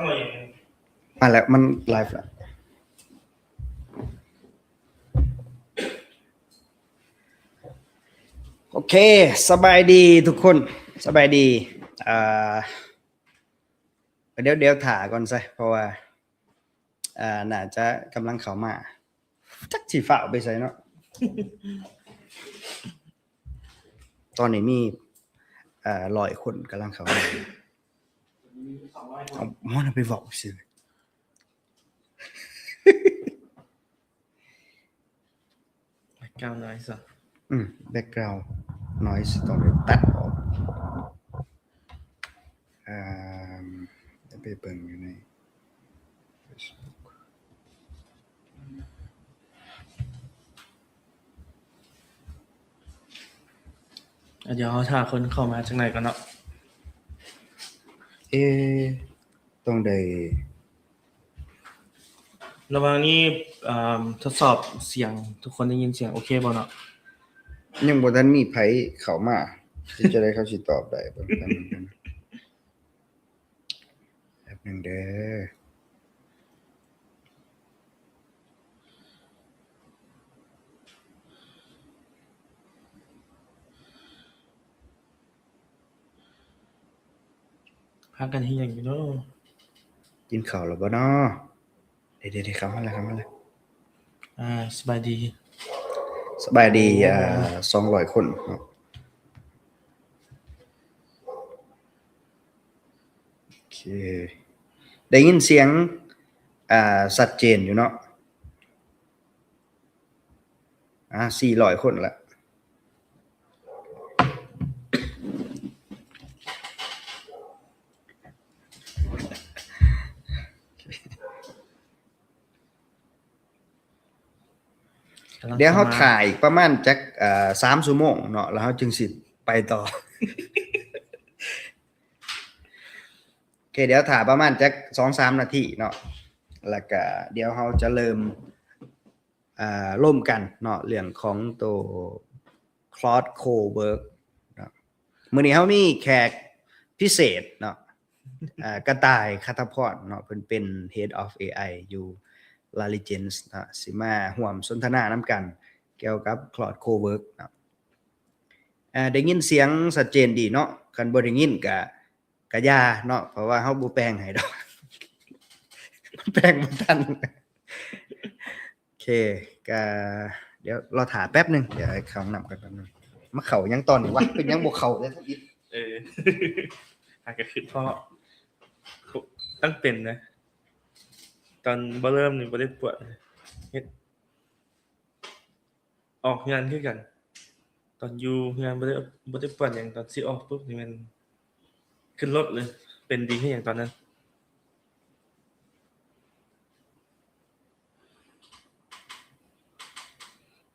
ມາແລ້ວ ມັນໄລຟ໌ແລ້ວ. ໂອເຄ ສະບາຍດີທຸກຄົນ ສະບາຍດີ. ອ່າ ດຽວ ດຽວຖ້າກ່ອນຊະ ເພາະວ່າ ອ່າ ໜ້າຈະກຳລັງເຂົ້າມາ ຈັກຊິຟ້າວໄປໃສເນາະ. ຕອນນີ້ມີ ເອີ ຮ້ອຍຄົນກຳລັງເຂົ້າມາ. ເອົາ ມັນເອົາໄປເວົ້າຊື່. ແບັກກຣາວນອຍສ໌ ອືມ ແບັກກຣາວນອຍສ໌ ຕ້ອງໄດ້ຕັດອອກ. ເອີ ໄປເບິ່ງຢູ່ໃນເຟສບຸກ. ອ່ະ ດຽວເຮົາຖ້າຄົນເຂົ້າມາຈັກໜ້ອຍກ່ອນເນາະ. ເອ ຕ້ອງໄດ້ ລະຫວ່າງນີ້ ເອີ ທົດສອບສຽງ ທຸກຄົນໄດ້ຍິນສຽງໂອເຄບໍ່ເນາະ? ຍັງບໍ່ທັນມີໃຜເຂົ້າມາ ເຮັດຈັ່ງໃດເຂົາຊິຕອບໄດ້ ເບິ່ງ ແປັບໜຶ່ງເດີ. ພາກັນເຮັດຫຍັງຢູ່ເນາະ? ກິນເຂົ້າແລ້ວບໍ່ເນາະ? ເດໆໆ ເຂົ້າມາແລ້ວ ເຂົ້າມາແລ້ວ. ອ່າ ສະບາຍດີ ສະບາຍດີ ໂອ້ ອ່າ ສອງຮ້ອຍຄົນເນາະ. ໂອເຄ ໄດ້ຍິນສຽງ ອ່າ ຊັດເຈນຢູ່ເນາະ. ອ່າ ສີ່ຮ້ອຍຄົນລະ. ດຽວເຮົາຖ້າອີກປະມານຈັກ ເອີ ສາມຊົ່ວໂມງເນາະ ແລ້ວເຮົາຈຶ່ງຊິໄປຕໍ່. ໂອເຄ ດຽວຖ້າປະມານຈັກສອງສາມນາທີເນາະ ແລ້ວກະດຽວເຮົາຈະເລີ່ມ ອ່າ ລົມກັນເນາະ ເລື່ອງຂອງໂຕ Claude Cowork ເນາະ. ມື້ນີ້ເຮົາມີແຂກພິເສດເນາະ ອ່າ ກະຕ່າຍ ຄັດທະພອນເນາະ ເພິ່ນເປັນ Head of ເອໄອ ຢູ່ Legence ເນາະ ຊິມາຮ່ວມສົນທະນານຳກັນກ່ຽວກັບ Claude Cowork ເນາະ. ອ່າ ໄດ້ຍິນສຽງຊັດເຈນດີເນາະ? ຄັນບໍ່ໄດ້ຍິນກະ ກະຢ່າເນາະ ເພາະວ່າເຮົາບໍ່ແປງໃຫ້ດອກ ແປງບໍ່ທັນ. ໂອເຄ ກະດຽວລໍຖ້າແປັບໜຶ່ງ ດຽວໃຫ້ເຂົ້າຫ້ອງນ້ຳກ່ອນແປັບໜຶ່ງ. ມາເຂົ້າຫຍັງຕອນນີ້ວະ? ເປັນຫຍັງບໍ່ເຂົ້າແທ້ທຳອິດ? ເອີ ຫາກະຄິດພໍ້ ຕັ້ງເປັນນະ ຕອນບໍ່ເລີ່ມນີ້ບໍ່ໄດ້ປວດ ເຮັດ ອອກເຮືອນຄືກັນ ຕອນຢູ່ເຮືອນບໍ່ໄດ້ ບໍ່ໄດ້ປວດຫຍັງ ຕອນຊິອອກປຸບນີ້ແມ່ນຂຶ້ນລົດເລີຍ ເປັນດີຄືຫຍັງຕອນນັ້ນ.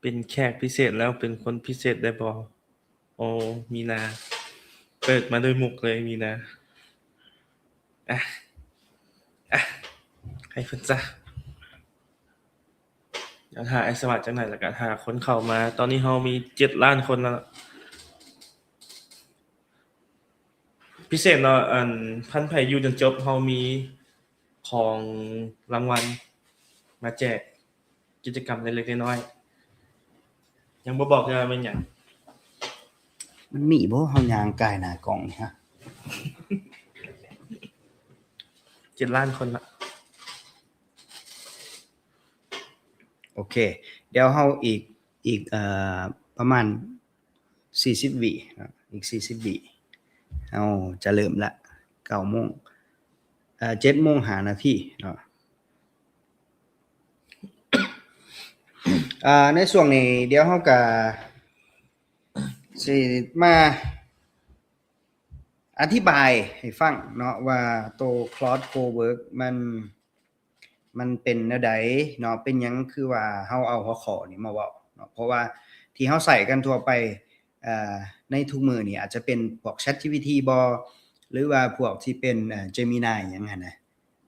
ເປັນແຂກພິເສດແລ້ວ ເປັນຄົນພິເສດໄດ້ບໍ່? ໂອ້ ມີນາ ເປີດມາດ້ວຍມຸກເລີຍ ມີນາ. ອ່ະ ອ່ະ ໃຫ້ເພິ່ນຊະ. ດຽວຖ້າໄອ້ສະຫວັດຈັກໜ້ອຍ ແລ້ວກະຖ້າຄົນເຂົ້າມາ. ຕອນນີ້ເຮົາມີເຈັດລ້ານຄົນແລ້ວ. ພິເສດເນາະ ອັນ ຄັນໃຜຢູ່ຈົນຈົບ ເຮົາມີຂອງລາງວັນມາແຈກ ກິດຈະກຳເລັກໆນ້ອຍໆ. ຍັງບໍ່ບອກເທື່ອວ່າແມ່ນຫຍັງ. ມັນມີບໍ່? ເຮົາຍ່າງກາຍໜ້າກ້ອງນີ້ຮະ. ເຈັດລ້ານຄົນລະ. ໂອເຄ ດຽວເຮົາອີກ ອີກ ເອີ ປະມານສີ່ສິບວິເນາະ ອີກສີ່ສິບວິ ເຮົາຈະເລີ່ມລະ ເກົ້າໂມງ ເອີ ເຈັດໂມງຫ້ານາທີເນາະ. ອ່າ ໃນຊ່ວງນີ້ ດຽວເຮົາກະຊິມາ ອະທິບາຍໃຫ້ຟັງເນາະວ່າໂຕ Claude Cowork ມັນ ມັນເປັນແນວໃດເນາະ, ເປັນຫຍັງຄືວ່າເຮົາເອົາຫົວຂໍ້ນີ້ມາເວົ້າເນາະ, ເພາະວ່າທີ່ເຮົາໃຊ້ກັນທົ່ວໄປ ເອີ ໃນທຸກມື້ນີ້ອາດຈະເປັນພວກ ChatGPT ບໍ ຫຼືວ່າພວກທີ່ເປັນ ເອີ Gemini ຫຍັງຫັ້ນນະ.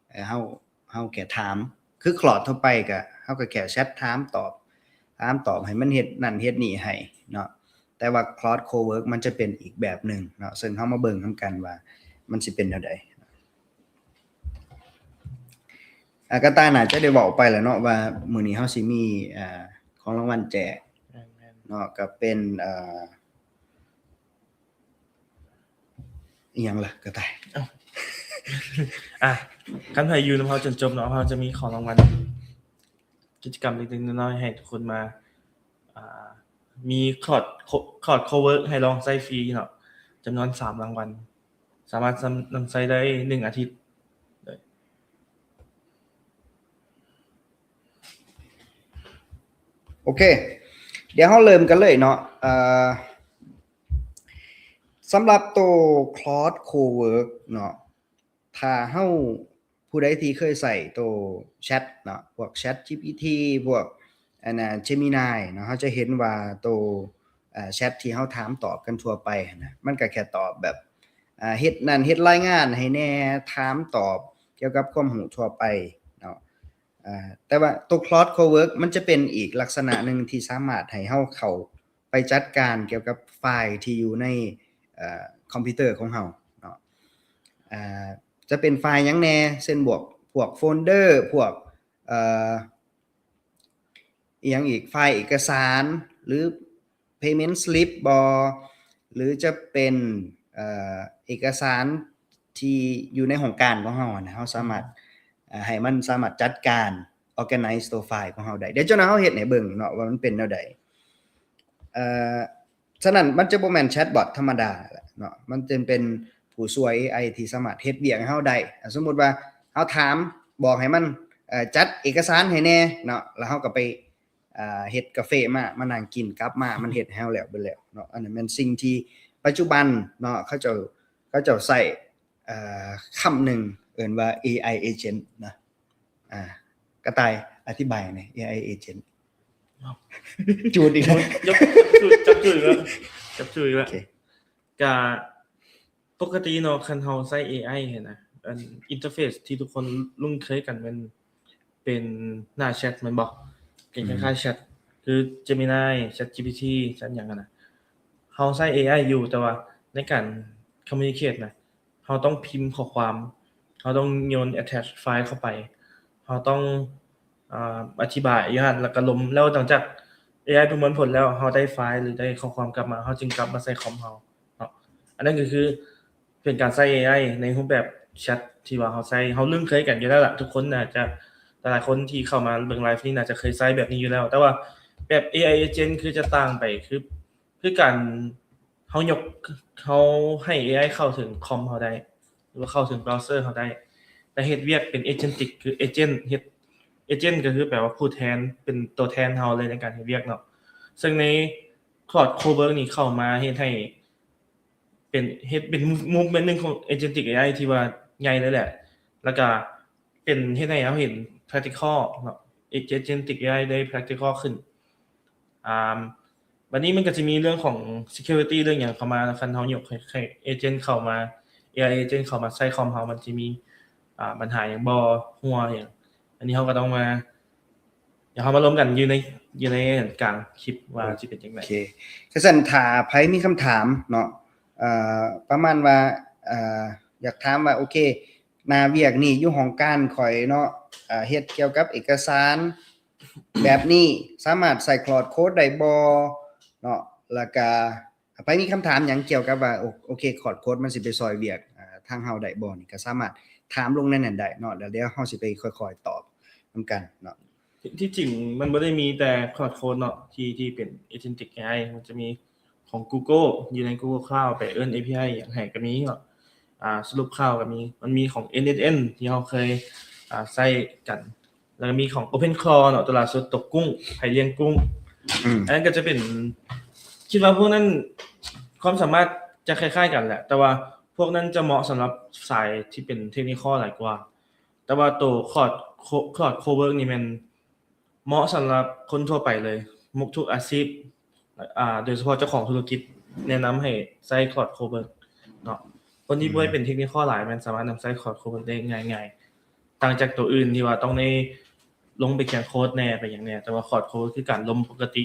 ເອີ ເຮົາ ເຮົາແຄ່ຖາມ ຄື Claude ທົ່ວໄປກະ ເຮົາກະແຄ່ແຊັດຖາມຕອບ ຖາມຕອບໃຫ້ມັນເຮັດນັ້ນເຮັດນີ້ໃຫ້ເນາະ, ແຕ່ວ່າ Claude Cowork ມັນຈະເປັນອີກແບບໜຶ່ງເນາະ, ເຊິ່ງເຮົາມາເບິ່ງນຳກັນວ່າມັນຊິເປັນແນວໃດ. ອ່າ ກະຕ່າຍໜ້າຈະໄດ້ເວົ້າໄປແລ້ວເນາະ ວ່າມື້ນີ້ເຮົາຊິມີ ອ່າ ຂອງລາງວັນແຈກ ແມ່ນໆ ເນາະ ກໍເປັນ ອ່າ ອີ່ຫຍັງລະກະຕ່າຍ? ເອົ້າ ອ່ະ ຄັນໃຜຢູ່ນຳເຮົາຈົນຈົບເນາະ ເຮົາຈະມີຂອງລາງວັນ ກິດຈະກຳເລັກໆນ້ອຍໆໃຫ້ທຸກຄົນມາ ອ່າ ມີ Claude Co- Claude Cowork ໃຫ້ລອງໃຊ້ຟຣີເນາະ ຈຳນວນສາມລາງວັນ ສາມາດນຳໃຊ້ໄດ້ໜຶ່ງອາທິດ. ໂອເຄ ດຽວເຮົາເລີ່ມກັນເລີຍເນາະ. ເອີ ສຳລັບໂຕ Claude Cowork ເນາະ ຖ້າເຮົາ ຜູ້ໃດທີ່ເຄີຍໃຊ້ໂຕແຊັດເນາະ ພວກ ChatGPT ພວກ ອັນນ່າ Gemini ເນາະ ເຮົາຈະເຫັນວ່າໂຕ ເອີ ແຊັດທີ່ເຮົາຖາມຕອບກັນທົ່ວໄປຫັ້ນນະ ມັນກໍແຄ່ຕອບແບບ ເຮັດນັ້ນເຮັດລາຍງານໃຫ້ແດ່ ຖາມຕອບກ່ຽວກັບຄວາມຮູ້ທົ່ວໄປເນາະ. ເອີ ແຕ່ວ່າໂຕ Claude Cowork ມັນຈະເປັນອີກລັກສະນະໜຶ່ງທີ່ສາມາດໃຫ້ເຮົາເຂົ້າໄປຈັດການກ່ຽວກັບໄຟລ໌ທີ່ຢູ່ໃນ ເອີ ຄອມພິວເຕີຂອງເຮົາເນາະ. ເອີ ຈະເປັນໄຟລ໌ຫຍັງແດ່ ເຊັ່ນບວກ ພວກໂຟນເດີ ພວກ ເອີ ອີ່ຫຍັງອີກ ໄຟລ໌ເອກະສານ ຫຼື payment slip ບໍ ຫຼືຈະເປັນ ເອີ ເອກະສານທີ່ຢູ່ໃນຫ້ອງການຂອງເຮົານະ ເຮົາສາມາດ ເອີ ໃຫ້ມັນສາມາດຈັດການ organize ໂຕໄຟລ໌ຂອງເຮົາໄດ້. ດຽວເຈົ້າໜ້າເຮົາເຮັດໃຫ້ເບິ່ງເນາະວ່າມັນເປັນແນວໃດ. ເອີ ສະນັ້ນມັນຈະບໍ່ແມ່ນແຊັດບອດທຳມະດາແລ້ວເນາະ ມັນຈະເປັນຜູ້ຊ່ວຍ ເອໄອ ທີ່ສາມາດເຮັດວຽກໃຫ້ເຮົາໄດ້. ສົມມຸດວ່າເຮົາຖາມ ບອກໃຫ້ມັນ ເອີ ຈັດເອກະສານໃຫ້ແດ່ເນາະ ແລ້ວເຮົາກໍໄປ ເຮັດກາເຟມາ ມານັ່ງກິນ ກັບມາມັນເຮັດໃຫ້ເຮົາແລ້ວເບິດແລ້ວເນາະ. ອັນນັ້ນແມ່ນສິ່ງທີ່ປັດຈຸບັນເນາະ ເຂົາເຈົ້າ ເຂົາເຈົ້າໃຊ້ ເອີ ຄຳໜຶ່ງເອີ້ນວ່າ ເອໄອ agent ນະ. ອ່າ ກະຕ່າຍອະທິບາຍແດ່ ເອໄອ agent ຈູດອີກແລ້ວ ຈັບ ຈັບຈູດ ຈັບຈູດອີກແລ້ວ ຈັບຈູດອີກແລ້ວ. ໂອເຄ ກະ ປົກກະຕິເນາະ ຄັນເຮົາໃຊ້ ເອໄອ ຫັ້ນນະ ອັນ interface ທີ່ທຸກຄົນຄຸ້ນເຄີຍກັນແມ່ນເປັນໜ້າແຊັດແມ່ນບໍ່? ເປັນ ອືມ ຄ້າຍໆແຊັດ ຄື Gemini ChatGPT ແຊັດຫຍັງຫັ້ນນະ. ເຮົາໃຊ້ ເອໄອ ຢູ່ ແຕ່ວ່າໃນການ communicate ນະ ເຮົາຕ້ອງພິມຂໍ້ຄວາມ ເຮົາຕ້ອງໂຍນ attach file ເຂົ້າໄປ ເຮົາຕ້ອງ ອາ ອະທິບາຍຢູ່ຫັ້ນ ແລ້ວກໍລົມ ແລ້ວຫຼັງຈາກ ເອໄອ ປະມວນຜົນແລ້ວ ເຮົາໄດ້ໄຟລ໌ ຫຼື ໄດ້ຂໍ້ຄວາມກັບມາ ເຮົາຈຶ່ງກັບມາໃສ່ຄອມເຮົາເນາະ. ອັນນັ້ນກໍຄືເປັນການໃຊ້ ເອໄອ ໃນຮູບແບບແຊັດທີ່ວ່າເຮົາໃຊ້ ເຮົາລຶ້ງເຄີຍກັນຢູ່ແລ້ວລະ ທຸກຄົນໜ້າຈະ ຫຼາຍໆຄົນທີ່ເຂົ້າມາເບິ່ງໄລຟ໌ນີ້ໜ້າຈະເຄີຍໃຊ້ແບບນີ້ຢູ່ແລ້ວ. ແຕ່ວ່າແບບ ເອໄອ agent ຄືຈະຕ່າງໄປ ຄື ຄືການເຮົາຍົກ ເຮົາໃຫ້ ເອໄອ ເຂົ້າເຖິງຄອມເຮົາໄດ້ ຫຼືວ່າເຂົ້າເຖິງເບຣາເຊີເຮົາໄດ້ ແລະ ເຮັດວຽກເປັນ agentic ຄື agent ເຮັດ agent ກໍຄືແປວ່າຜູ້ແທນ ເປັນຕົວແທນເຮົາເລີຍໃນການເຮັດວຽກເນາະ. ເຊິ່ງໃນ Claude Cowork ນີ້ເຂົ້າມາເຮັດໃຫ້ເປັນ ເຮັດເປັນ movement ໜຶ່ງຂອງ agentic ເອໄອ ທີ່ວ່າໃຫຍ່ເລີຍແຫຼະ ແລ້ວກະ ເປັນເຮັດໃຫ້ເຮົາເຫັນ practical ເນາະ agentic ເອໄອ ໄດ້ practical ຂຶ້ນ. ອາ ບັດນີ້ມັນກໍຈະມີເລື່ອງຂອງ security ເລື່ອງຫຍັງເຂົ້າມາ ຄັນເຮົາຍົກໃຫ້ agent ເຂົ້າມາ ເອໄອ agent ເຂົ້າມາໃຊ້ຄອມເຮົາ ມັນຈະມີ ອາ ບັນຫາຫຍັງບໍ່ ຮົ່ວຫຍັງ. ອັນນີ້ເຮົາກໍຕ້ອງມາ ດຽວເຮົາມາລົມກັນຢູ່ໃນ ຢູ່ໃນກາງຄລິບວ່າຊິເປັນຈັ່ງໃດ. ໂອເຄ ຄັນຊັ້ນຖ້າໃຜມີຄຳຖາມເນາະ ເອີ ປະມານວ່າ ເອີ ຢາກຖາມວ່າ ໂອເຄ ໜ້າວຽກນີ້ຢູ່ຫ້ອງການຂ້ອຍເນາະ ເຮັດກ່ຽວກັບເອກະສານແບບນີ້ ສາມາດໃຊ້ Claude Code ໄດ້ບໍ່ເນາະ? ແລ້ວກະໃຜມີຄຳຖາມຫຍັງກ່ຽວກັບວ່າ ໂອ ໂອເຄ Claude Code ມັນຊິໄປຊ່ອຍວຽກ ອາ ທາງເຮົາໄດ້ບໍ່ນີ້ ກໍສາມາດຖາມລົງໃນນັ້ນໄດ້ເນາະ ແລ້ວດຽວເຮົາຊິໄປຄ່ອຍໆຕອບນຳກັນເນາະ. ທີ່ ທີ່ຈິງມັນບໍ່ໄດ້ມີແຕ່ Claude Code ເນາະ ທີ່ ທີ່ເປັນ Agentic ເອໄອ ມັນຈະມີຂອງ Google ຢູ່ໃນ Google Cloud ໄປເອີ້ນ API ຫຍັງໃຫ້ກໍມີເນາະ ອາ ສະຫຼຸບຂ່າວກໍມີ ມັນມີຂອງ NSN ທີ່ເຮົາເຄີຍ ອາ ໃຊ້ກັນ ແລ້ວກໍມີຂອງ OpenClaw ເນາະ ຕົວຫຼ້າສຸດ ຕົວກຸ້ງ ໃຜລ້ຽງກຸ້ງ ອືມ ອັນນັ້ນກໍຈະເປັນ ຄິດວ່າພວກນັ້ນຄວາມສາມາດຈະຄ້າຍໆກັນແຫຼະ ແຕ່ວ່າພວກນັ້ນຈະເໝາະສຳລັບສາຍທີ່ເປັນ technical ຫຼາຍກວ່າ. ແຕ່ວ່າໂຕ Claude Co- Claude Cowork ນີ້ແມ່ນເໝາະສຳລັບຄົນທົ່ວໄປເລີຍ ໝົດທຸກອາຊີບ ອາ ໂດຍສະເພາະເຈົ້າຂອງທຸລະກິດ ແນະນຳໃຫ້ໃຊ້ Claude Cowork ເນາະ. ຄົນທີ່ ອືມ ບໍ່ໄດ້ເປັນ technical ຫຼາຍ ແມ່ນສາມາດນຳໃຊ້ Claude Cowork ໄດ້ງ່າຍໆ ຕ່າງຈາກໂຕອື່ນທີ່ວ່າຕ້ອງໄດ້ລົງໄປຂຽນໂຄດແດ່ ໄປຫຍັງແດ່ ແຕ່ວ່າ Claude Cowork ຄືການລົມປົກກະຕິ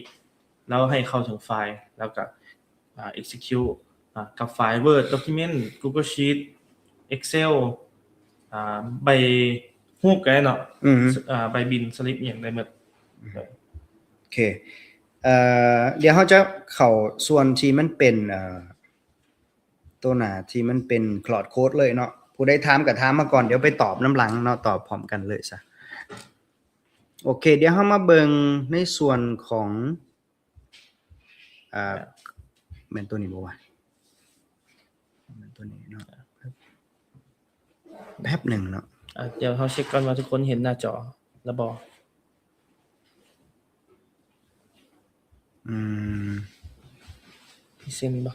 ແລ້ວໃຫ້ເຂົ້າເຖິງໄຟລ໌ ແລ້ວກະ ອ່າ execute ອ່າ ກັບໄຟລ໌ Word document Google Sheet Excel ອ່າ ໃບ ຮູບກໍໄດ້ເນາະ ອືມ ອາ ໃບບິນ ສະລິບ ອີ່ຫຍັງໄດ້ໝົດ. ໂອເຄ ເອີ ດຽວເຮົາຈະເຂົ້າສ່ວນທີ່ມັນເປັນ ເອີ ໂຕໜ້າທີ່ມັນເປັນ Claude Code ເລີຍເນາະ. ຜູ້ໃດຖາມກໍຖາມມາກ່ອນ ດຽວໄປຕອບນຳຫຼັງເນາະ ຕອບພ້ອມກັນເລີຍຊະ. ໂອເຄ ດຽວເຮົາມາເບິ່ງໃນສ່ວນຂອງ ອ່າ ແມ່ນໂຕນີ້ບໍ່ວະ? ແມ່ນໂຕນີ້ເນາະ ແປັບໜຶ່ງເນາະ. ອ່າ ດຽວເຮົາເຊັກກ່ອນວ່າທຸກຄົນເຫັນໜ້າຈໍແລ້ວບໍ່? ອືມ ມີເສັ້ນບໍ່?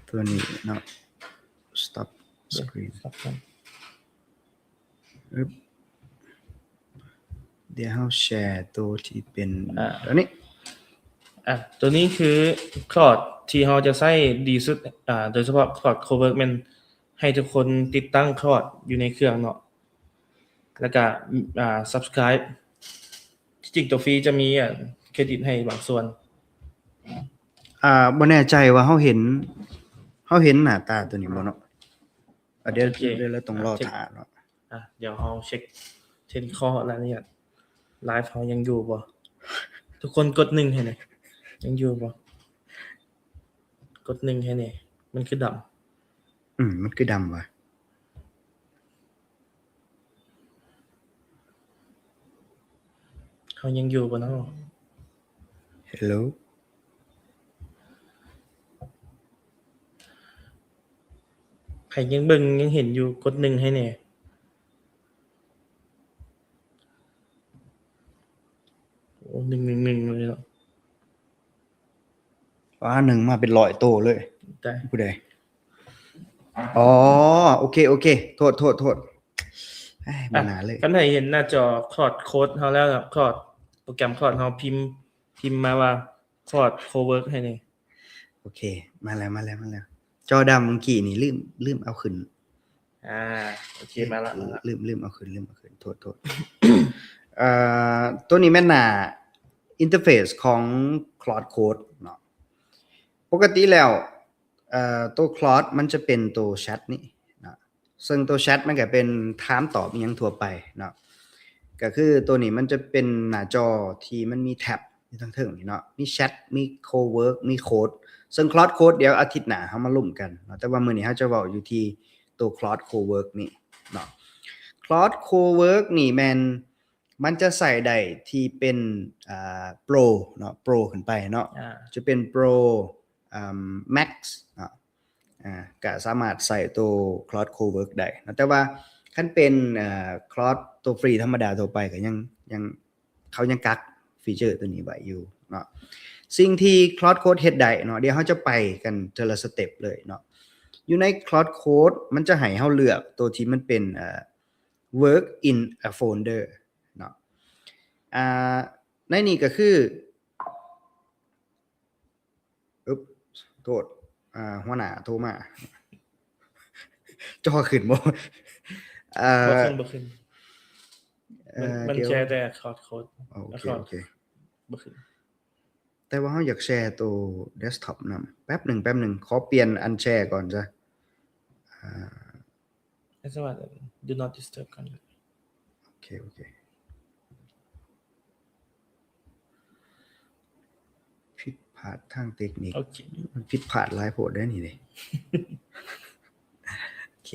ໂຕນີ້ເນາະ Stop Screen ອືບ ດຽວເຮົາແຊໂຕທີ່ເປັນ ອ່າ ໂຕນີ້ ອ່າ ໂຕນີ້ຄື Claude ທີ່ເຮົາຈະໃຊ້ດີສຸດ ອ່າ ໂດຍສະເພາະ Claude Cowork ແມ່ນໃຫ້ທຸກຄົນຕິດຕັ້ງ Claude ຢູ່ໃນເຄື່ອງເນາະ ແລ້ວກະ ອ່າ Subscribe. ທີ່ຈິງໂຕຟຣີຈະມີ ອ່າ ເຄຣດິດໃຫ້ບາງສ່ວນ. ອ່າ ບໍ່ແນ່ໃຈວ່າເຮົາເຫັນ ເຮົາເຫັນໜ້າຕາໂຕນີ້ບໍ່ເນາະ? ອ່າ ດຽວ ໂອເຄ ດຽວເຮົາຕ້ອງລໍຖ້າເນາະ. ອ່າ ດຽວເຮົາເຊັກ Technical ລາຍລະອຽດ ໄລຟ໌ເຮົາຍັງຢູ່ບໍ່? ທຸກຄົນກົດໜຶ່ງໃຫ້ແດ່ ຍັງຢູ່ບໍ່? ກົດໜຶ່ງໃຫ້ແດ່ ມັນຄືດຳ. ອືມ ມັນຄືດຳວະ? ເຮົາຍັງຢູ່ບໍ່ເນາະ? Hello? ໃຜຍັງເບິ່ງ ຍັງເຫັນຢູ່ ກົດໜຶ່ງໃຫ້ແດ່. ໂອ້ ໜຶ່ງ ໜຶ່ງ ໜຶ່ງ ເລີຍເນາະ. ວ້າ ໜຶ່ງມາເປັນຮ້ອຍໂຕເລີຍ. ຜູ້ໃດ? ອໍ ໂອເຄ ໂອເຄ ໂທດ ໂທດ ໂທດ. ເອີຍ ບໍ່ໜ້າເລີຍ. ຄັນໃຜເຫັນໜ້າຈໍ Claude Code ເຮົາແລ້ວ Claude ໂປຣແກຣມ Claude ເຮົາ ພິມ ພິມມາວ່າ Claude Cowork ໃຫ້ແດ່. ໂອເຄ ມາແລ້ວ ມາແລ້ວ ມາແລ້ວ. ຈໍດຳເມື່ອກີ້ນີ້ ລືມ ລືມເອົາຂຶ້ນ. ອ່າ ໂອເຄ ມາລະ ມາລະ. ລືມ ລືມເອົາຂຶ້ນ ລືມເອົາຂຶ້ນ ໂທດ ໂທດ. ເອີ ໂຕນີ້ແມ່ນໜ້າ interface ຂອງ Claude Code ເນາະ. ປົກກະຕິແລ້ວ ເອີ ໂຕ Claude ມັນຈະເປັນໂຕ chat ນີ້ເນາະ ເຊິ່ງໂຕ chat ມັນກະເປັນຖາມຕອບອີ່ຫຍັງທົ່ວໄປເນາະ. ກະຄືໂຕນີ້ມັນຈະເປັນໜ້າຈໍທີ່ມັນມີແທັບຢູ່ທາງເທິງນີ້ເນາະ ມີ chat ມີ cowork ມີ code ເຊິ່ງ Claude Code ດຽວອາທິດໜ້າເຮົາມາລົມກັນເນາະ ແຕ່ວ່າມື້ນີ້ເຮົາຈະເວົ້າຢູ່ທີ່ໂຕ Claude Cowork ນີ້ເນາະ. Claude Cowork ນີ້ແມ່ນ ມັນຈະໃຊ້ໄດ້ທີ່ເປັນ ອ່າ Pro ເນາະ Pro ຂຶ້ນໄປເນາະ ອ່າ ຈະເປັນ Pro ອ່າ Max ເນາະ ອ່າ ກະສາມາດໃຊ້ໂຕ Claude Cowork ໄດ້ເນາະ. ແຕ່ວ່າຄັນເປັນ ເອີ Claude ໂຕຟຣີທຳມະດາທົ່ວໄປ ກະຍັງ ຍັງ ເຂົາຍັງກັກຟີເຈີໂຕນີ້ໄວ້ຢູ່ເນາະ. ສິ່ງທີ່ Claude Code ເຮັດໄດ້ເນາະ ດຽວເຮົາຈະໄປກັນເທື່ອລະສະເຕັບເລີຍເນາະ. ຢູ່ໃນ Claude Code ມັນຈະໃຫ້ເຮົາເລືອກໂຕທີ່ມັນເປັນ ເອີ Work in a folder ເນາະ. ອ່າ ໃນນີ້ກະຄື ອຶບ ໂທດ ອ່າ ຫົວໜ້າໂທມາ. ຈໍຂຶ້ນບໍ່? ເອີ ບໍ່ຂຶ້ນ ບໍ່ຂຶ້ນ. ເອີ ມັນ ມັນແຊແຕ່ Claude Code. ໂອເຄ ໂອເຄ ບໍ່ຂຶ້ນ. ແຕ່ວ່າເຮົາຢາກແຊໂຕ desktop ນຳ. ແປັບໜຶ່ງ ແປັບໜຶ່ງ ຂໍປ່ຽນອັນແຊກ່ອນຊະ. ອ່າ It's what do not disturb ກ່ອນ. ໂອເຄ ໂອເຄ. ຜິດພາດທາງເຕັກນິກ. ໂອເຄ ມັນຜິດພາດຫຼາຍໂພດເດ້ນີ້ເດ້. ໂອເຄ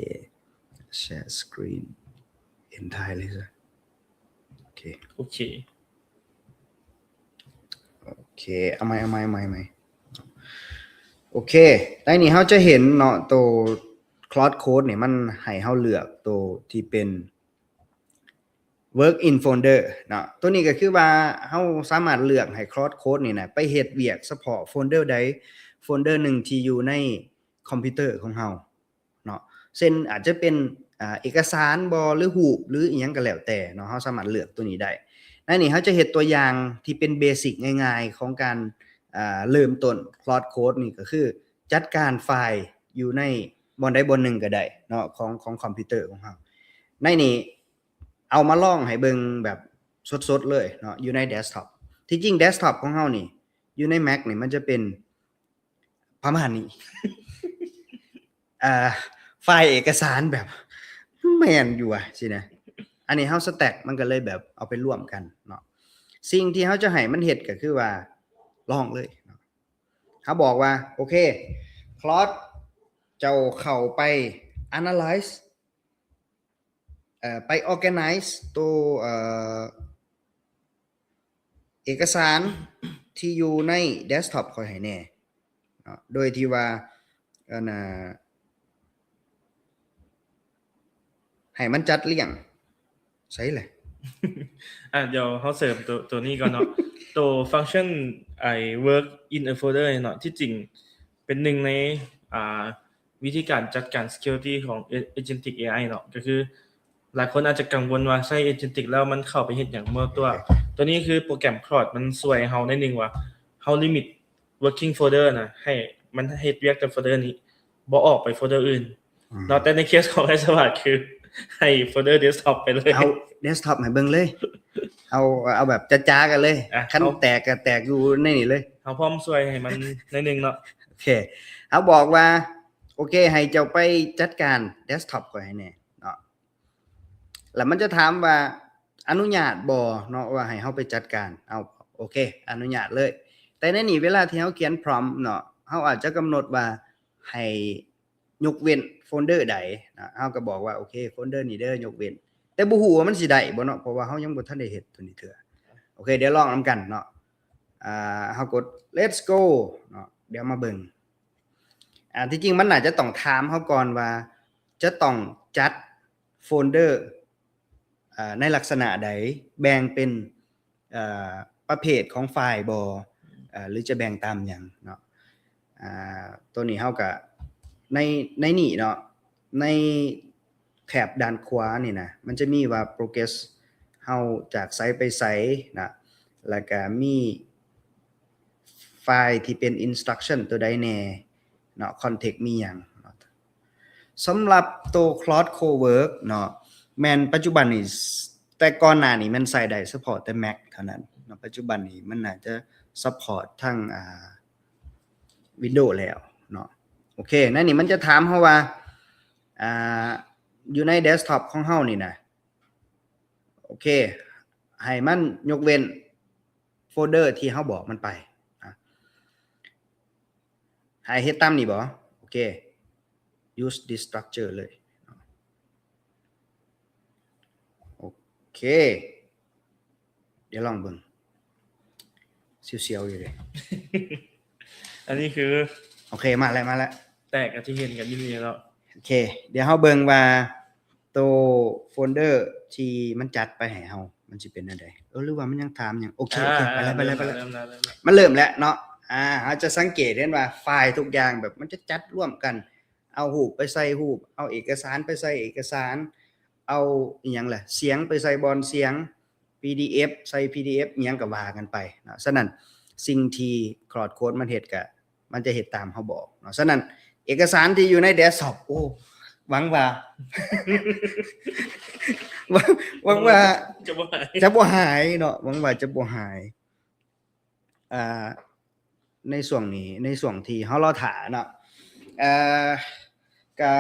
share screen ເຫັນຖ່າຍເລີຍຊະ. ໂອເຄ ໂອເຄ ໂອເຄ ເອົາໃໝ່ ເອົາໃໝ່ ເອົາໃໝ່ ເອົາໃໝ່. ໂອເຄ ໃນນີ້ເຮົາຈະເຫັນເນາະ ໂຕ Claude Code ນີ້ມັນໃຫ້ເຮົາເລືອກໂຕທີ່ເປັນ Work in folder ເນາະ. ໂຕນີ້ກະຄືວ່າເຮົາສາມາດເລືອກໃຫ້ Claude Code ນີ້ນະ ໄປເຮັດວຽກສະເພາະ folder ໃດ folder ໜຶ່ງທີ່ຢູ່ໃນຄອມພິວເຕີຂອງເຮົາເນາະ. ເຊັ່ນ ອາດຈະເປັນ ອ່າ ເອກະສານບໍ ຫຼື ຮູບ ຫຼື ອີ່ຫຍັງກະແລ້ວແຕ່ເນາະ ເຮົາສາມາດເລືອກໂຕນີ້ໄດ້. ໃນນີ້ເຮົາຈະເຮັດຕົວຢ່າງທີ່ເປັນ basic ງ່າຍໆ ຂອງການ ອ່າ ເລີ່ມຕົ້ນ Claude Code ນີ້ກະຄື ຈັດການໄຟລ໌ຢູ່ໃນບ່ອນໃດບ່ອນໜຶ່ງກະໄດ້ເນາະ ຂອງ ຂອງຄອມພິວເຕີຂອງເຮົາ. ໃນນີ້ເອົາມາລອງໃຫ້ເບິ່ງແບບສົດໆເລີຍເນາະ ຢູ່ໃນ desktop. ທີ່ຈິງ desktop ຂອງເຮົານີ້ ຢູ່ໃນ Mac ນີ້ມັນຈະເປັນປະມານນີ້ ອ່າ ໄຟລ໌ເອກະສານແບບ ແມ່ນຢູ່ຫວາ ຊີ້ນະ. ອັນນີ້ເຮົາ stack ມັນກໍເລີຍແບບເອົາໄປລວມກັນເນາະ. ສິ່ງທີ່ເຮົາຈະໃຫ້ມັນເຮັດກໍຄືວ່າ ລອງເລີຍເນາະ. ເຮົາບອກວ່າ ໂອເຄ Claude ເຈົ້າເຂົ້າໄປ analyze ເອີ ໄປ organize ໂຕ ເອີ ເອກະສານທີ່ຢູ່ໃນ desktop ຂ້ອຍໃຫ້ແດ່ເນາະ ໂດຍທີ່ວ່າ ອັນນ່າ ໃຫ້ມັນຈັດລຽງໃສແຫຼະ. ອ່າ ດຽວເຮົາເສີມໂຕ ໂຕນີ້ກ່ອນເນາະ. ໂຕ function ໄອ້ work in a folder ເນາະ ທີ່ຈິງເປັນໜຶ່ງໃນ ອ່າ ວິທີການຈັດການ security ຂອງ agentic ເອໄອ ເນາະ ກໍຄື ຫຼາຍຄົນອາດຈະກັງວົນວ່າໃຊ້ agentic ແລ້ວມັນເຂົ້າໄປເຮັດຫຍັງມົ້ວຕົວະ. ໂອເຄ ຕົວນີ້ຄືໂປຣແກຣມ Claude ມັນຊ່ວຍເຮົາໜ້ອຍໜຶ່ງວ່າ ເຮົາ limit working folder ນະ ໃຫ້ມັນເຮັດວຽກແຕ່ folder ນີ້ ບໍ່ອອກໄປ folder ອື່ນ ອືມ ເນາະ. ແຕ່ໃນເຄສຂອງອ້າຍສະຫວັດ ຄືໃຫ້ folder desktop ໄປເລີຍ ເອົາ desktop ໃຫ້ເບິ່ງເລີຍ ເອົາ ເອົາແບບຈະໆກັນເລີຍ. ອ່ະ ຄັນ ເຮົາ ແຕກກໍແຕກຢູ່ໃນນີ້ເລີຍ ເຮົາພ້ອມຊ່ວຍໃຫ້ມັນໜ້ອຍໜຶ່ງເນາະ. ໂອເຄ ເຮົາບອກວ່າ ໂອເຄ ໃຫ້ເຈົ້າໄປຈັດການ desktop ຂ້ອຍໃຫ້ແດ່ເນາະ. ແລ້ວມັນຈະຖາມວ່າອະນຸຍາດບໍ່ເນາະ ວ່າໃຫ້ເຮົາໄປຈັດການ. ເອົາ ໂອເຄ ອະນຸຍາດເລີຍ. ແຕ່ໃນນີ້ເວລາທີ່ເຮົາຂຽນ prompt ເນາະ ເຮົາອາດຈະກຳນົດວ່າໃຫ້ຍົກເວັ້ນໂຟນເດີໃດນະ ເຮົາກໍບອກວ່າ ໂອເຄ ໂຟນເດີນີ້ເດີ ຍົກເວັ້ນ ແຕ່ບໍ່ຮູ້ວ່າມັນຊິໄດ້ບໍ່ເນາະ ເພາະວ່າເຮົາຍັງບໍ່ທັນໄດ້ເຮັດຕົວນີ້ເທື່ອ. ໂອເຄ ດຽວລອງນຳກັນເນາະ. ອ່າ ເຮົາກົດ let's go ເນາະ ດຽວມາເບິ່ງ. ອ່າ ທີ່ຈິງມັນໜ້າຈະຕ້ອງຖາມເຮົາກ່ອນວ່າ ຈະຕ້ອງຈັດໂຟນເດີ ເອີ ໃນລັກສະນະໃດ ແບ່ງເປັນ ເອີ ປະເພດຂອງຟາຍບໍ່ ເອີ ຫຼືຈະແບ່ງຕາມຫຍັງເນາະ. ອ່າ ໂຕນີ້ເຮົາກະ ໃນ ໃນນີ້ເນາະ ໃນແຖບດ້ານຂວານີ້ນະ ມັນຈະມີວ່າ progress ເຮົາຈາກໃສໄປໃສນະ ແລ້ວກະມີ ໄຟລ໌ທີ່ເປັນ instruction ຕົວໃດແດ່ເນາະ context ມີຫຍັງເນາະ. ສຳລັບໂຕ Claude Cowork ເນາະ ແມ່ນປັດຈຸບັນນີ້ ແຕ່ກ່ອນໜ້ານີ້ແມ່ນໃຊ້ໄດ້ສະເພາະແຕ່ Mac ເທົ່ານັ້ນເນາະ ປັດຈຸບັນນີ້ມັນໜ້າຈະ support ທັງ ອ່າ Windows ແລ້ວເນາະ. ໂອເຄ ໃນນີ້ມັນຈະຖາມເຮົາວ່າ ອ່າ ຢູ່ໃນ desktop ຂອງເຮົານີ້ນະ ໂອເຄ ໃຫ້ມັນຍົກເວັ້ນໂຟນເດີທີ່ເຮົາບອກມັນໄປນະ. ໃຫ້ເຮັດຕາມນີ້ບໍ່? ໂອເຄ use this structure ເລີຍ. ໂອເຄ ດຽວລອງເບິ່ງ ສຽວໆຢູ່ເດ. ອັນນີ້ຄື ໂອເຄ ມາແລ້ວ ມາແລ້ວ ແຕກກໍທີ່ເຫັນກັນຢູ່ນີ້ເນາະ. ໂອເຄ ດຽວເຮົາເບິ່ງວ່າໂຕໂຟນເດີທີ່ມັນຈັດໄປໃຫ້ເຮົາ ມັນຊິເປັນແນວໃດ. ເອີ ຫຼືວ່າມັນຍັງຖາມຫຍັງ? ໂອເຄ ອ່າ ໂອເຄ ໄປແລ້ວ ໄປແລ້ວ ໄປແລ້ວ ເລີ່ມແລ້ວ ເລີ່ມແລ້ວ ມັນເລີ່ມແລ້ວເນາະ. ອ່າ ເຮົາຈະສັງເກດເຫັນວ່າໄຟລ໌ທຸກຢ່າງແບບມັນຈະຈັດລວມກັນ ເອົາຮູບໄປໃສ່ຮູບ ເອົາເອກະສານໄປໃສ່ເອກະສານ ເອົາອີ່ຫຍັງລະ ສຽງໄປໃສ່ບ່ອນສຽງ ພີດີເອັຟ ໃສ່ພີດີເອັຟ ອີ່ຫຍັງກໍວ່າກັນໄປເນາະ. ສະນັ້ນສິ່ງທີ່ Claude Code ມັນເຮັດກະ ມັນຈະເຮັດຕາມເຮົາບອກເນາະ. ສະນັ້ນເອກະສານທີ່ຢູ່ໃນ desktop ໂອ້ ຫວັງວ່າ ຫວັງ ຫວັງວ່າຈະບໍ່ຫາຍ ຈະບໍ່ຫາຍເນາະ ຫວັງວ່າຈະບໍ່ຫາຍ. ອ່າ ໃນຊ່ວງນີ້ ໃນຊ່ວງທີ່ເຮົາລໍຖ້າເນາະ ເອີ ກະ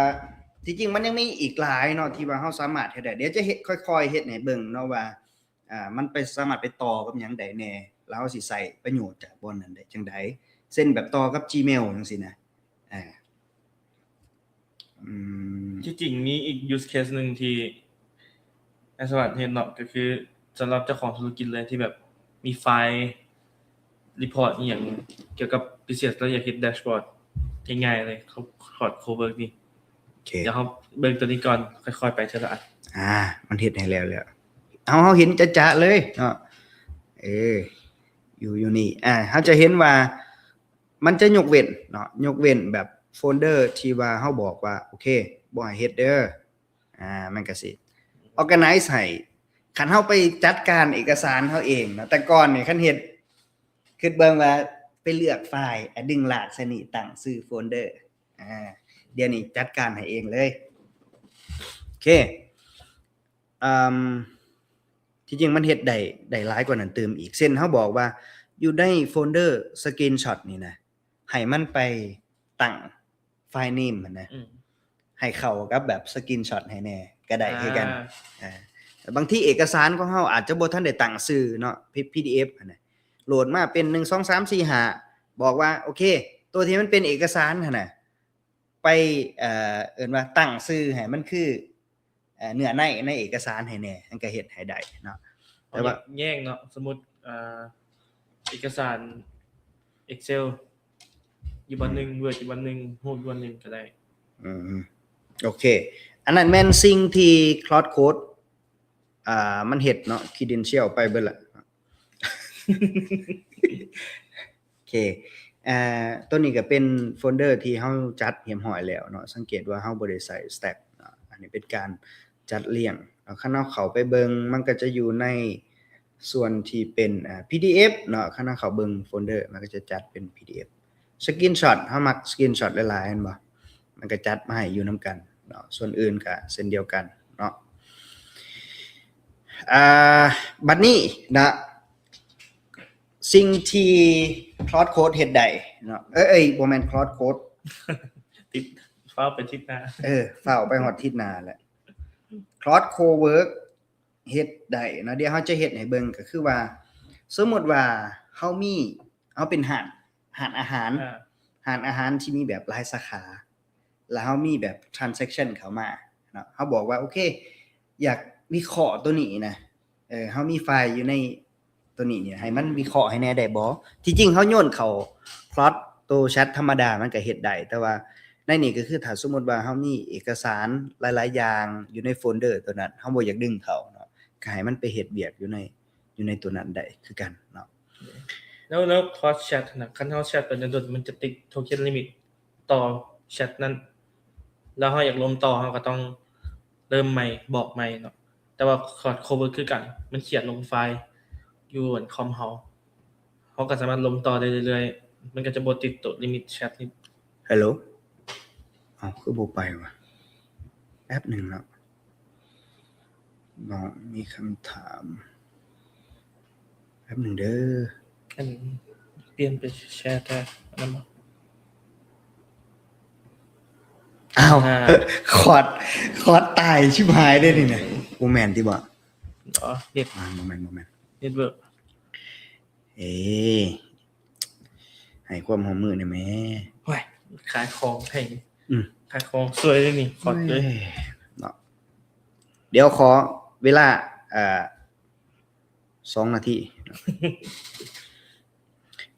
ທີ່ຈິງມັນຍັງມີອີກຫຼາຍເນາະ ທີ່ວ່າເຮົາສາມາດເຮັດໄດ້. ດຽວຈະເຮັດ ຄ່ອຍໆເຮັດໃຫ້ເບິ່ງເນາະວ່າ ອ່າ ມັນໄປ ສາມາດໄປຕໍ່ກັບຫຍັງໄດ້ແດ່ ແລ້ວເຮົາຊິໃຊ້ປະໂຫຍດຈາກບ່ອນນັ້ນໄດ້ຈັ່ງໃດ ເຊັ່ນແບບຕໍ່ກັບ Gmail ຈັ່ງຊີ້ນະ. ອ່າ ອືມ ທີ່ຈິງມີອີກ use case ໜຶ່ງທີ່ອ້າຍສະຫວັດເຮັດເນາະ ກໍຄືສຳລັບເຈົ້າຂອງທຸລະກິດເລີຍ ທີ່ແບບມີໄຟລ໌ report ອີ່ຫຍັງກ່ຽວກັບ business ແລ້ວຢາກເຮັດ dashboard ງ່າຍໆເລີຍ Claude Cowork ນີ້. ໂອເຄ ດຽວເຮົາເບິ່ງຕົວນີ້ກ່ອນ ຄ່ອຍໆໄປເທື່ອລະອັນ. ອ່າ ມັນເຮັດໃຫ້ແລ້ວ ແລ້ວ ເຮົາ ເຮົາເຫັນຈະໆເລີຍເນາະ. ເອີ ຢູ່ ຢູ່ນີ້ ອ່າ ເຮົາຈະເຫັນວ່າ ມັນຈະຍົກເວັ້ນເນາະ ຍົກເວັ້ນແບບໂຟນເດີທີ່ວ່າເຮົາບອກວ່າ ໂອເຄ ບໍ່ໃຫ້ເຮັດເດີ ອ່າ ມັນກະຊິ organize ໃຫ້. ຄັນເຮົາໄປຈັດການເອກະສານເຮົາເອງເນາະ ແຕ່ກ່ອນນີ້ຄັນເຮັດ ຄິດເບິ່ງວ່າໄປເລືອກໄຟລ໌ ອ່າ ດຶງລາກໃສ່ນີ້ ຕັ້ງຊື່ໂຟນເດີ ອ່າ ດຽວນີ້ຈັດການໃຫ້ເອງເລີຍ. ໂອເຄ ອາ ທີ່ຈິງມັນເຮັດໄດ້ ໄດ້ຫຼາຍກວ່ານັ້ນຕື່ມອີກ ເຊັ່ນເຮົາບອກວ່າຢູ່ໃນໂຟນເດີ screenshot ນີ້ນະ ໃຫ້ມັນໄປຕັ້ງ file name ຫັ້ນນະ ອືມ ໃຫ້ເຂົ້າກັບແບບ screenshot ໃຫ້ແດ່ກໍໄດ້ຄືກັນ ອ່າ ອ່າ ແຕ່ບາງທີເອກະສານຂອງເຮົາອາດຈະບໍ່ທັນໄດ້ຕັ້ງຊື່ເນາະ PDF ຫັ້ນນະ ໂຫຼດມາເປັນ ໜຶ່ງ ສອງ ສາມ ສີ່ ຫ້າ ບອກວ່າ ໂອເຄ ໂຕທີ່ມັນເປັນເອກະສານຫັ້ນນະ ໄປ ເອີ ເອີ້ນວ່າຕັ້ງຊື່ໃຫ້ມັນຄື ເອີ ເນື້ອໃນໃນເອກະສານໃຫ້ແດ່ ມັນກໍເຮັດໃຫ້ໄດ້ເນາະ. ແຕ່ວ່າ ເຮົາຢາກແຍກເນາະ ສົມມຸດ ເອີ ເອກະສານ Excel ຢູ່ບ່ອນໜຶ່ງ Word ຢູ່ບ່ອນໜຶ່ງ ຮູບຢູ່ບ່ອນໜຶ່ງກໍໄດ້. ອືມ ໂອເຄ ອັນນັ້ນແມ່ນສິ່ງທີ່ Claude Code ອ່າ ມັນເຮັດເນາະ credential ໄປເບິດລະ. ໂອເຄ ເອີ ໂຕນີ້ກໍເປັນໂຟນເດີທີ່ເຮົາຈັດຮຽບຮ້ອຍແລ້ວເນາະ. ສັງເກດວ່າເຮົາບໍ່ໄດ້ໃສ່ stack ເນາະ. ອັນນີ້ເປັນການຈັດລຽງເນາະ. ຄັນເຮົາເຂົ້າໄປເບິ່ງ ມັນກໍຈະຢູ່ໃນສ່ວນທີ່ເປັນ ເອີ PDF ເນາະ. ຄັນເຮົາເຂົ້າເບິ່ງໂຟນເດີ ມັນກໍຈະຈັດເປັນ PDF. Screenshot ເຮົາມັກ screenshot ຫຼາຍໆ ແມ່ນບໍ່? ມັນກໍຈັດມາໃຫ້ຢູ່ນຳກັນເນາະ. ສ່ວນອື່ນກໍເຊັ່ນດຽວກັນເນາະ. ອ່າ ບັດນີ້ນະ ສິ່ງທີ່ Claude Code ເຮັດໄດ້ເນາະ ເອີຍ ບໍ່ແມ່ນ Claude Code ຕິດ ຟ້າວໄປທິດໜ້າ ເອີ ຟ້າວໄປຮອດທິດໜ້າແຫຼະ. Claude Cowork ເຮັດໄດ້ເນາະ. ດຽວເຮົາຈະເຮັດໃຫ້ເບິ່ງ ກໍຄືວ່າ ສົມມຸດວ່າເຮົາມີ ເຮົາເປັນຮ້ານ ຮ້ານອາຫານ ອ່າ ຮ້ານອາຫານທີ່ມີແບບຫຼາຍສາຂາ ແລ້ວເຮົາມີແບບ transaction ເຂົ້າມາເນາະ. ເຮົາບອກວ່າ ໂອເຄ ຢາກວິເຄາະໂຕນີ້ນະ ເອີ ເຮົາມີໄຟລ໌ຢູ່ໃນໂຕນີ້ນີ້ ໃຫ້ມັນວິເຄາະໃຫ້ແດ່ໄດ້ບໍ່? ທີ່ຈິງເຮົາໂຍນເຂົ້າ Claude ໂຕ Chat ທຳມະດາ ມັນກໍເຮັດໄດ້ ແຕ່ວ່າໃນນີ້ກໍຄື ຖ້າສົມມຸດວ່າເຮົາມີເອກະສານຫຼາຍໆຢ່າງຢູ່ໃນໂຟນເດີໂຕນັ້ນ ເຮົາບໍ່ຢາກດຶງເຂົ້າເນາະ ກໍໃຫ້ມັນໄປເຮັດວຽກຢູ່ໃນ ຢູ່ໃນໂຕນັ້ນໄດ້ຄືກັນເນາະ. ແລ້ວ ແລ້ວ Claude Chat ຫັ້ນນະ ຄັນເຮົາ chat ໄປດົນໆ ມັນຈະຕິດ token limit ຕໍ່ chat ນັ້ນ ແລ້ວເຮົາຢາກລົມຕໍ່ ເຮົາກໍຕ້ອງເລີ່ມໃໝ່ ບອກໃໝ່ເນາະ. ແຕ່ວ່າ Claude Cowork ຄືກັນ ມັນຂຽນລົງໄຟລ໌ຢູ່ອັນຄອມເຮົາ ເຮົາກໍສາມາດລົມຕໍ່ໄດ້ເລື້ອຍໆ ມັນກໍຈະບໍ່ຕິດໂຕ limit chat ນີ້. ຮັລໂຫຼ ເອົ້າ ຄືບໍ່ໄປວະ? ແປັບໜຶ່ງເນາະ. ນ້ອງມີຄຳຖາມ ແປັບໜຶ່ງເດີ. ອັນ ປ່ຽນໄປແຊແທ້ ອັນນັ້ນບໍ່? ອ້າວ ອ່າ Claude Claude ຕາຍຊິບຫາຍເດ້ນີ້ນະ. ບໍ່ແມ່ນຕິບໍ່? ອໍ ເນັດ ອ່າ ບໍ່ແມ່ນ ບໍ່ແມ່ນ network. ເອີ ໃຫ້ຄວາມຮ່ວມມືແດ່ແມ. ໂອ້ຍ ຂາຍຂອງແພງ ອືມ ຂາຍຂອງສວຍເດ້ນີ້ Claude ເອີຍ ເນາະ. ດຽວຂໍເວລາ ເອີ ສອງນາທີ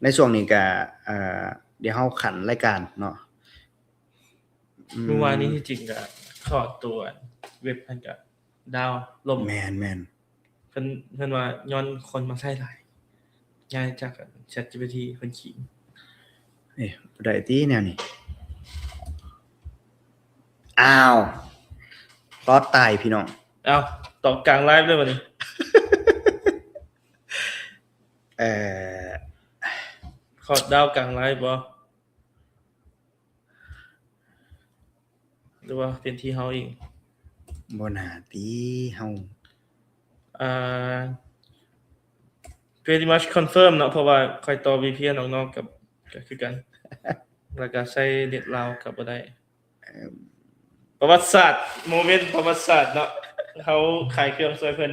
ໃນຊ່ວງນີ້ກະ ເອີ ດຽວເຮົາຂັ້ນລາຍການເນາະ. ອືມ ມື້ວານນີ້ທີ່ຈິງກະ Claude ຕົວເວັບຫັ້ນກະ ດາວລົມ. ແມ່ນໆ ເພິ່ນ ເພິ່ນວ່າຍ້ອນຄົນມາໃຊ້ຫຼາຍ ຍ້າຍຈາກ ChatGPT ເພິ່ນຂີງ. ເອີ ບໍ່ໄດ້ຕິແນວນີ້. ອ້າວ Claude ຕາຍພີ່ນ້ອງ. ອ້າວ ຕອບກາງໄລຟ໌ເລີຍບັດນີ້. ເອີ Claude ດາວກາງໄລຟ໌ບໍ່? ຫຼືວ່າເປັນທີ່ເຮົາເອງ? ບໍ່ໜ້າຕິເຮົາ. ອ່າ pretty much confirm ເນາະ ເພາະວ່າຂ້ອຍຕໍ່ VPN ອອກນອກກັບ ກໍຄືກັນ ແລ້ວກໍໃຊ້ເນັດລາວກໍບໍ່ໄດ້. ເອີ ປະຫວັດສາດ ໂມເມັນປະຫວັດສາດເນາະ ເຮົາຂາຍເຄື່ອງຊ່ວຍເພິ່ນ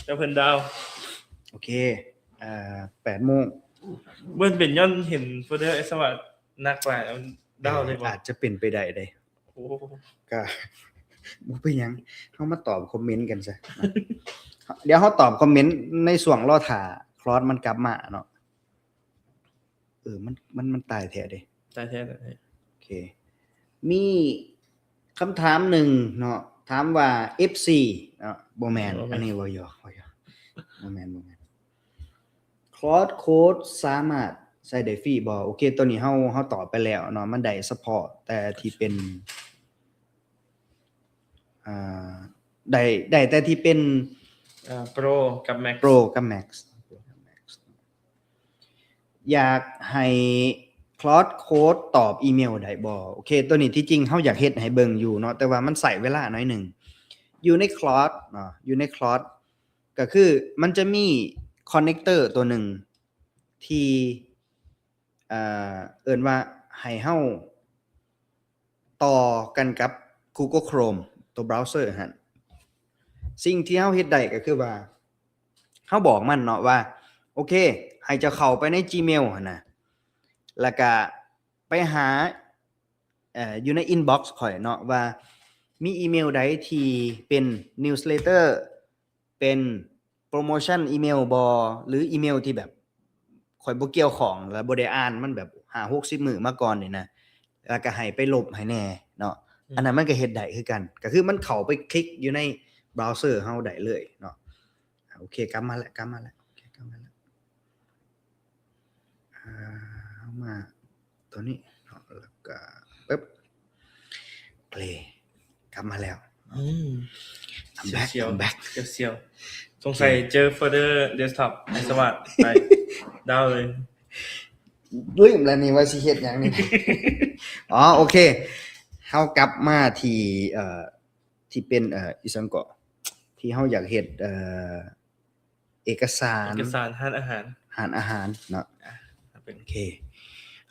ແລ້ວເພິ່ນດາວ. ໂອເຄ ເອີ ແປດໂມງ ເບິ່ງເປັນຍ້ອນເຫັນໂຟເດີໄອສະຫວັດ ໜັກຫຼາຍ ດາວເລີຍບໍ່? ເອີ ອາດຈະເປັນໄປໄດ້ເດ້. ໂອ້ ກະບໍ່ເປັນຫຍັງ ເຮົາມາຕອບຄອມເມັນກັນຊະ. ດຽວເຮົາຕອບຄອມເມັນໃນຊ່ວງລໍຖ້າ Claude ມັນກັບມາເນາະ. ເອີ ມັນ ມັນ ມັນຕາຍແທ້ເດ້ ຕາຍແທ້. ໂອເຄ ມີຄຳຖາມໜຶ່ງເນາະ ຖາມວ່າ ເອັຟຊີ ເນາະ ບໍ່ແມ່ນ ບໍ່ແມ່ນ ອັນນີ້ເວົ້າຢອກ ເວົ້າຢອກ ບໍ່ແມ່ນ ບໍ່ແມ່ນ. Claude Code ສາມາດໃຊ້ໄດ້ຟຣີບໍ່? ໂອເຄ ຕົວນີ້ເຮົາ ເຮົາຕອບໄປແລ້ວເນາະ ມັນໄດ້ສະເພາະແຕ່ທີ່ເປັນ ອ່າ ໄດ້ ໄດ້ແຕ່ທີ່ເປັນ ເອີ Pro ກັບ Max Pro ກັບ Max ຢາກໃຫ້ Claude Code ຕອບອີເມວໄດ້ບໍ່? ໂອເຄ ຕົວນີ້ທີ່ຈິງເຮົາຢາກເຮັດໃຫ້ເບິ່ງຢູ່ເນາະ ແຕ່ວ່າມັນໃຊ້ເວລາໜ້ອຍໜຶ່ງ. ຢູ່ໃນ Claude ເນາະ ຢູ່ໃນ Claude ກໍຄືມັນຈະມີ connector ຕົວໜຶ່ງທີ່ ເອີ ເອີ້ນວ່າໃຫ້ເຮົາຕໍ່ກັນກັບ Google Chrome ຕົວ browser ຫັ້ນ. ສິ່ງທີ່ເຮົາເຮັດໄດ້ກໍຄືວ່າ ເຮົາບອກມັນເນາະວ່າ ໂອເຄ ໃຫ້ເຈົ້າເຂົ້າໄປໃນ Gmail ຫັ້ນນະ ແລ້ວກະໄປຫາ ເອີ ຢູ່ໃນ inbox ຂ້ອຍເນາະ ວ່າມີອີເມວໃດທີ່ເປັນ newsletter ເປັນ promotion email ບໍ່ ຫຼື ອີເມວທີ່ແບບຂ້ອຍບໍ່ກ່ຽວຂ້ອງ ແລ້ວບໍ່ໄດ້ອ່ານມັນແບບຫ້າຫົກສິບມື້ມາກ່ອນນີ້ນະ ແລ້ວກໍໃຫ້ໄປລົບໃຫ້ແດ່ເນາະ. ອືມ ອັນນັ້ນມັນກໍເຮັດໄດ້ຄືກັນ ກໍຄືມັນເຂົ້າໄປຄລິກຢູ່ໃນ browser ເຮົາໄດ້ເລີຍເນາະ. ໂອເຄ ກັບມາແລ້ວ ກັບມາແລ້ວ ໂອເຄ ກັບມາແລ້ວ. ອ່າ ເຮົາມາຕົວນີ້ເນາະ ແລ້ວກໍປຶບ ໂອເຄ ກັບມາແລ້ວ. ອືມ I'm back ສຽວໆ I'm back ສຽວໆ ສົງໄສເຈີໂຟລເດີເດັສທັອບໃນສະຫວັດໄປດາວເລີຍ ລືມແລ້ວນີ້ວ່າຊິເຮັດຫຍັງນີ້. ອໍ ໂອເຄ ເຮົາກັບມາທີ່ ເອີ ທີ່ເປັນ ເອີ ອີ່ຫຍັງເກາະ ທີ່ເຮົາຢາກເຮັດ ເອີ ເອກະສານ ເອກະສານຮ້ານອາຫານ ຮ້ານອາຫານເນາະ. ອ່າ ເປັນ ໂອເຄ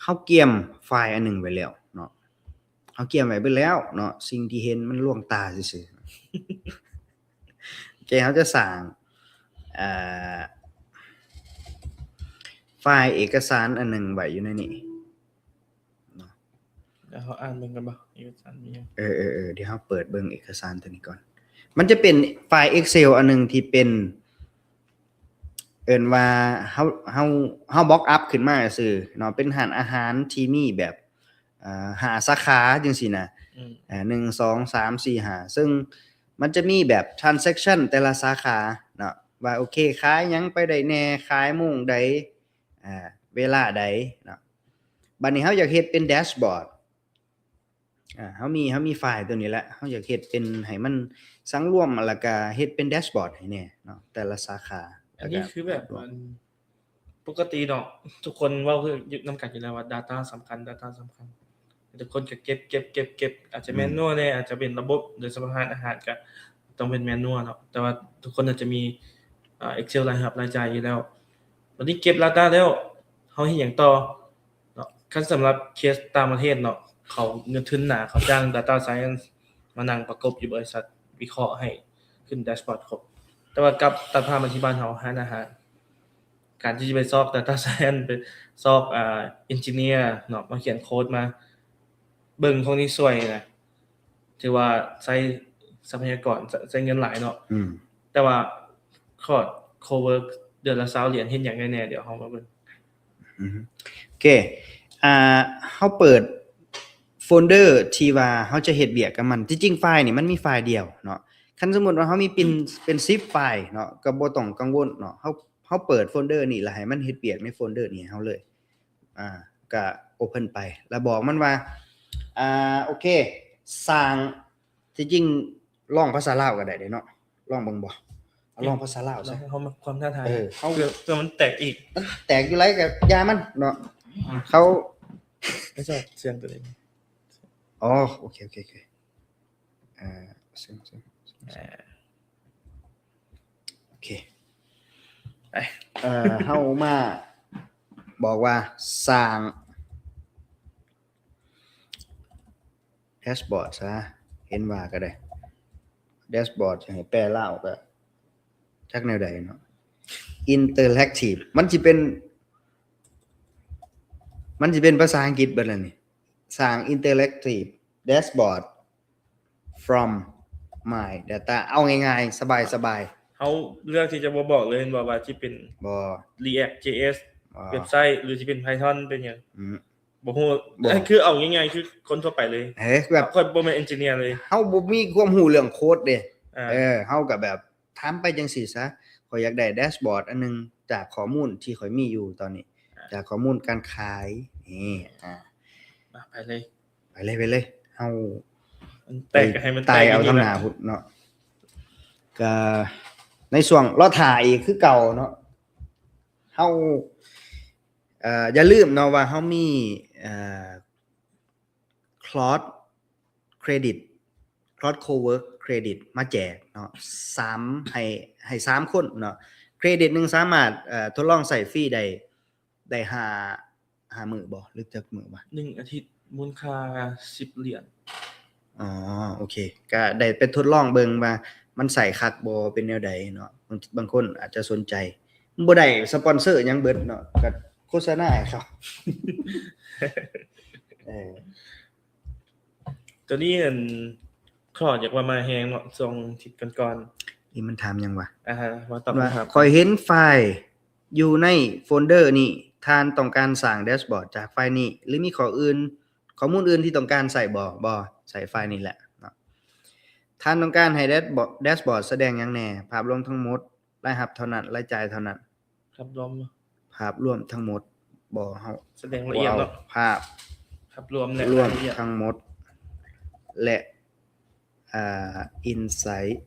ເຮົາກຽມໄຟລ໌ອັນໜຶ່ງໄວ້ແລ້ວເນາະ ເຮົາກຽມໄວ້ເບິດແລ້ວເນາະ ສິ່ງທີ່ເຫັນມັນລວງຕາຊື່ໆ. ໂອເຄ ເຮົາຈະສ້າງ ເອີ ໄຟລ໌ເອກະສານອັນໜຶ່ງໄວ້ຢູ່ໃນນີ້ເນາະ. ແລ້ວເຮົາອ່ານເບິ່ງກັນບໍ່ ເອກະສານມີຫຍັງ? ເອີໆໆ ດຽວເຮົາເປີດເບິ່ງເອກະສານຕົວນີ້ກ່ອນ. ມັນຈະເປັນໄຟລ໌ Excel ອັນໜຶ່ງທີ່ເປັນ ເອີ້ນວ່າເຮົາ ເຮົາ ເຮົາ mock up ຂຶ້ນມາຊື່ເນາະ ເປັນຮ້ານອາຫານທີ່ມີແບບ ເອີ ຫ້າສາຂາຈັ່ງຊີ້ນະ. ອືມ ເອີ ໜຶ່ງ ສອງ ສາມ ສີ່ ຫ້າ ເຊິ່ງມັນຈະມີແບບ transaction ແຕ່ລະສາຂາເນາະ ວ່າ ໂອເຄ ຂາຍຫຍັງໄປໄດ້ແດ່ ຂາຍໂມງໃດ ເວລາໃດເນາະ. ບັດນີ້ເຮົາຢາກເຮັດເປັນແດຊບອດ ອ່າ ເຮົາມີ ເຮົາມີໄຟລ໌ຕົວນີ້ແຫຼະ ເຮົາຢາກເຮັດເປັນໃຫ້ມັນສັງລວມ ແລ້ວກະເຮັດເປັນແດຊບອດໃຫ້ແດ່ເນາະ ແຕ່ລະສາຂາ. ອັນນີ້ຄືແບບ ອັນ ປົກກະຕິເນາະ ທຸກຄົນເວົ້າຄືນຳກັນຢູ່ແລ້ວວ່າ data ສຳຄັນ data ສຳຄັນ ທຸກຄົນກໍເກັບ ເກັບ ເກັບ ເກັບ ອາດຈະ ອືມ manual ແດ່ ອາດຈະເປັນລະບົບ ໂດຍສະເພາະຮ້ານອາຫານກໍຕ້ອງເປັນ manual ເນາະ ແຕ່ວ່າທຸກຄົນອາດຈະມີ ອ່າ Excel ລາຍຮັບລາຍຈ່າຍຢູ່ແລ້ວ. ບັດນີ້ເກັບ data ແລ້ວ ເຮົາເຮັດຫຍັງຕໍ່ເນາະ? ຄັນສຳລັບເຄສຕ່າງປະເທດເນາະ ເຂົາເງິນທຶນໜາ ເຂົາຈ້າງ data science ມານັ່ງປະກົບຢູ່ບໍລິສັດ ວິເຄາະໃຫ້ຂຶ້ນແດຊບອດຄົບ. ແຕ່ວ່າກັບຕັດພາບມາທີ່ບ້ານເຮົາ ຮ້ານອາຫານ ການທີ່ຈະໄປຊອກ data science ໄປຊອກ ອ່າ engineer ເນາະ ມາຂຽນໂຄດ ມາເບິ່ງພວກນີ້ຊ່ວຍນະ ຖືວ່າໃຊ້ຊັບພະຍາກອນ ໃຊ້ ໃຊ້ເງິນຫຼາຍເນາະ. ອືມ ແຕ່ວ່າ Claude Cowork ເດືອນລະຊາວຫຼຽນ ເຮັດຫຍັງໄດ້ແດ່? ດຽວເຮົາມາເບິ່ງ. ອືມ ໂອເຄ ອ່າ ເຮົາເປີດໂຟນເດີທີ່ວ່າເຮົາຈະເຮັດວຽກກັບມັນ. ທີ່ຈິງໄຟລ໌ນີ້ມັນມີໄຟລ໌ດຽວເນາະ. ຄັນສົມມຸດວ່າເຮົາມີເປັນ ເປັນສິບໄຟລ໌ເນາະ ກໍບໍ່ຕ້ອງກັງວົນເນາະ. ເຮົາ ເຮົາເປີດໂຟນເດີນີ້ ແລ້ວໃຫ້ມັນເຮັດວຽກໃນໂຟນເດີນີ້ໃຫ້ເຮົາເລີຍ. ອ່າ ກໍ open ໄປ ແລ້ວບອກມັນວ່າ ອ່າ ໂອເຄ ສ້າງ ທີ່ຈິງລອງພາສາລາວກໍໄດ້ເດ້ເນາະ ລອງເບິ່ງບໍ່? ເອົາລອງພາສາລາວຊະ ເຮົາມັກຄວາມທ້າທາຍ. ເອີ ເຮົາ ເພື່ອ ເພື່ອມັນແຕກອີກ ມັນແຕກຢູ່ໄລກໍຢ່າມັນເນາະ. ເຮົາ ໄປຊອກສຽງຕົວເອງ. ອໍ ໂອເຄ ໂອເຄ ໂອເຄ ເອີ ສຽງ ສຽງ ສຽງ ອ່າ ໂອເຄ ໄປ ເອີ ເຮົາມາບອກວ່າສ້າງ ແດຊບອດຊະ ເຫັນວ່າກໍໄດ້ ແດຊບອດ ຊິໃຫ້ແປລາວກໍຈັກແນວໃດເນາະ. Interactive ມັນຊິເປັນ ມັນຊິເປັນພາສາອັງກິດເບິດແລ້ວນີ້. ສ້າງ interactive dashboard from my data ເອົາງ່າຍໆ ສະບາຍໆ. ເຮົາເລືອກທີ່ຈະບໍ່ບອກເລີຍແມ່ນບໍ່ ວ່າຊິເປັນ ບໍ່ React JS ບໍ່ ເວັບໄຊ ຫຼືຊິເປັນ Python ເປັນຫຍັງ? ອືມ ບໍ່ຮູ້ ບໍ່ ຄືເອົາງ່າຍໆ ຄືຄົນທົ່ວໄປເລີຍ. ເອີ ແບບ ຂ້ອຍບໍ່ແມ່ນ engineer ເລີຍ ເຮົາບໍ່ມີຄວາມຮູ້ເລື່ອງໂຄດເດ້. ອ່າ ເອີ ເຮົາກໍແບບຖາມໄປຈັ່ງຊີ້ຊະ ຂ້ອຍຢາກໄດ້ແດຊບອດອັນໜຶ່ງຈາກຂໍ້ມູນທີ່ຂ້ອຍມີຢູ່ຕອນນີ້ ອ່າ ຈາກຂໍ້ມູນການຂາຍ. ນີ້ ອ່າ ມາ ໄປເລີຍ ໄປເລີຍ ໄປເລີຍ ເຮົາ ມັນແຕກກໍໃຫ້ມັນແຕກ ຕາຍເອົາທາງໜ້າພຸ້ນເນາະ. ກໍໃນຊ່ວງລໍຖ້າອີກຄືເກົ່າເນາະ ເຮົາ ເອີ ຢ່າລືມເນາະວ່າເຮົາມີ ເອີ Claude Credit Claude Cowork Credit ມາແຈກເນາະ ສາມ ໃຫ້ ໃຫ້ສາມຄົນເນາະ. ເຄຣດິດໜຶ່ງສາມາດ ເອີ ທົດລອງໃຊ້ຟຣີໄດ້ ໄດ້ຫ້າ ຫ້າມື້ບໍ່ ຫຼືຈັກມື້ວະ? ໜຶ່ງອາທິດ ມູນຄ່າສິບຫຼຽນ. ອໍ ໂອເຄ ກະໄດ້ໄປທົດລອງເບິ່ງວ່າ ມັນໃຊ້ຄັກບໍ່ ເປັນແນວໃດເນາະ ບາງ ບາງຄົນອາດຈະສົນໃຈ. ບໍ່ໄດ້ສະປອນເຊີຫຍັງເບິດເນາະ ກໍໂຄສະນາໃຫ້ເຂົາ. ເອີ ໂຕນີ້ອັນ Claude ຢາກວ່າມາແຮງເນາະ ຊ່ວງທິດກ່ອນໆ. ນີ້ມັນຖາມຫຍັງວະ? ອ່າຮະ ວ່າຕອບ ວ່າ ຄຳຖາມ ຂ້ອຍເຫັນໄຟລ໌ຢູ່ໃນໂຟນເດີນີ້ ທ່ານຕ້ອງການສ້າງແດຊບອດຈາກໄຟລ໌ນີ້ ຫຼືມີຂໍ້ອື່ນ ຂໍ້ມູນອື່ນທີ່ຕ້ອງການໃຊ້ບໍ່? ບໍ່, ໃຊ້ໄຟລ໌ນີ້ແຫຼະເນາະ. ທ່ານຕ້ອງການໃຫ້ແດຊບອດ ແດຊບອດສະແດງຫຍັງແດ່? ພາບລວມທັງໝົດ, ລາຍຮັບເທົ່ານັ້ນ, ລາຍຈ່າຍເທົ່ານັ້ນ. ພາບລວມ ພາບລວມທັງໝົດ. ບໍ່, ເຮົາສະແດງລະອຽດເນາະ, ພາບລວມ ລວມ ລາຍລະອຽດທັງໝົດ ແລະ ອ່າ insight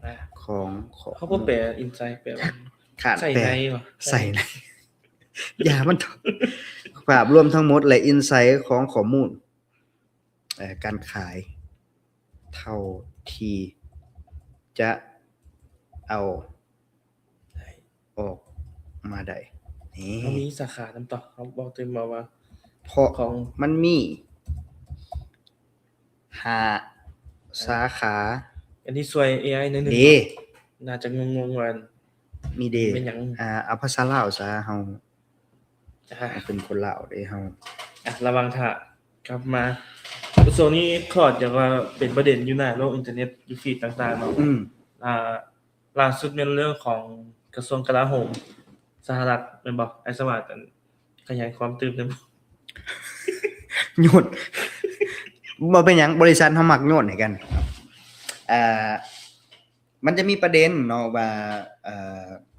ອ່າ ຂອງ ຂອງ ເຮົາບໍ່ແປ insight ແປວ່າ ຂາດ ໃສ່ ແປ ໃນ ໃສ່ໃນ ຢ່າມັນ ພາບລວມທັງໝົດ ແລະ insight ຂອງຂໍ້ມູນ ເອີ ການຂາຍ ເທົ່າທີ່ຈະເອົາ ໄດ້ ອອກມາໄດ້. ນີ້ ເຮົາມີສາຂານຳຕໍ່ ເຮົາບອກຕື່ມມາວ່າ ເພາະ ຂອງ ມັນມີຫ້າ ອ່າ ສາຂາ. ອັນນີ້ຊ່ວຍ ເອໄອ ໜ້ອຍໜຶ່ງ ເດ້ ເນາະ ໜ້າຈະງົງໆວ່າມີເດ້ ແມ່ນຫຍັງ. ອ່າ ເອົາພາສາລາວຊະ ເຮົາ ອ່າ ເປັນຄົນລາວເດ້ເຮົາ. ອ່ະ ລະຫວ່າງຖ້າກັບມາ ຊ່ວງນີ້ Claude ຢາກວ່າເປັນປະເດັນຢູ່ໜ້າໂລກອິນເຕີເນັດ ຢູ່ຟີດຕ່າງໆເນາະ. ອືມ ອ່າ ລ່າສຸດແມ່ນເລື່ອງຂອງກະຊວງກະລາໂຫມສະຫະລັດແມ່ນບໍ່? ອ້າຍສະຫວາດ ອັນ ຂະຫຍາຍຄວາມຕື່ມໄດ້ບໍ່? ໂຍນ ບໍ່ເປັນຫຍັງ, ບໍລິສັດເຮົາມັກໂຍນໃຫ້ກັນ. ເອີ ມັນຈະມີປະເດັນເນາະວ່າ ເອີ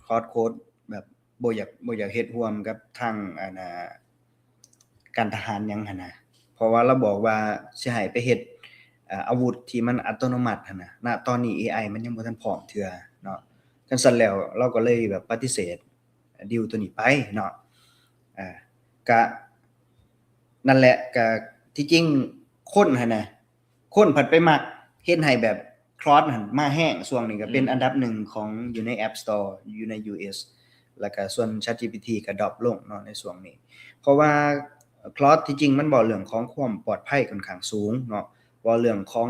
Claude Code ແບບ ບໍ່ຢາກ ບໍ່ຢາກເຮັດຮ່ວມກັບທາງ ອັນນ່າ ການທະຫານຫຍັງຫັ້ນນະ ເພາະວ່າລາວບອກວ່າຊິໃຫ້ໄປເຮັດ ເອີ ອາວຸດທີ່ມັນອັດຕະໂນມັດຫັ້ນນະ. ນະຕອນນີ້ເອໄອມັນຍັງບໍ່ທັນພ້ອມເທື່ອເນາະ, ຄັນຊັ້ນແລ້ວລາວກໍເລີຍແບບປະຕິເສດດີລໂຕນີ້ໄປເນາະ. ເອີ ກະ ນັ້ນແຫຼະ ກະທີ່ຈິງຄົນຫັ້ນນະ ຄົນພັດໄປມັກເຮັດໃຫ້ແບບ Claude ຫັ້ນມາແຮງ. ຊ່ວງນີ້ກໍເປັນ ອືມ ອັນດັບໜຶ່ງຂອງ ຢູ່ໃນ App Store ຢູ່ໃນ ຢູເອສ ແລ້ວກໍສ່ວນ ChatGPT ກໍດຣອບລົງເນາະໃນຊ່ວງນີ້ ເພາະວ່າ Claude ທີ່ຈິງມັນເວົ້າເລື່ອງຂອງຄວາມປອດໄພຂ້ອນຂ້າງສູງເນາະ, ເວົ້າເລື່ອງຂອງ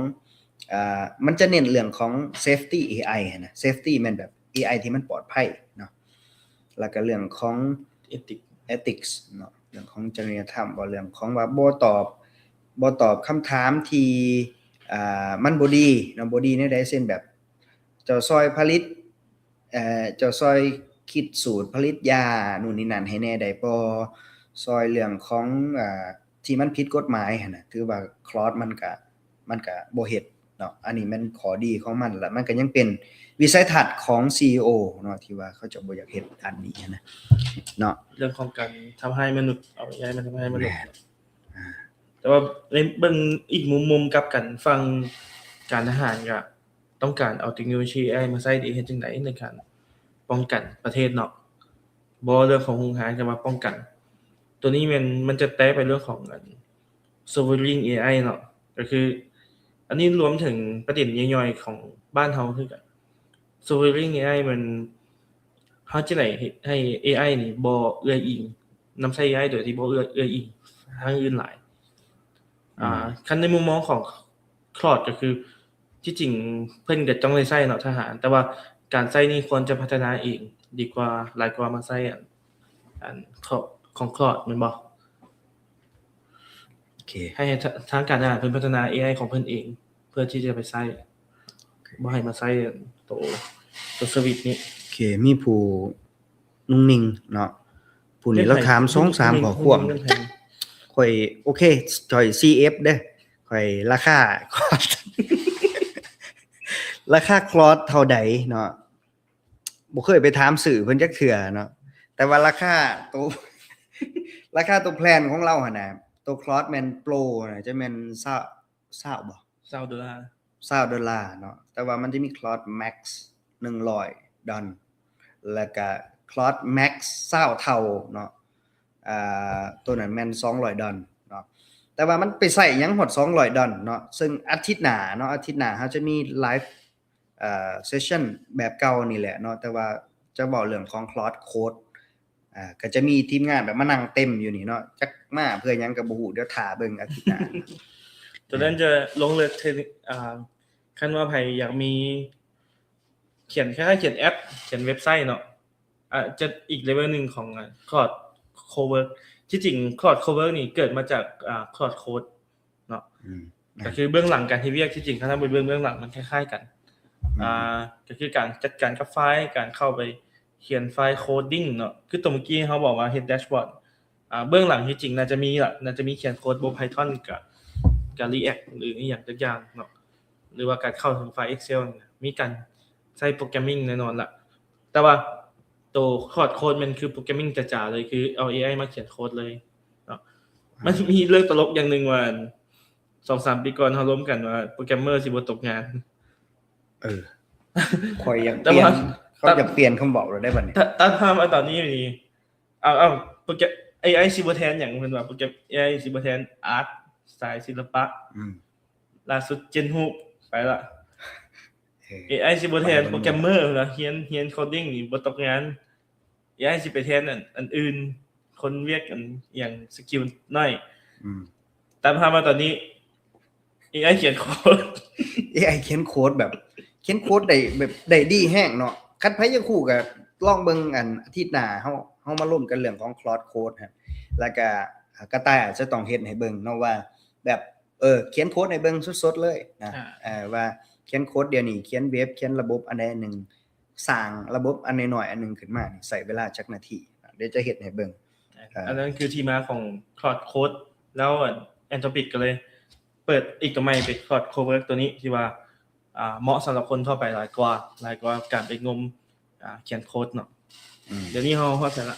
ອ່າ ມັນຈະເນັ້ນເລື່ອງຂອງ safety ເອໄອ ຫັ້ນນະ, safety ແມ່ນແບບ ເອໄອ ທີ່ມັນປອດໄພເນາະ, ແລ້ວກໍເລື່ອງຂອງ ethics ethics ເນາະ, ເລື່ອງຂອງຈະລິຍະທຳ, ເວົ້າເລື່ອງຂອງວ່າບໍ່ຕອບ ບໍ່ຕອບຄຳຖາມທີ່ ອ່າ ມັນບໍ່ດີເນາະ, ບໍ່ດີແນວໃດ ເຊັ່ນແບບ ເຈົ້າຊ່ອຍຜະລິດ ເຈົ້າຊ່ອຍຄິດສູດຜະລິດຢານູ່ນນີ້ນັ້ນໃຫ້ແດ່ໄດ້ບໍ່? ຊ່ອຍເລື່ອງຂອງ ອ່າ ທີ່ມັນຜິດກົດໝາຍຫັ້ນນະ, ຖືວ່າ Claude ມັນກະ ມັນກະບໍ່ເຮັດເນາະ. ອັນນີ້ແມ່ນຂໍ້ດີຂອງມັນ ແລະມັນກະຍັງເປັນວິໄສທັດຂອງ CEO ເນາະ ທີ່ວ່າເຂົາເຈົ້າບໍ່ຢາກເຮັດອັນນີ້ຫັ້ນນະເນາະ, ເລື່ອງຂອງການທຳຮ້າຍມະນຸດ, ເອົາ ເອໄອ ມາທຳຮ້າຍມະນຸດ. ແມ່ນ. ອ່າ ແຕ່ວ່າໃນເບິ່ງອີກມຸມ ມຸມກັບກັນ ຝັ່ງການທະຫານກະຕ້ອງການເອົາເຕັກໂນໂລຊີ ເອໄອ ມາໃຊ້ເດ ເຮັດຈັ່ງໃດໃນການປ້ອງກັນປະເທດເນາະ, ບໍ່ເລື່ອງຂອງໂຮງງານ ແຕ່ວ່າປ້ອງກັນ. ໂຕນີ້ແມ່ນ ມັນຈະແຕະໄປເລື່ອງຂອງອັນ sovereign ເອໄອ ເນາະ, ກໍຄືອັນນີ້ລວມເຖິງປະເດັນຍ່ອຍໆຂອງບ້ານເຮົາຄືກັນ. Sovereign ເອໄອ ມັນ ເຮົາຈະໄດ້ເຮັດໃຫ້ ເອໄອ ນີ້ບໍ່ເອື້ອຍອີງ, ນຳໃຊ້ ເອໄອ ໂດຍທີ່ບໍ່ເອື້ອຍ ເອື້ອຍອີງທາງອື່ນຫຼາຍ. ອືມ ອ່າ ຄັນໃນມຸມມອງຂອງ Claude ກໍຄື ທີ່ຈິງເພິ່ນກໍຕ້ອງໄດ້ໃຊ້ເນາະ ທະຫານ, ແຕ່ວ່າການໃຊ້ນີ້ຄວນຈະພັດທະນາເອງດີກວ່າ ຫຼາຍກວ່າມາໃຊ້ອັນ ອັນຂອງ ຂອງ Claude ແມ່ນບໍ່? ໂອເຄ ໃຫ້ທະ ທາງການທະຫານເພິ່ນພັດທະນາ ເອໄອ ຂອງເພິ່ນເອງ ເພື່ອທີ່ຈະໄປໃຊ້, ໂອເຄ ບໍ່ໃຫ້ມາໃຊ້ໂຕ ໂຕ Service ນີ້. ໂອເຄ ມີຜູ້ໜຸ່ງໜິ່ງເນາະ, ຜູ້ນີ້ລາວຖາມສອງສາມຂໍ້ຄວາມ. ຂ້ອຍ ໂອເຄ ຂ້ອຍ ຊີເອັຟ ເດ້, ຂ້ອຍລາຄາ ລາຄາ Claude ເທົ່າໃດເນາະ? ບໍ່ເຄີຍໄປຖາມຊື້ເພິ່ນຈັກເທື່ອເນາະ, ແຕ່ວ່າລາຄາໂຕ ລາຄາໂຕ plan ຂອງລາວຫັ້ນນະ, ໂຕ Claude ແມ່ນ Pro ນະ ຈະແມ່ນ ຊາວ ຊາວບໍ່? ຊາວໂດລາ ຊາວໂດລາເນາະ, ແຕ່ວ່າມັນຈະມີ Claude Max ໜຶ່ງຮ້ອຍດອນ, ແລ້ວກະ Claude Max ຊາວເທົ່າເນາະ, ອ່າ ໂຕນັ້ນແມ່ນສອງຮ້ອຍດອນເນາະ, ແຕ່ວ່າມັນໄປໃຊ້ຫຍັງຮອດສອງຮ້ອຍດອນເນາະ. ເຊິ່ງອາທິດໜ້າເນາະ, ອາທິດໜ້າເຮົາຈະມີ live ເອີ session ແບບເກົ່ານີ້ແຫຼະເນາະ, ແຕ່ວ່າຈະເວົ້າເລື່ອງຂອງ Claude Code ອ່າ ກໍຈະມີທີມງານແບບມານັ່ງເຕັມຢູ່ນີ້ເນາະ, ຈັກມາເພື່ອຫຍັງກໍບໍ່ຮູ້, ດຽວຖ້າເບິ່ງອາທິດໜ້າ. ໂຕນັ້ນຈະລົງເລິກເທັກນິກ, ອ່າ ຄັນວ່າໃຜຢາກມີ ຂຽນ ຄ້າຍໆຂຽນແອັບ ຂຽນເວັບໄຊເນາະ ອາດຈະອີກເລເວວໜຶ່ງຂອງ Claude Cowork. ທີ່ຈິງ Claude Cowork ນີ້ເກີດມາຈາກ ອາ Claude Code ເນາະ ອືມ ກໍຄືເບື້ອງຫຼັງການເຮັດວຽກ. ທີ່ຈິງ ຄັນເຮົາໄປເບິ່ງເບື້ອງຫຼັງ ມັນຄ້າຍໆກັນ ອືມ ອາ ກໍຄືການຈັດການກັບໄຟລ໌ ການເຂົ້າໄປຂຽນໄຟລ໌ coding ເນາະ ຄືຕົວເມື່ອກີ້ເຮົາບອກວ່າເຮັດແດຊບອດ ອາ ເບື້ອງຫຼັງທີ່ຈິງໜ້າຈະມີລະ ໜ້າຈະມີຂຽນໂຄດບົບ Python ກັບ ກັບ React ຫຼືອີ່ຫຍັງຈັກຢ່າງເນາະ ຫຼືວ່າການເຂົ້າເຖິງໄຟລ໌ Excel ນີ້ນະ ມີການໃຊ້ programming ແນ່ນອນລະ. ແຕ່ວ່າໂຕ Claude Code ແມ່ນຄື programming ຈ໋າໆເລີຍ ຄືເອົາ ເອໄອ ມາຂຽນໂຄດເລີຍເນາະ. ມັນມີເລື່ອງຕະຫຼົກຢ່າງໜຶ່ງວ່າ ສອງສາມປີກ່ອນເຮົາລົມກັນວ່າ programmer ຊິບໍ່ຕົກງານ. ເອີ ຂ້ອຍຢາກປ່ຽນ ເຂົາຢາກປ່ຽນຄຳເວົ້າແລ້ວໄດ໋ບັດນີ້. ຕາມພາບມາຕອນນີ້ນີ້ ເອົາ ເອົາ ໂປຣແກຣມ ເອໄອ ຊິບໍ່ແທນຫຍັງ ເພິ່ນວ່າໂປຣແກຣມ ເອໄອ ຊິບໍ່ແທນອາດ ສາຍສິລະປະ ອືມ ລ່າສຸດ Gen ຮູບ ໄປລະ ເອີ ເອໄອ ຊິບໍ່ແທນໂປຣແກຣມເມີ ເພິ່ນວ່າ ຮຽນ ຮຽນ coding ນີ້ບໍ່ຕົກງານ ເອໄອ ຊິໄປແທນອັນ ອັນອື່ນ ຄົນວຽກອັນຫຍັງ ສະກິວໜ້ອຍ ອືມ ຕາມພາບມາຕອນນີ້ ເອໄອ ຂຽນໂຄດ ເອໄອ ຂຽນໂຄດແບບ ຂຽນໂຄດໄດ້ແບບໄດ້ດີແຮງເນາະ. ຄັນໃຜຢາກຮູ້ກໍລອງເບິ່ງ ອັນ ອາທິດໜ້າເຮົາ ເຮົາມາລົມກັນເລື່ອງຂອງ Claude Code ຮະ ແລ້ວກໍ ອາ ກະຕ່າຍອາດຈະຕ້ອງເຮັດໃຫ້ເບິ່ງເນາະວ່າ ແບບ ເອີ ຂຽນໂຄດໃຫ້ເບິ່ງສົດໆເລີຍນະ ອ່າ ເອີ ວ່າຂຽນໂຄດດຽວນີ້ ຂຽນເວັບ ຂຽນລະບົບອັນໃດອັນໜຶ່ງ ສ້າງລະບົບອັນນ້ອຍໆອັນໜຶ່ງຂຶ້ນມານີ້ ໃຊ້ເວລາຈັກນາທີ? ດຽວຈະເຮັດໃຫ້ເບິ່ງ. ອ່າ ອັນນັ້ນຄືທີ່ມາຂອງ Claude Code ແລ້ວ Anthropic ກໍເລີຍເປີດອີກໂຕໃໝ່ເປັນ Claude Cowork ໂຕນີ້ ທີ່ວ່າ ອ່າ ເໝາະສຳລັບຄົນທົ່ວໄປຫຼາຍກວ່າ ຫຼາຍກວ່າການໄປງົມ ອ່າ ຂຽນໂຄດເນາະ. ອືມ ດຽວນີ້ເຮົາຮອດໃສລະ?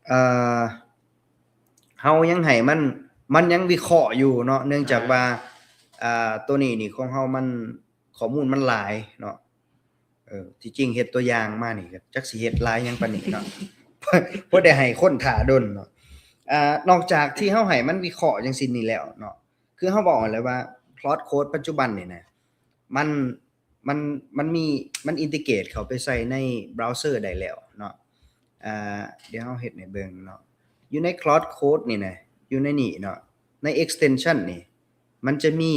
ເອີ ເຮົາຍັງໃຫ້ມັນ ມັນຍັງວິເຄາະຢູ່ເນາະ ເນື່ອງຈາກວ່າ ອ່າ ໂຕນີ້ນີ້ຂອງເຮົາມັນ ຂໍ້ມູນມັນຫຼາຍເນາະ. ເອີ ທີ່ຈິງເຮັດຕົວຢ່າງມານີ້ກໍຈັກຊິເຮັດຫຼາຍຫຍັງປານນີ້ເນາະ ພໍໄດ້ໃຫ້ຄົນຖ້າດົນເນາະ. ອ່າ ນອກຈາກທີ່ເຮົາໃຫ້ມັນວິເຄາະຈັ່ງຊີ້ນີ້ແລ້ວເນາະ ຄືເຮົາເວົ້າແລ້ວວ່າ Claude Code ປັດຈຸບັນນີ້ນະ ມັນ ມັນ ມັນມີ ມັນ integrate ເຂົ້າໄປໃສ່ໃນ browser ໄດ້ແລ້ວເນາະ. ອ່າ ດຽວເຮົາເຮັດໃຫ້ເບິ່ງເນາະ ຢູ່ໃນ Claude Code ນີ້ນະ ຢູ່ໃນນີ້ເນາະ ໃນ extension ນີ້ ມັນຈະມີ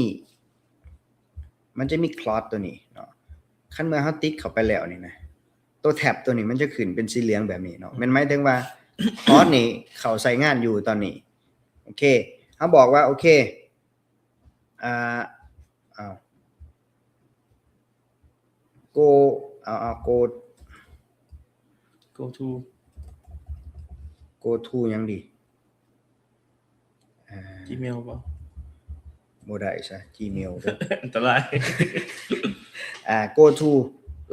ມັນຈະມີ Claude ໂຕນີ້ເນາະ. ຄັນເມື່ອເຮົາຕິດເຂົ້າໄປແລ້ວນີ້ນະ ໂຕ tab ໂຕນີ້ມັນຈະຂຶ້ນເປັນສີເຫຼືອງແບບນີ້ເນາະ ແມ່ນໝາຍເຖິງວ່າ Claude ນີ້ເຂົ້າໃຊ້ງານຢູ່ຕອນນີ້. ໂອເຄ ເຮົາບອກວ່າ ໂອເຄ ອ່າ ເອົາ go ເອົາ ເອົາ go go to go to ຫຍັງດີ? ອ່າ Gmail ບໍ່? ບໍ່ໄດ້ຊະ Gmail ເດີ ອັນຕະລາຍ. ອ່າ go to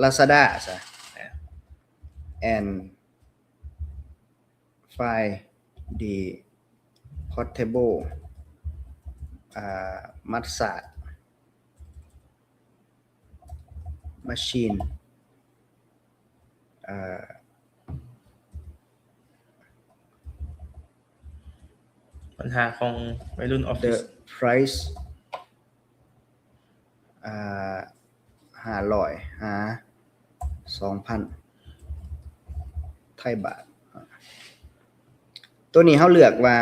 Lazada ຊະ and find the portable ອ່າ massage machine ເອີ ບັນຫາຂອງໄວລຸ້ນອອບຟິດ the price ເອີ ຫ້າຮ້ອຍຫາສອງພັນໄທບາດ. ໂຕນີ້ເຮົາເລືອກວ່າ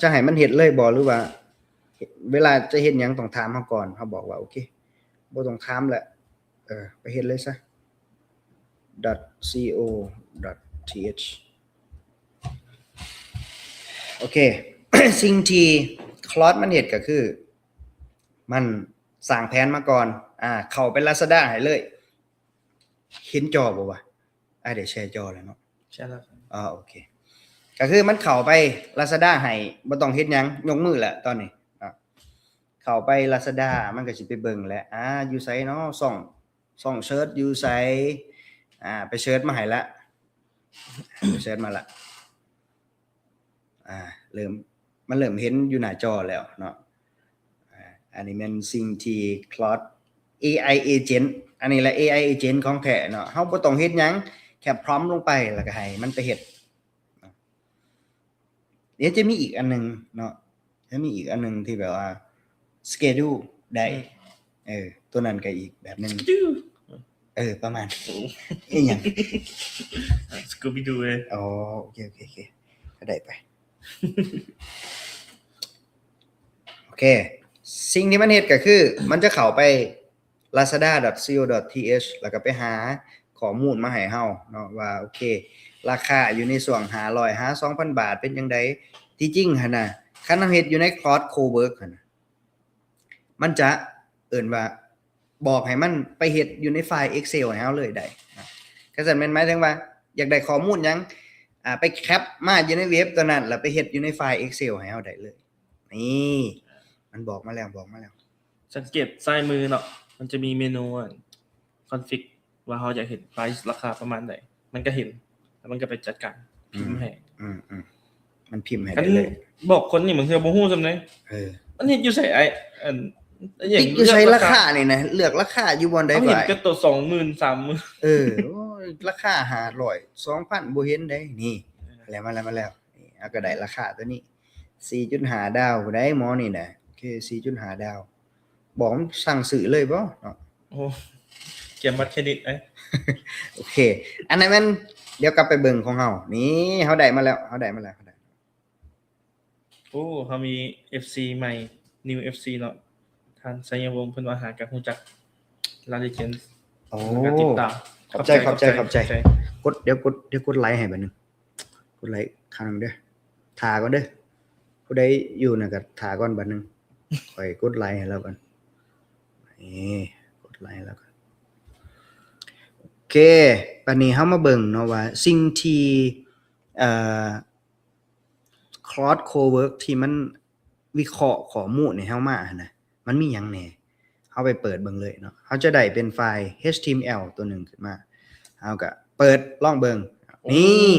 ຈະໃຫ້ມັນເຮັດເລີຍບໍ່ ຫຼືວ່າເວລາຈະເຮັດຫຍັງຕ້ອງຖາມເຮົາກ່ອນ. ເຮົາບອກວ່າ ໂອເຄ ບໍ່ຕ້ອງຖາມແຫຼະ ເອີ ໄປເຮັດເລີຍຊະ .co.th ໂອເຄ ສິ່ງທີ່ Claude ມັນເຮັດກໍຄື ມັນສ້າງແຜນມາກ່ອນ ອ່າ ເຂົ້າໄປ Lazada ໃຫ້ເລີຍ. ເຫັນຈໍບໍ່ວະ? ອ້າຍໄດ້ແຊຈໍແລ້ວເນາະ ແຊແລ້ວ. ອໍ ໂອເຄ ກໍຄືມັນເຂົ້າໄປ Lazada ໃຫ້ ບໍ່ຕ້ອງເຮັດຫຍັງ ຍົກມືແຫຼະຕອນນີ້ ອ່າ ເຂົ້າໄປ Lazada ມັນກໍຊິໄປເບິ່ງແຫຼະ ອ່າ ຢູ່ໃສເນາະ ຊ່ອງ ຊ່ອງເສີດຢູ່ໃສ ອ່າ ໄປເສີດມາໃຫ້ລະ ໄປເສີດມາລະ ອ່າ ເລີ່ມ ມັນເລີ່ມເຫັນຢູ່ໜ້າຈໍແລ້ວເນາະ. ອ່າ ອັນນີ້ແມ່ນສິ່ງທີ່ Claude ເອໄອ agent ອັນນີ້ແຫຼະ ເອໄອ agent ຂອງແທ້ເນາະ ເຮົາບໍ່ຕ້ອງເຮັດຫຍັງ ແຄ່ prompt ລົງໄປ ແລ້ວກໍໃຫ້ມັນໄປເຮັດ. ດຽວຈະມີອີກອັນໜຶ່ງເນາະ ຈະມີອີກອັນໜຶ່ງທີ່ແບບວ່າ schedule ໄດ້ ອືມ ເອີ ຕົວນັ້ນກໍອີກແບບໜຶ່ງ schedule ເອີ ປະມານ ອີຫຍັງ Scooby Doo ເລີຍ. ອໍ ໂອເຄ ໂອເຄ ໂອເຄ ກໍໄດ້ໄປ ໂອເຄ ສິ່ງທີ່ມັນເຮັດກໍຄື ມັນຈະເຂົ້າໄປ ลาซาด้า .co.th ແລ້ວກໍໄປຫາຂໍ້ມູນມາໃຫ້ເຮົາເນາະ ວ່າໂອເຄ ລາຄາຢູ່ໃນຊ່ວງຫ້າຮ້ອຍຫາສອງພັນບາດເປັນຈັ່ງໃດ. ທີ່ຈິງຫັ້ນນະ ຄັນເຮົາເຮັດຢູ່ໃນ Claude Cowork ຫັ້ນນະ ມັນຈະເອີ້ນວ່າ ບອກໃຫ້ມັນໄປເຮັດຢູ່ໃນໄຟລ໌ Excel ໃຫ້ເຮົາເລີຍໄດ້ນະ. ຄັນຊັ້ນແມ່ນໝາຍເຖິງວ່າຢາກໄດ້ຂໍ້ມູນຫຍັງ ອ່າ ໄປແຄັບມາຢູ່ໃນເວັບຕົວນັ້ນ ແລ້ວໄປເຮັດຢູ່ໃນໄຟລ໌ Excel ໃຫ້ເຮົາໄດ້ເລີຍ. ນີ້ ມັນບອກມາແລ້ວ ບອກມາແລ້ວ. ສັງເກດຊ້າຍມືເນາະ ມັນຈະມີເມນູອັນ config ວ່າເຮົາຢາກເຫັນໄຟລ໌ລາຄາປະມານໃດ ມັນກໍເຫັນ ແລ້ວມັນກໍໄປຈັດການພິມໃຫ້. ອືມໆ ມັນພິມໃຫ້ໄດ້ເລີຍ. ບອກຄົນນີ້ບາງເທື່ອບໍ່ຮູ້ສ່ຳໃດ. ເອີ ມັນເຮັດຢູ່ໃສອ້າຍ? ອັນ ຕິດຢູ່ໃສລາຄານີ້ນະ? ເລືອກລາຄາຢູ່ບ່ອນໃດ? ເຮົາເຫັນແຕ່ໂຕສອງໝື່ນ ສາມໝື່ນ. ເອີ ໂອ້ຍ ລາຄາຫ້າຮ້ອຍ ສອງພັນ ບໍ່ເຫັນໃດ. ນີ້ ເອີ ມາແລ້ວ ມາແລ້ວ ມາແລ້ວ. ນີ້ ເຮົາກໍໄດ້ລາຄາຕົວນີ້ ສີ່ຈຸດຫ້າດາວໄດ໋ ໝໍນີ້ນະ. ໂອເຄ ສີ່ຈຸດຫ້າດາວ. ບອກມັນສັ່ງຊື້ເລີຍບໍ່ເນາະ? ໂອ້ ກຽມບັດເຄຣດິດເດ້. ໂອເຄ ອັນນັ້ນແມ່ນ ດຽວກັບໄປເບິ່ງຂອງເຮົາ. ນີ້ ເຮົາໄດ້ມາແລ້ວ ເຮົາໄດ້ມາແລ້ວ ເຮົາໄດ້. ໂອ້ ເຮົາມີ ເອັຟຊີ ໃໝ່ New ເອັຟຊີ ເນາະ ທ່ານໄຊຍະວົງ ເພິ່ນວ່າຫາກໍຮູ້ຈັກ Legends. ໂອ້ ແລ້ວກໍຕິດຕາມ. ຂອບໃຈ ຂອບໃຈ ຂອບໃຈ ຂອບໃຈ. ກົດ ດຽວກົດ ດຽວກົດໄລໃຫ້ບາດໜຶ່ງ. ກົດໄລຄັ້ງໜຶ່ງເດີ້. ຖ້າກ່ອນເດີ້. ຜູ້ໃດຢູ່ນັ້ນກໍຖ້າກ່ອນບາດໜຶ່ງ. ຂ້ອຍກົດໄລໃຫ້ລາວກ່ອນ. ນີ້ ກົດໄລໃຫ້ລາວກ່ອນ. ໂອເຄ ບາດນີ້ເຮົາມາເບິ່ງເນາະວ່າສິ່ງທີ່ ເອີ Claude Cowork ທີ່ມັນວິເຄາະຂໍ້ມູນໃຫ້ເຮົາມາຫັ້ນນະ ມັນມີຫຍັງແດ່? ເຮົາໄປເປີດເບິ່ງເລີຍເນາະ. ເຮົາຈະໄດ້ເປັນໄຟລ໌ ເອັດທີເອັມແອລ ຕົວໜຶ່ງຂຶ້ນມາ. ເຮົາກໍເປີດລອງເບິ່ງ. ໂອ້ ນີ້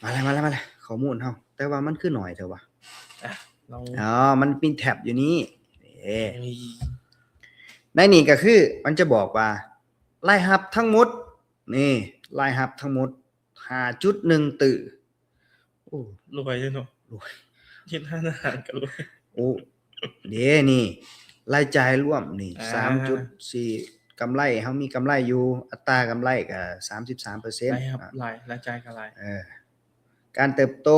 ມາແລ້ວ ມາແລ້ວ ມາແລ້ວ ຂໍ້ມູນເຮົາ. ແຕ່ວ່າມັນຄືໜ້ອຍແທ້ວະ? ອ່ະ ລອງ. ອໍ ມັນມີແທັບຢູ່ນີ້. ເອີ ເອີຍ ໃນນີ້ກໍຄືມັນຈະບອກວ່າລາຍຮັບທັງໝົດ. ນີ້ ລາຍຮັບທັງໝົດ ຫ້າຈຸດໜຶ່ງຕື້. ໂອ້ ລວຍເດ້ເນາະ. ລວຍ. ເຮັດຮ້ານອາຫານກໍລວຍ. ໂອ້ ເດ້ນີ້ ລາຍຈ່າຍລວມນີ້ ອ່າ ສາມຈຸດສີ່ ກຳໄລ ເຮົາມີກຳໄລຢູ່ ອັດຕາກຳໄລກໍສາມສິບສາມເປີເຊັນ. ລາຍຮັບ ອ່າ ຫຼາຍ ລາຍຈ່າຍກໍຫຼາຍ. ເອີ ການເຕີບໂຕ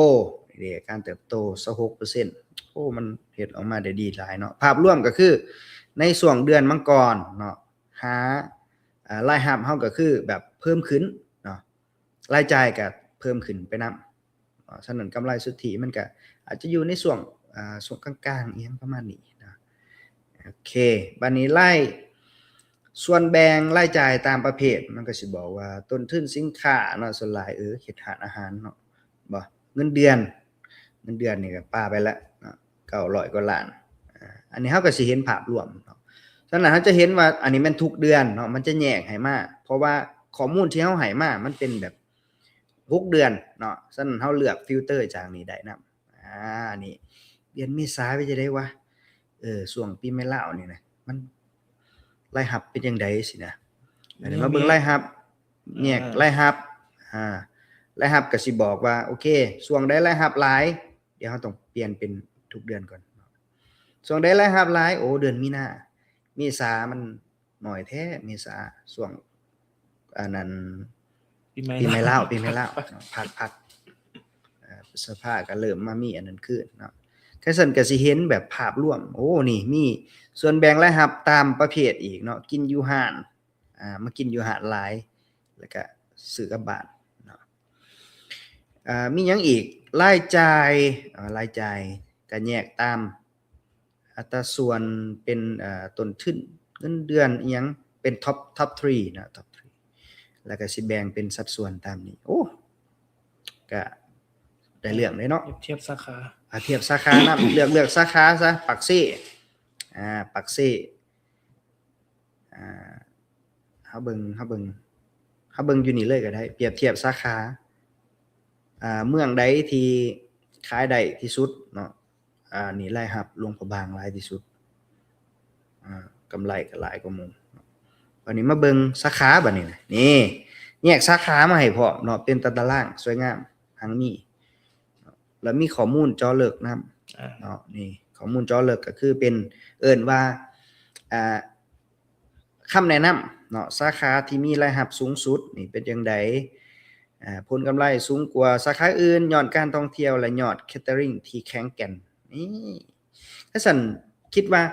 ເດ້ ການເຕີບໂຕ ຊາວຫົກເປີເຊັນ. ໂອ້ ມັນເຮັດອອກມາໄດ້ດີຫຼາຍເນາະ. ພາບລວມກໍຄືໃນຊ່ວງເດືອນມັງກອນເນາະ ຫາ ອ່າ ລາຍຮັບເຮົາກໍຄືແບບເພີ່ມຂຶ້ນເນາະ ລາຍຈ່າຍກໍເພີ່ມຂຶ້ນໄປນຳ. ເພາະສະນັ້ນກຳໄລສຸດທິມັນກໍອາດຈະຢູ່ໃນຊ່ວງ ອ່າ ຊ່ວງກາງໆ ອີ່ຫຍັງປະມານນີ້ນະ. ໂອເຄ ບາດນີ້ລາຍ ສ່ວນແບ່ງລາຍຈ່າຍຕາມປະເພດ ມັນກໍຊິບອກວ່າຕົ້ນທຶນສິນຄ້າເນາະ ສ່ວນຫຼາຍ ເອີ ເຮັດຮ້ານອາຫານເນາະ ບໍ່ ເງິນເດືອນ ເງິນເດືອນນີ້ກໍປາໄປແລ້ວເນາະ ເກົ້າຮ້ອຍກວ່າລ້ານ. ອ່າ ອັນນີ້ເຮົາກໍຊິເຫັນພາບລວມເນາະ. ສະນັ້ນເຮົາຈະເຫັນວ່າອັນນີ້ແມ່ນທຸກເດືອນເນາະ ມັນຈະແຍກໃຫ້ມາ ເພາະວ່າຂໍ້ມູນທີ່ເຮົາໃຫ້ມາມັນເປັນແບບຫົກເດືອນເນາະ. ສະນັ້ນເຮົາເລືອກຟິວເຕີຈາກນີ້ໄດ້ນຳ. ອ່າ ນີ້ ເດືອນເມສາເປັນຈັ່ງໃດວະ? ເອີ ຊ່ວງປີໃໝ່ລາວນີ້ນະ ມັນລາຍຮັບເປັນຈັ່ງໃດຊີ້ນະ. ອັນນີ້ມາເບິ່ງລາຍຮັບ ແຍກ ອ່າ ລາຍຮັບ ອ່າ ລາຍຮັບກໍຊິບອກວ່າ ໂອເຄ ຊ່ວງໃດລາຍຮັບຫຼາຍ ດຽວເຮົາຕ້ອງປ່ຽນເປັນທຸກເດືອນກ່ອນ. ຊ່ວງໃດລາຍຮັບຫຼາຍ? ໂອ້ ເດືອນມີນາ ເມສາມັນໜ້ອຍແທ້ ເມສາ ຊ່ວງ ອັນນັ້ນ ປີໃໝ່ ປີໃໝ່ລາວ ລາວ ປີໃໝ່ລາວ ພັກ ພັກ ອ່າ ພຶດສະພາກໍເລີ່ມມາມີອັນນັ້ນຄືນເນາະ. ຄັນຊັ້ນກໍຊິເຫັນແບບພາບລວມ ໂອ້ ນີ້ມີສ່ວນແບ່ງລາຍຮັບຕາມປະເພດອີກເນາະ ກິນຢູ່ຮ້ານ ອ່າ ມາກິນຢູ່ຮ້ານຫຼາຍ ແລ້ວກະຊື້ກັບບ້ານເນາະ. ອ່າ ມີຫຍັງອີກ? ລາຍຈ່າຍ ອ່າ ລາຍຈ່າຍກະແຍກຕາມອັດຕາສ່ວນເປັນ ເອີ ຕົ້ນທຶນ ເງິນເດືອນ ອີ່ຫຍັງ ເປັນ top top three ເນາະ top three ແລ້ວກະຊິແບ່ງເປັນສັດສ່ວນຕາມນີ້. ໂອ້ ກະໄດ້ເລື່ອງເດ້ເນາະ ທຽບສາຂາ ອ່າ ທຽບສາຂານຳ ເລືອກ ເລືອກສາຂາຊະ ປາກເຊ ອ່າ ປາກເຊ ອ່າ ເຮົາເບິ່ງ ເຮົາເບິ່ງ ເຮົາເບິ່ງຢູ່ນີ້ເລີຍກໍໄດ້ ປຽບທຽບສາຂາ ອ່າ ເມືອງໃດທີ່ຂາຍໄດ້ທີ່ສຸດເນາະ ອ່າ ນີ້ລາຍຮັບຫຼວງພະບາງຫຼາຍທີ່ສຸດ ອ່າ ກຳໄລກໍຫຼາຍກວ່າໝູ່. ບັດນີ້ມາເບິ່ງສາຂາບັດນີ້ນະ ນີ້ແຍກສາຂາມາໃຫ້ພ້ອມເນາະ ເປັນຕາຕະລາງ ສວຍງາມ ຮັ່ງມີ ແລ້ວມີຂໍ້ມູນເຈາະເລິກນຳ ອ່າ ເນາະ ນີ້ຂໍ້ມູນເຈາະເລິກກໍຄືເປັນ ເອີ້ນວ່າ ອ່າ ຄຳແນະນຳເນາະ ສາຂາທີ່ມີລາຍຮັບສູງສຸດນີ້ເປັນຈັ່ງໃດ ອ່າ ຜົນກຳໄລສູງກວ່າສາຂາອື່ນ ຍອດການທ່ອງທ່ຽວ ແລະ ຍອດ catering ທີ່ແຂງແກ່ນ. ນີ້ ຖ້າຊັ້ນ ຄິດວ່າ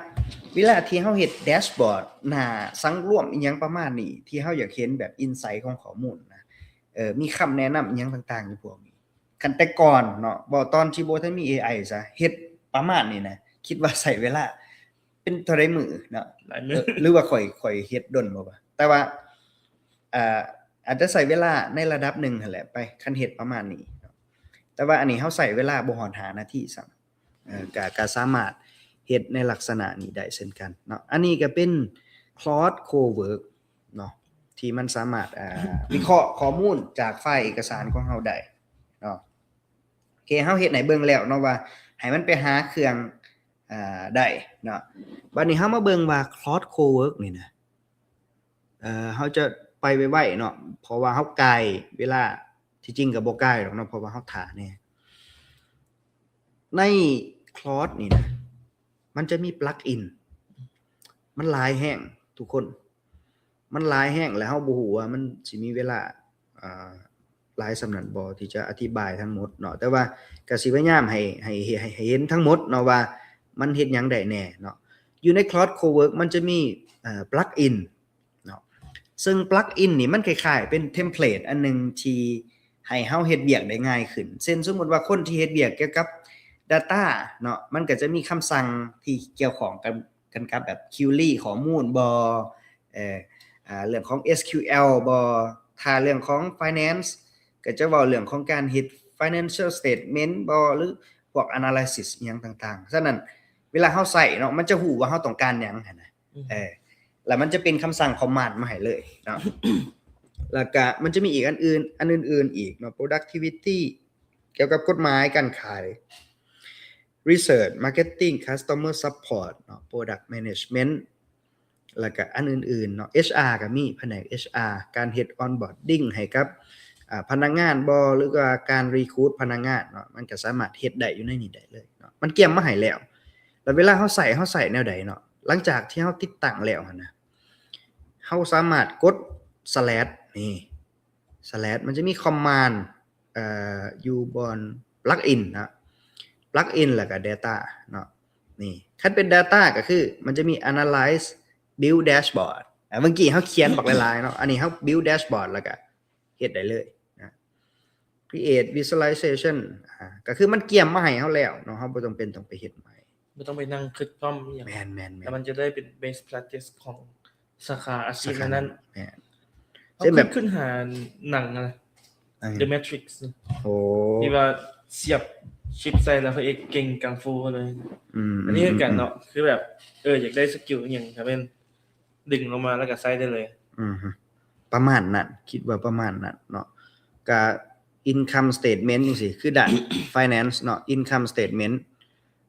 ເວລາທີ່ເຮົາເຮັດແດຊບອດ ໜ້າສັງລວມອີ່ຫຍັງປະມານນີ້ ທີ່ເຮົາຢາກເຫັນແບບອິນໄຊຂອງຂໍ້ມູນນະ ເອີ ມີຄຳແນະນຳອີ່ຫຍັງຕ່າງໆຢູ່ພວກນີ້ ຄັນແຕ່ກ່ອນເນາະ ບໍ່ ຕອນທີ່ບໍ່ທັນມີເອໄອຊະ ເຮັດປະມານນີ້ນະ ຄິດວ່າໃຊ້ເວລາເປັນເທົ່າໃດມື້ເນາະ ຫຼາຍມື້ ເອີ ຫຼືວ່າຂ້ອຍ ຂ້ອຍເຮັດດົນບໍ່ວະ ແຕ່ວ່າ ເອີ ອາດຈະໃຊ້ເວລາໃນລະດັບໜຶ່ງຫັ້ນແຫຼະໄປ ຄັນເຮັດປະມານນີ້ເນາະ ແຕ່ວ່າອັນນີ້ເຮົາໃຊ້ເວລາບໍ່ຮອດຫ້ານາທີຊ້ຳ ເອີ ກະ ກະສາມາດເຮັດໃນລັກສະນະນີ້ໄດ້ເຊັ່ນກັນເນາະ. ອັນນີ້ກະເປັນ Claude Cowork ເນາະ ທີ່ມັນສາມາດ ເອີ ວິເຄາະຂໍ້ມູນຈາກໄຟລ໌ເອກະສານຂອງເຮົາໄດ້ເນາະ. ໂອເຄ ເຮົາເຮັດໃຫ້ເບິ່ງແລ້ວເນາະວ່າ ໃຫ້ມັນໄປຫາເຄື່ອງ ເອີ ໄດ້ເນາະ. ບາດນີ້ເຮົາມາເບິ່ງວ່າ Claude Cowork ນີ້ນະ ເອີ ເຮົາຈະໄປໄວໆເນາະ ເພາະວ່າເຮົາກ່າຍເວລາ ທີ່ຈິງກະບໍ່ກ່າຍດອກເນາະ ເພາະວ່າເຮົາຖ້າແດ່. ໃນ Claude ນີ້ນະ ມັນຈະມີ plug-in ມັນຫຼາຍແຮງທຸກຄົນ ມັນຫຼາຍແຮງ ແລະ ເຮົາບໍ່ຮູ້ວ່າມັນຊິມີເວລາ ເອີ ຫຼາຍສ່ຳນັ້ນບໍ່ ທີ່ຈະອະທິບາຍທັງໝົດເນາະ ແຕ່ວ່າກະຊິພະຍາຍາມໃຫ້ ໃຫ້ ໃຫ້ ໃຫ້ເຫັນທັງໝົດເນາະວ່າມັນເຮັດຫຍັງໄດ້ແດ່ເນາະ. ຢູ່ໃນ Claude Cowork ມັນຈະມີ ເອີ plug-in ເນາະ ເຊິ່ງ plug-in ນີ້ມັນຄ້າຍໆເປັນ template ອັນໜຶ່ງທີ່ໃຫ້ເຮົາເຮັດວຽກໄດ້ງ່າຍຂຶ້ນ. ເຊັ່ນ ສົມມຸດວ່າຄົນທີ່ເຮັດວຽກກ່ຽວກັບ data ເນາະ ມັນກະຈະມີຄຳສັ່ງທີ່ກ່ຽວຂ້ອງກັນ ກັນກັບແບບ query ຂໍ້ມູນບໍ່ ເອີ ອາ ເລື່ອງຂອງ SQL ບໍ່ ຖ້າເລື່ອງຂອງ finance ກະຈະເວົ້າເລື່ອງຂອງການເຮັດ financial statement ບໍ່ ຫຼືພວກ analysis ອີ່ຫຍັງຕ່າງໆ. ສະນັ້ນ ເວລາເຮົາໃຊ້ເນາະ ມັນຈະຮູ້ວ່າເຮົາຕ້ອງການຫຍັງຫັ້ນນະ ອືມ ເອີ ແລ້ວມັນຈະເປັນຄຳສັ່ງ command ມາໃຫ້ເລີຍເນາະ. ແລ້ວກະມັນຈະມີອີກອັນອື່ນ ອັນອື່ນໆອີກເນາະ productivity ກ່ຽວກັບກົດໝາຍການຂາຍ research marketing customer support ເນາະ product management ແລ້ວກະອັນອື່ນໆເນາະ HR ກະມີ ພະແນກ HR ການເຮັດ onboarding ໃຫ້ກັບ ອາ ພະນັກງານບໍ່ ຫຼືວ່າການ recruit ພະນັກງານເນາະ ມັນກະສາມາດເຮັດໄດ້ຢູ່ໃນນີ້ໄດ້ເລີຍເນາະ ມັນກຽມມາໃຫ້ແລ້ວ. ແລ້ວເວລາເຮົາໃຊ້ ເຮົາໃຊ້ແນວໃດເນາະ ຫຼັງຈາກທີ່ເຮົາຕິດຕັ້ງແລ້ວຫັ້ນນະ ເຮົາສາມາດກົດ slash ນີ້ slash ມັນຈະມີ command ເອີ ຢູ່ບ່ອນ plug-in ເນາະ plug-in ແລ້ວກະ data ເນາະ. ນີ້ ຄັນເປັນ data ກະຄືມັນຈະມີ analyze build dashboard ອາ ເມື່ອກີ້ເຮົາຂຽນບັກຫຼາຍໆເນາະ ອັນນີ້ເຮົາ build dashboard ແລ້ວກະເຮັດໄດ້ເລີຍນະ create visualization ອາ ກະຄືມັນກຽມມາໃຫ້ເຮົາແລ້ວເນາະ ເຮົາບໍ່ຈຳເປັນຕ້ອງໄປເຮັດໃໝ່ ບໍ່ຕ້ອງໄປນັ່ງຄຶດພ້ອມອີ່ຫຍັງ ແມ່ນໆໆ ແຕ່ມັນຈະໄດ້ເປັນ best practice ຂອງ ສາຂາອາຊີບນັ້ນ ແມ່ນ ເຊັ່ນແບບ ຄຶດຫາໜັງ The Matrix ໂອ້ ທີ່ວ່າສຽບຊິບໃສ່ແລ້ວພະເອກເກັ່ງກັງຟູເລີຍ ອືມ ອັນນີ້ຄືກັນເນາະ ອືມ ຄືແບບ ເອີ ຢາກໄດ້ສະກິວອີ່ຫຍັງກະແມ່ນດຶງລົງມາແລ້ວກະໃຊ້ໄດ້ເລີຍ ອືມ ປະມານນັ້ນ ຄິດວ່າປະມານນັ້ນເນາະ. ກະ income statement ຈັ່ງຊີ້ ຄືດ້ານ finance ເນາະ income statement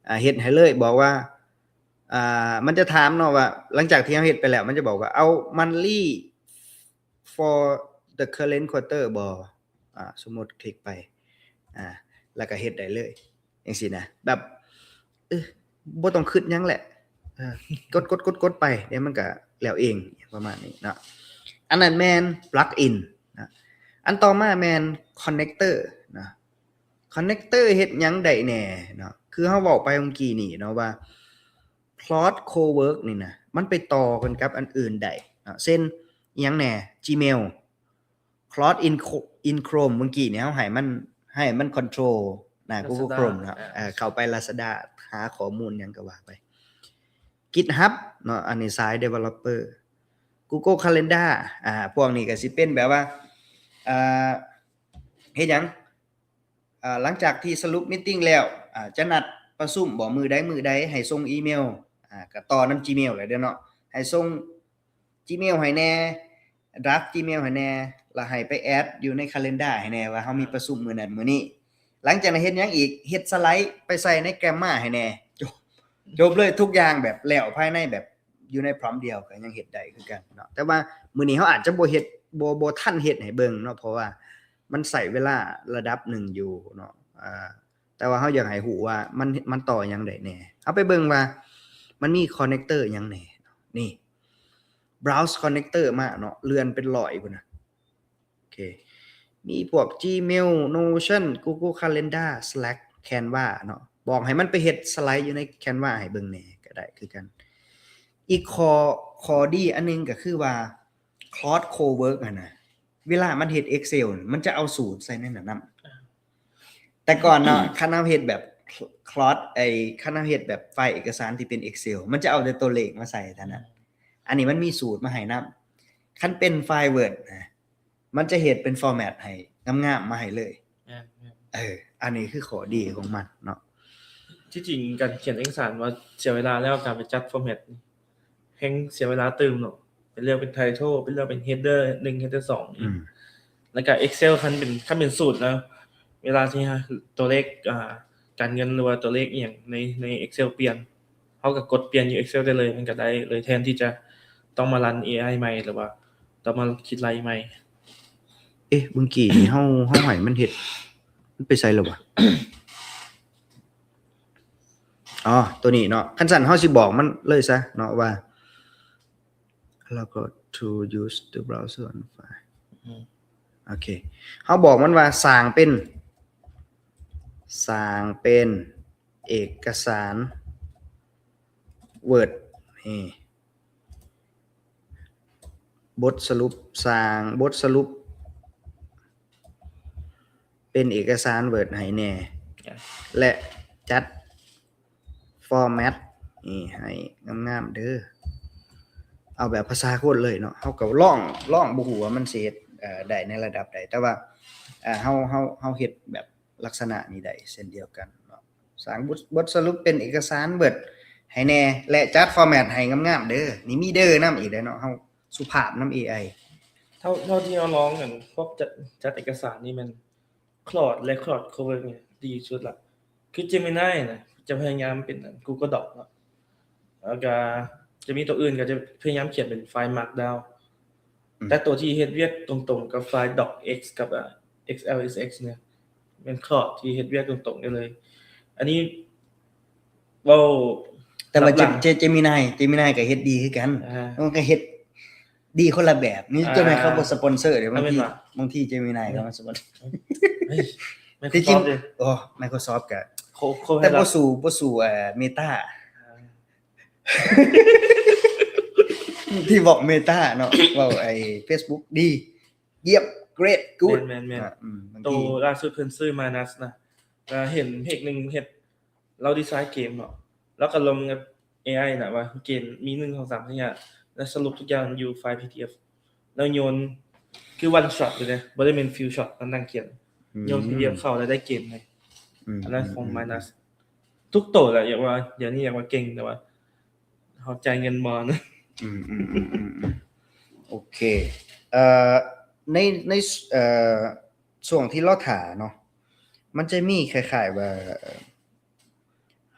ອາ ເຮັດໃຫ້ເລີຍ ບອກວ່າ ອາ ມັນຈະຖາມເນາະວ່າ ຫຼັງຈາກທີ່ເຮົາເຮັດໄປແລ້ວ ມັນຈະບອກວ່າ ເອົາ monthly for the current quarter ບໍ່ ອາ ສົມມຸດຄລິກໄປ ອາ ແລ້ວກະເຮັດໄດ້ເລີຍ ຈັ່ງຊີ້ນະ ແບບ ເອີ ບໍ່ຕ້ອງຄຶດຫຍັງແຫຼະ ເອີ ກົດໆໆໄປ ດຽວມັນກະແລ້ວເອງ ປະມານນີ້ເນາະ. ອັນນັ້ນແມ່ນ plug-in ນະ. ອັນຕໍ່ມາແມ່ນ connector ນະ. connector ເຮັດຫຍັງໄດ້ແດ່ເນາະ ຄືເຮົາເວົ້າໄປເມື່ອກີ້ນີ້ເນາະວ່າ Claude Cowork ນີ້ນະ ມັນໄປຕໍ່ກັນກັບອັນອື່ນໄດ້ເນາະ ເຊັ່ນ ອີ່ຫຍັງແດ່ Gmail Claude in in Chrome ເມື່ອກີ້ນີ້ ເຮົາໃຫ້ມັນ ໃຫ້ມັນ control ນະ Google Chrome ເນາະ ເຂົ້າໄປ Lazada ຫາຂໍ້ມູນຫຍັງກະວ່າໄປ GitHub ເນາະ ອັນນີ້ສາຍ developer Google Calendar ອາ ພວກນີ້ກະຊິເປັນແບບວ່າ ເຮັດຫຍັງ ອາ ຫຼັງຈາກທີ່ສະຫຼຸບ meeting ແລ້ວ ອາ ຈະນັດປະຊຸມບໍ່ ມື້ໃດມື້ໃດ ໃຫ້ສົ່ງອີເມວ ອາ ກະຕໍ່ນຳ Gmail ແລ້ວເດ້ເນາະ ໃຫ້ສົ່ງ Gmail ໃຫ້ແດ່ draft Gmail ໃຫ້ແດ່ ລະໃຫ້ໄປ add ຢູ່ໃນ calendar ໃຫ້ແດ່ວ່າເຮົາມີປະຊຸມມື້ນັ້ນມື້ນີ້. ຫຼັງຈາກນັ້ນເຮັດຫຍັງອີກ? ເຮັດສະໄລໄປໃສ່ໃນ Gamma ໃຫ້ແດ່. ຈົບ ຈົບເລີຍ ທຸກຢ່າງແບບແລ້ວພາຍໃນ ແບບຢູ່ໃນ prompt ດຽວ ກະຍັງເຮັດໄດ້ຄືກັນເນາະ. ແຕ່ວ່າມື້ນີ້ເຮົາອາດຈະບໍ່ເຮັດ ບໍ່ ບໍ່ທັນເຮັດໃຫ້ເບິ່ງເນາະ ເພາະວ່າມັນໃຊ້ເວລາລະດັບໜຶ່ງຢູ່ເນາະ ອາ ແຕ່ວ່າເຮົາຢາກໃຫ້ຮູ້ວ່າມັນ ມັນຕໍ່ຫຍັງໄດ້ແດ່. ເຮົາໄປເບິ່ງວ່າມັນມີ connector ຫຍັງແດ່. ນີ້ browse connector ມາເນາະ ເລື່ອນເປັນຮ້ອຍພຸ້ນນະ. ໂອເຄ ມີພວກ Gmail Notion Google Calendar Slack Canva ເນາະ. ບອກໃຫ້ມັນໄປເຮັດສະໄລຢູ່ໃນ Canva ໃຫ້ເບິ່ງແດ່. ໄດ້ຄືກັນ. ອີກຂໍ້ ຂໍ້ດີອັນໜຶ່ງກໍຄືວ່າ Claude Cowork ຫັ້ນນະ ເວລາມັນເຮັດ Excel ມັນຈະເອົາສູດໃສ່ໃນນັ້ນນຳ. ແຕ່ກ່ອນເນາະ ຄັນເຮົາເຮັດແບບ Claude ໄອ້ ຄັນເຮົາເຮັດແບບໄຟລ໌ເອກະສານທີ່ເປັນ Excel ມັນຈະເອົາແຕ່ຕົວເລກມາໃສ່ເທົ່ານັ້ນ. ອັນນີ້ມັນມີສູດມາໃຫ້ນຳ. ຄັນເປັນໄຟລ໌ Word ນະ ມັນຈະເຮັດເປັນ format ໃຫ້ງາມໆມາໃຫ້ເລີຍ. ແມ່ນໆ ເອີ ອັນນີ້ຄືຂໍ້ດີຂອງມັນເນາະ. ທີ່ຈິງການຂຽນເອກະສານວ່າເສຍເວລາແລ້ວ ການໄປຈັດ format ແຮ່ງເສຍເວລາຕື່ມເນາະ. ໄປເລືອກເປັນ title ໄປເລືອກເປັນ header ໜຶ່ງ header ສອງ ອືມ ແລ້ວກະ Excel ຄັນເປັນ ຄັນເປັນສູດນະ ເວລາທີ່ ຕົວເລກ ອ່າ ການເງິນ ຫຼືວ່າຕົວເລກອີ່ຫຍັງໃນ ໃນ Excel ປ່ຽນ ເຮົາກໍກົດປ່ຽນຢູ່ Excel ໄດ້ເລີຍ ມັນກໍໄດ້ເລີຍ ແທນທີ່ຈະຕ້ອງມາຣັນ ເອໄອ ໃໝ່ ຫຼືວ່າຕ້ອງມາຄິດໄລ່ໃໝ່. ເອະ ເມື່ອກີ້ນີ້ເຮົາ ເຮົາໃຫ້ມັນເຮັດ ມັນໄປໃສແລ້ວວະ? ອໍ ຕົວນີ້ເນາະ. ຄັນຊັ້ນເຮົາຊິບອກມັນເລີຍຊະເນາະວ່າ ແລ້ວກໍ to use the browser on file ອືມ ໂອເຄ ເຮົາບອກມັນວ່າສ້າງເປັນ ສ້າງເປັນເອກະສານ Word ນີ້ ບົດສະຫຼຸບ ສ້າງບົດສະຫຼຸບເປັນເອກະສານ Word ໃຫ້ແດ່ ແລະ ຈັດ format ນີ້ໃຫ້ງາມໆເດີ. ເອົາແບບພາສາຄົນເລີຍເນາະ. ເຮົາກໍລອງ ລອງ ບໍ່ຮູ້ວ່າມັນຊິເຮັດ ເອີ ໄດ້ໃນລະດັບໃດ ແຕ່ວ່າ ເອີ ເຮົາ ເຮົາ ເຮົາເຮັດແບບລັກສະນະນີ້ໄດ້ເຊັ່ນດຽວກັນເນາະ. ສ້າງບົດ ບົດສະຫຼຸບເປັນເອກະສານ Word ໃຫ້ແດ່ ແລະ ຈັດ format ໃຫ້ງາມໆເດີ. ນີ້ມີເດີນຳອີກເດ້ເນາະ. ເຮົາສຸພາບນຳ ເອໄອ. ເທົ່າ ເທົ່າທີ່ເຮົາລອງອັນພວກຈັດ ຈັດເອກະສານນີ້ແມ່ນ Claude ແລະ Claude Cowork ນີ້ດີທີ່ສຸດລະ. ຄື Gemini ນະ ຈະພະຍາຍາມເປັນອັນ Google Doc ເນາະ ແລ້ວກະຈະມີຕົວອື່ນກໍຈະພະຍາຍາມຂຽນເປັນໄຟລ໌ Markdown ອືມ ແຕ່ຕົວທີ່ເຮັດວຽກຕົງໆກັບໄຟລ໌ Docx ກັບ ອາ XLSX ເນຍ ແມ່ນ Claude ທີ່ເຮັດວຽກຕົງໆໄດ້ເລີຍ. ອັນນີ້ເວົ້າ ແຕ່ວ່າ Gemini Gemini ກໍເຮັດດີຄືກັນ ມັນກໍເຮັດດີຄົນລະແບບ. ນີ້ເຈົ້າແມ່ນເຂົາບໍ່ສະປອນເຊີເດ້ ບາງທີ ບາງທີ Gemini ກໍມາສະປອນເຊີ. ທີ່ຈິງ ໂອ້ Microsoft ກໍ ແຕ່ບໍ່ສູ້ ບໍ່ສູ້ Meta ທີ່ບອກ Meta ເນາະ ເວົ້າໄອ້ Facebook ດີ ຢ້ຽມ great good ແມ່ນໆ ໂຕລ່າສຸດເພິ່ນຊື້ Minus ນະ ກໍເຫັນເພຈໜຶ່ງເຮັດ ລາວດີໄຊເກມເນາະ ລາວກໍລົງກັບ ເອໄອ ນະວ່າເກມມີ ໜຶ່ງ ສອງ ສາມ ສີ່ ຫ້າ ແລ້ວສະຫຼຸບທຸກຢ່າງຢູ່ໄຟລ໌ PDF ແລ້ວໂຍນ ຄື one shot ເລີຍເດ້ ບໍ່ໄດ້ແມ່ນ few shot ມານັ່ງຂຽນ ໂຍນ PDF ເຂົ້າແລ້ວໄດ້ເກມເລີຍ. ອັນນັ້ນຂອງ Minus ທຸກໂຕແຫຼະ ຢາກວ່າ ດຽວນີ້ຢາກວ່າເກັ່ງ ແຕ່ວ່າເຮົາຈ່າຍເງິນບໍ່ນະ. ອືມ ໂອເຄ ເອີ ໃນ ໃນ ເອີ ຊ່ວງທີ່ລໍຖ້າເນາະ ມັນຈະມີຄ້າຍໆວ່າ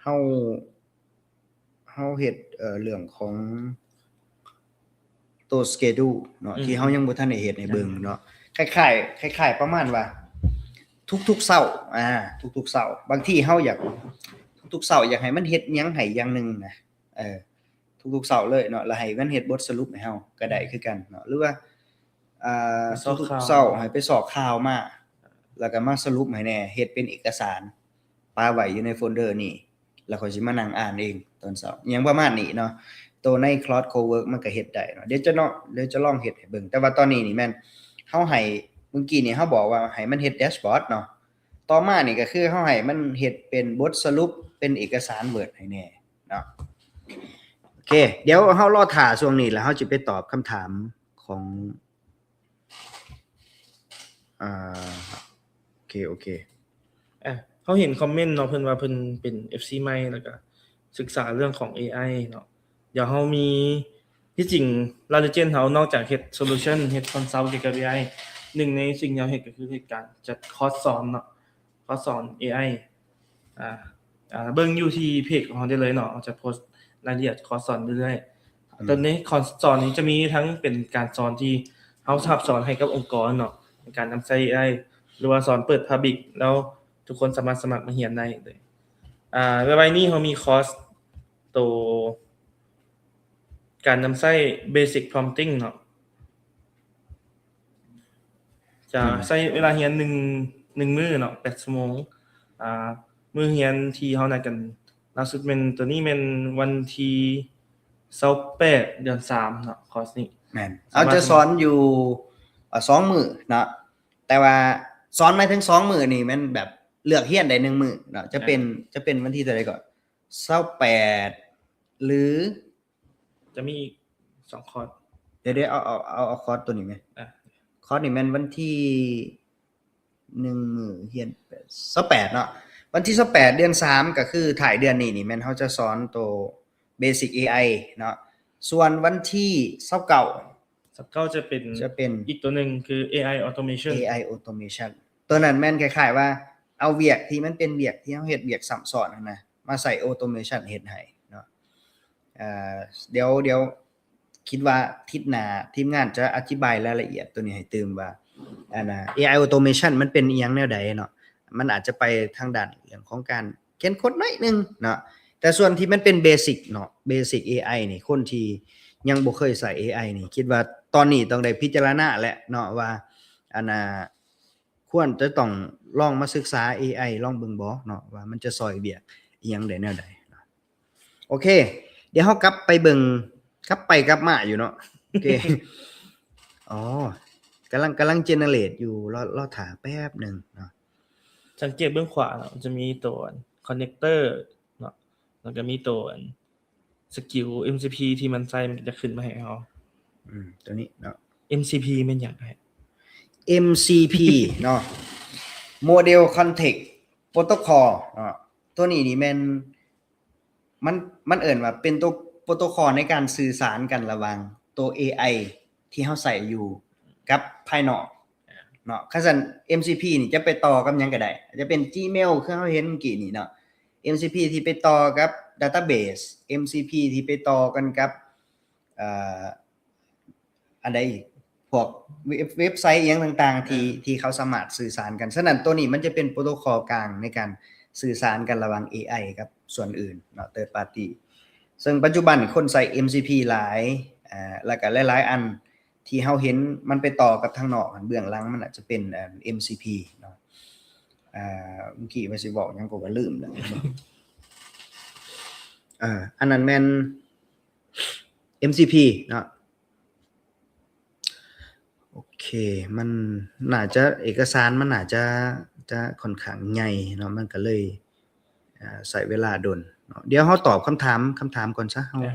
ເຮົາ ເຮົາເຮັດ ເອີ ເລື່ອງຂອງໂຕ schedule ເນາະ ອືມ ທີ່ເຮົາຍັງບໍ່ທັນໄດ້ເຮັດໃຫ້ເບິ່ງເນາະ ຄ້າຍໆ ຄ້າຍໆປະມານວ່າ ທຸກໆເຊົ້າ ອາ ທຸກໆເຊົ້າ ບາງທີເຮົາຢາກ ທຸກໆເຊົ້າຢາກໃຫ້ມັນເຮັດຫຍັງໃຫ້ຢ່າງໜຶ່ງນະ ເອີ ທຸກໆເຊົ້າເລີຍເນາະ ແລ້ວໃຫ້ມັນເຮັດບົດສະຫຼຸບໃຫ້ເຮົາກໍໄດ້ຄືກັນເນາະ ຫຼືວ່າ ອ່າ ທຸກໆເຊົ້າໃຫ້ໄປຊອກຂ່າວມາ ແລ້ວກໍມາສະຫຼຸບໃຫ້ແດ່ ເຮັດເປັນເອກະສານ ປະໄວ້ຢູ່ໃນໂຟນເດີນີ້ ແລ້ວຂ້ອຍຊິມານັ່ງອ່ານເອງຕອນເຊົ້າ ຫຍັງປະມານນີ້ເນາະ. ໂຕໃນ Claude Cowork ມັນກໍເຮັດໄດ້ເນາະ ດຽວຈະເນາະ ດຽວຈະລອງເຮັດໃຫ້ເບິ່ງ ແຕ່ວ່າຕອນນີ້ນີ້ແມ່ນເຮົາໃຫ້ ເມື່ອກີ້ນີ້ເຮົາບອກວ່າໃຫ້ມັນເຮັດແດຊບອດເນາະ ຕໍ່ມານີ້ກໍຄືເຮົາໃຫ້ມັນເຮັດເປັນບົດສະຫຼຸບ ເປັນເອກະສານ Word ໃຫ້ແດ່ເນາະ. ໂອເຄ ດຽວເຮົາລໍຖ້າຊ່ວງນີ້ ແລ້ວເຮົາຈະໄປຕອບຄຳຖາມຂອງ ອ່າ ໂອເຄ ໂອເຄ ອ່ະ ເຮົາເຫັນຄອມເມັນເນາະ ເພິ່ນວ່າເພິ່ນເປັນ ເອັຟ ຊີ ໃໝ່ ແລ້ວກໍສຶກສາເລື່ອງຂອງ ເອໄອ ເນາະ. ດຽວເຮົາມີ ທີ່ຈິງ Last Legend ເຮົານອກຈາກເຮັດ solution ເຮັດ consult ກ່ຽວກັບ ເອໄອ ໜຶ່ງໃນສິ່ງທີ່ເຮົາເຮັດກໍຄືເຮັດການຈັດຄອສສອນເນາະ ຄອສສອນ ເອໄອ ອ່າ ອ່າ ເບິ່ງຢູ່ທີ່ເພຈຂອງເຮົາໄດ້ເລີຍເນາະ ເຮົາຈະໂພສລາຍລະອຽດຄອສສອນເລື້ອຍໆ. ອືມ ແຕ່ໃນຄອສສອນນີ້ຈະມີທັງເປັນການສອນທີ່ເຮົາສະຫະສອນໃຫ້ກັບອົງກອນເນາະ ໃນການນຳໃຊ້ ເອໄອ ຫຼືວ່າສອນເປີດ Public ແລ້ວທຸກຄົນສາມາດສະໝັກມາຮຽນໄດ້ເລີຍ. ອ່າ ໄວໆນີ້ເຮົາມີຄອສໂຕການນຳໃຊ້ Basic Prompting ເນາະ ຈະ ອືມ ໃຊ້ເວລາຮຽນໜຶ່ງ ໜຶ່ງມື້ເນາະ ແປດຊົ່ວໂມງ. ອ່າ ມື້ຮຽນທີ່ເຮົານັດກັນ ລ່າສຸດແມ່ນ ຕົວນີ້ແມ່ນວັນທີຊາວແປດ ເດືອນສາມເນາະ ຄອສນີ້. ແມ່ນ ເຮົາຈະສອນຢູ່ ເອີ ສອງມື້ເນາະ ແຕ່ວ່າສອນໝາຍເຖິງສອງມື້ນີ້ແມ່ນແບບເລືອກຮຽນໄດ້ໜຶ່ງມື້ເນາະ. ຈະເປັນ ອ່າ ຈະເປັນວັນທີເທົ່າໃດກໍ ຊາວແປດ ຫຼື ຈະມີອີກສອງຄອສ. ດຽວໆ ເອົາ ເອົາ ເອົາ ເອົາຄອສຕົວນີ້ແມະ. ອ່າ ຄອສນີ້ແມ່ນວັນທີ ໜຶ່ງມື້ຮຽນ ຊາວແປດເນາະ. ວັນທີຊາວແປດ ເດືອນສາມ ກໍຄືທ້າຍເດືອນນີ້ນີ້ ແມ່ນເຮົາຈະສອນໂຕ Basic ເອໄອ ເນາະ. ສ່ວນວັນທີຊາວເກົ້າ ຊາວເກົ້າ ຈະເປັນ ຈະເປັນອີກຕົວໜຶ່ງ ຄື ເອໄອ Automation ເອໄອ Automation ຕົວນັ້ນແມ່ນຄ້າຍໆວ່າ ເອົາວຽກທີ່ມັນເປັນວຽກທີ່ເຮົາເຮັດວຽກຊ້ຳຊ້ອນຫັ້ນນະ ມາໃສ່ Automation ເຮັດໃຫ້ເນາະ. ເອີ ດຽວ ດຽວ ຄິດວ່າທິດໜ້າທີມງານຈະອະທິບາຍລາຍລະອຽດຕົວນີ້ໃຫ້ຕື່ມວ່າ ອັນນ່າ ເອໄອ Automation ມັນເປັນອີ່ຫຍັງແນວໃດເນາະ. ມັນອາດຈະໄປທາງດ້ານເລື່ອງຂອງການຂຽນໂຄດໜ້ອຍໜຶ່ງເນາະ ແຕ່ສ່ວນທີ່ມັນເປັນ Basic ເນາະ Basic ເອໄອ ນີ້ ຄົນທີ່ຍັງບໍ່ເຄີຍໃຊ້ ເອໄອ ນີ້ ຄິດວ່າຕອນນີ້ຕ້ອງໄດ້ພິຈາລະນາແຫຼະເນາະ ວ່າ ອັນນ່າ ຄວນຈະຕ້ອງລອງມາສຶກສາ ເອໄອ ລອງເບິ່ງບໍ່ເນາະ ວ່າມັນຈະຊ່ອຍວຽກອີ່ຫຍັງໄດ້ແນວໃດເນາະ. ໂອເຄ ດຽວເຮົາກັບໄປເບິ່ງ ກັບໄປກັບມາຢູ່ເນາະ. ໂອເຄ ອໍ ກຳລັງ ກຳລັງ generate ຢູ່ ລໍ ລໍຖ້າແປັບໜຶ່ງເນາະ. ສັງເກດເບື້ອງຂວາເນາະ ມັນຈະມີໂຕ connector ເນາະ ແລ້ວກໍມີໂຕ SKU MCP ທີ່ມັນໃສ່ ມັນຈະຂຶ້ນມາໃຫ້ເຮົາ. ອືມ ຕົວນີ້ເນາະ MCP ແມ່ນຫຍັງ? MCP ເນາະ Model Context Protocol ເນາະ. ຕົວນີ້ນີ້ແມ່ນ ມັນ ມັນເອີ້ນວ່າເປັນໂຕໂປໂຕຄອລໃນການສື່ສານກັນລະຫວ່າງໂຕ ເອໄອ ທີ່ເຮົາໃຊ້ຢູ່ກັບພາຍນອກເນາະ. ຄັນຊັ້ນ MCP ນີ້ຈະໄປຕໍ່ກັບຫຍັງກໍໄດ້ ອາດຈະເປັນ Gmail ຄືເຮົາເຫັນເມື່ອກີ້ນີ້ເນາະ MCP ທີ່ໄປຕໍ່ກັບ database MCP ທີ່ໄປຕໍ່ກັນກັບ ເອີ ອັນໃດອີກ ພວກເວັບ ເວັບໄຊອີ່ຫຍັງຕ່າງໆ ທີ່ ອ່າ ທີ່ເຂົາສາມາດສື່ສານກັນ. ສະນັ້ນ ໂຕນີ້ມັນຈະເປັນໂປໂຕຄອລກາງໃນການສື່ສານກັນລະຫວ່າງ ເອໄອ ກັບສ່ວນອື່ນເນາະ third party ເຊິ່ງປັດຈຸບັນຄົນໃຊ້ MCP ຫຼາຍ ເອີ ແລ້ວກໍຫຼາຍໆອັນທີ່ເຮົາເຫັນມັນໄປຕໍ່ກັບທາງນອກ ເບື້ອງຫຼັງມັນອາດຈະເປັນ ເອີ MCP ເນາະ. ເອີ ເມື່ອກີ້ວ່າຊິເວົ້າຫຍັງກໍ ກໍລືມແລ້ວ ເອີ ອັນນັ້ນແມ່ນ MCP ເນາະ. ໂອເຄ ມັນໜ້າຈະ ເອກະສານມັນໜ້າຈະ ຈະຂ້ອນຂ້າງໃຫຍ່ເນາະ ມັນກໍເລີຍ ເອີ ໃຊ້ເວລາດົນເນາະ. ດຽວເຮົາຕອບຄຳຖາມ ຄຳຖາມກ່ອນຊະ ເຮົາ ເອີ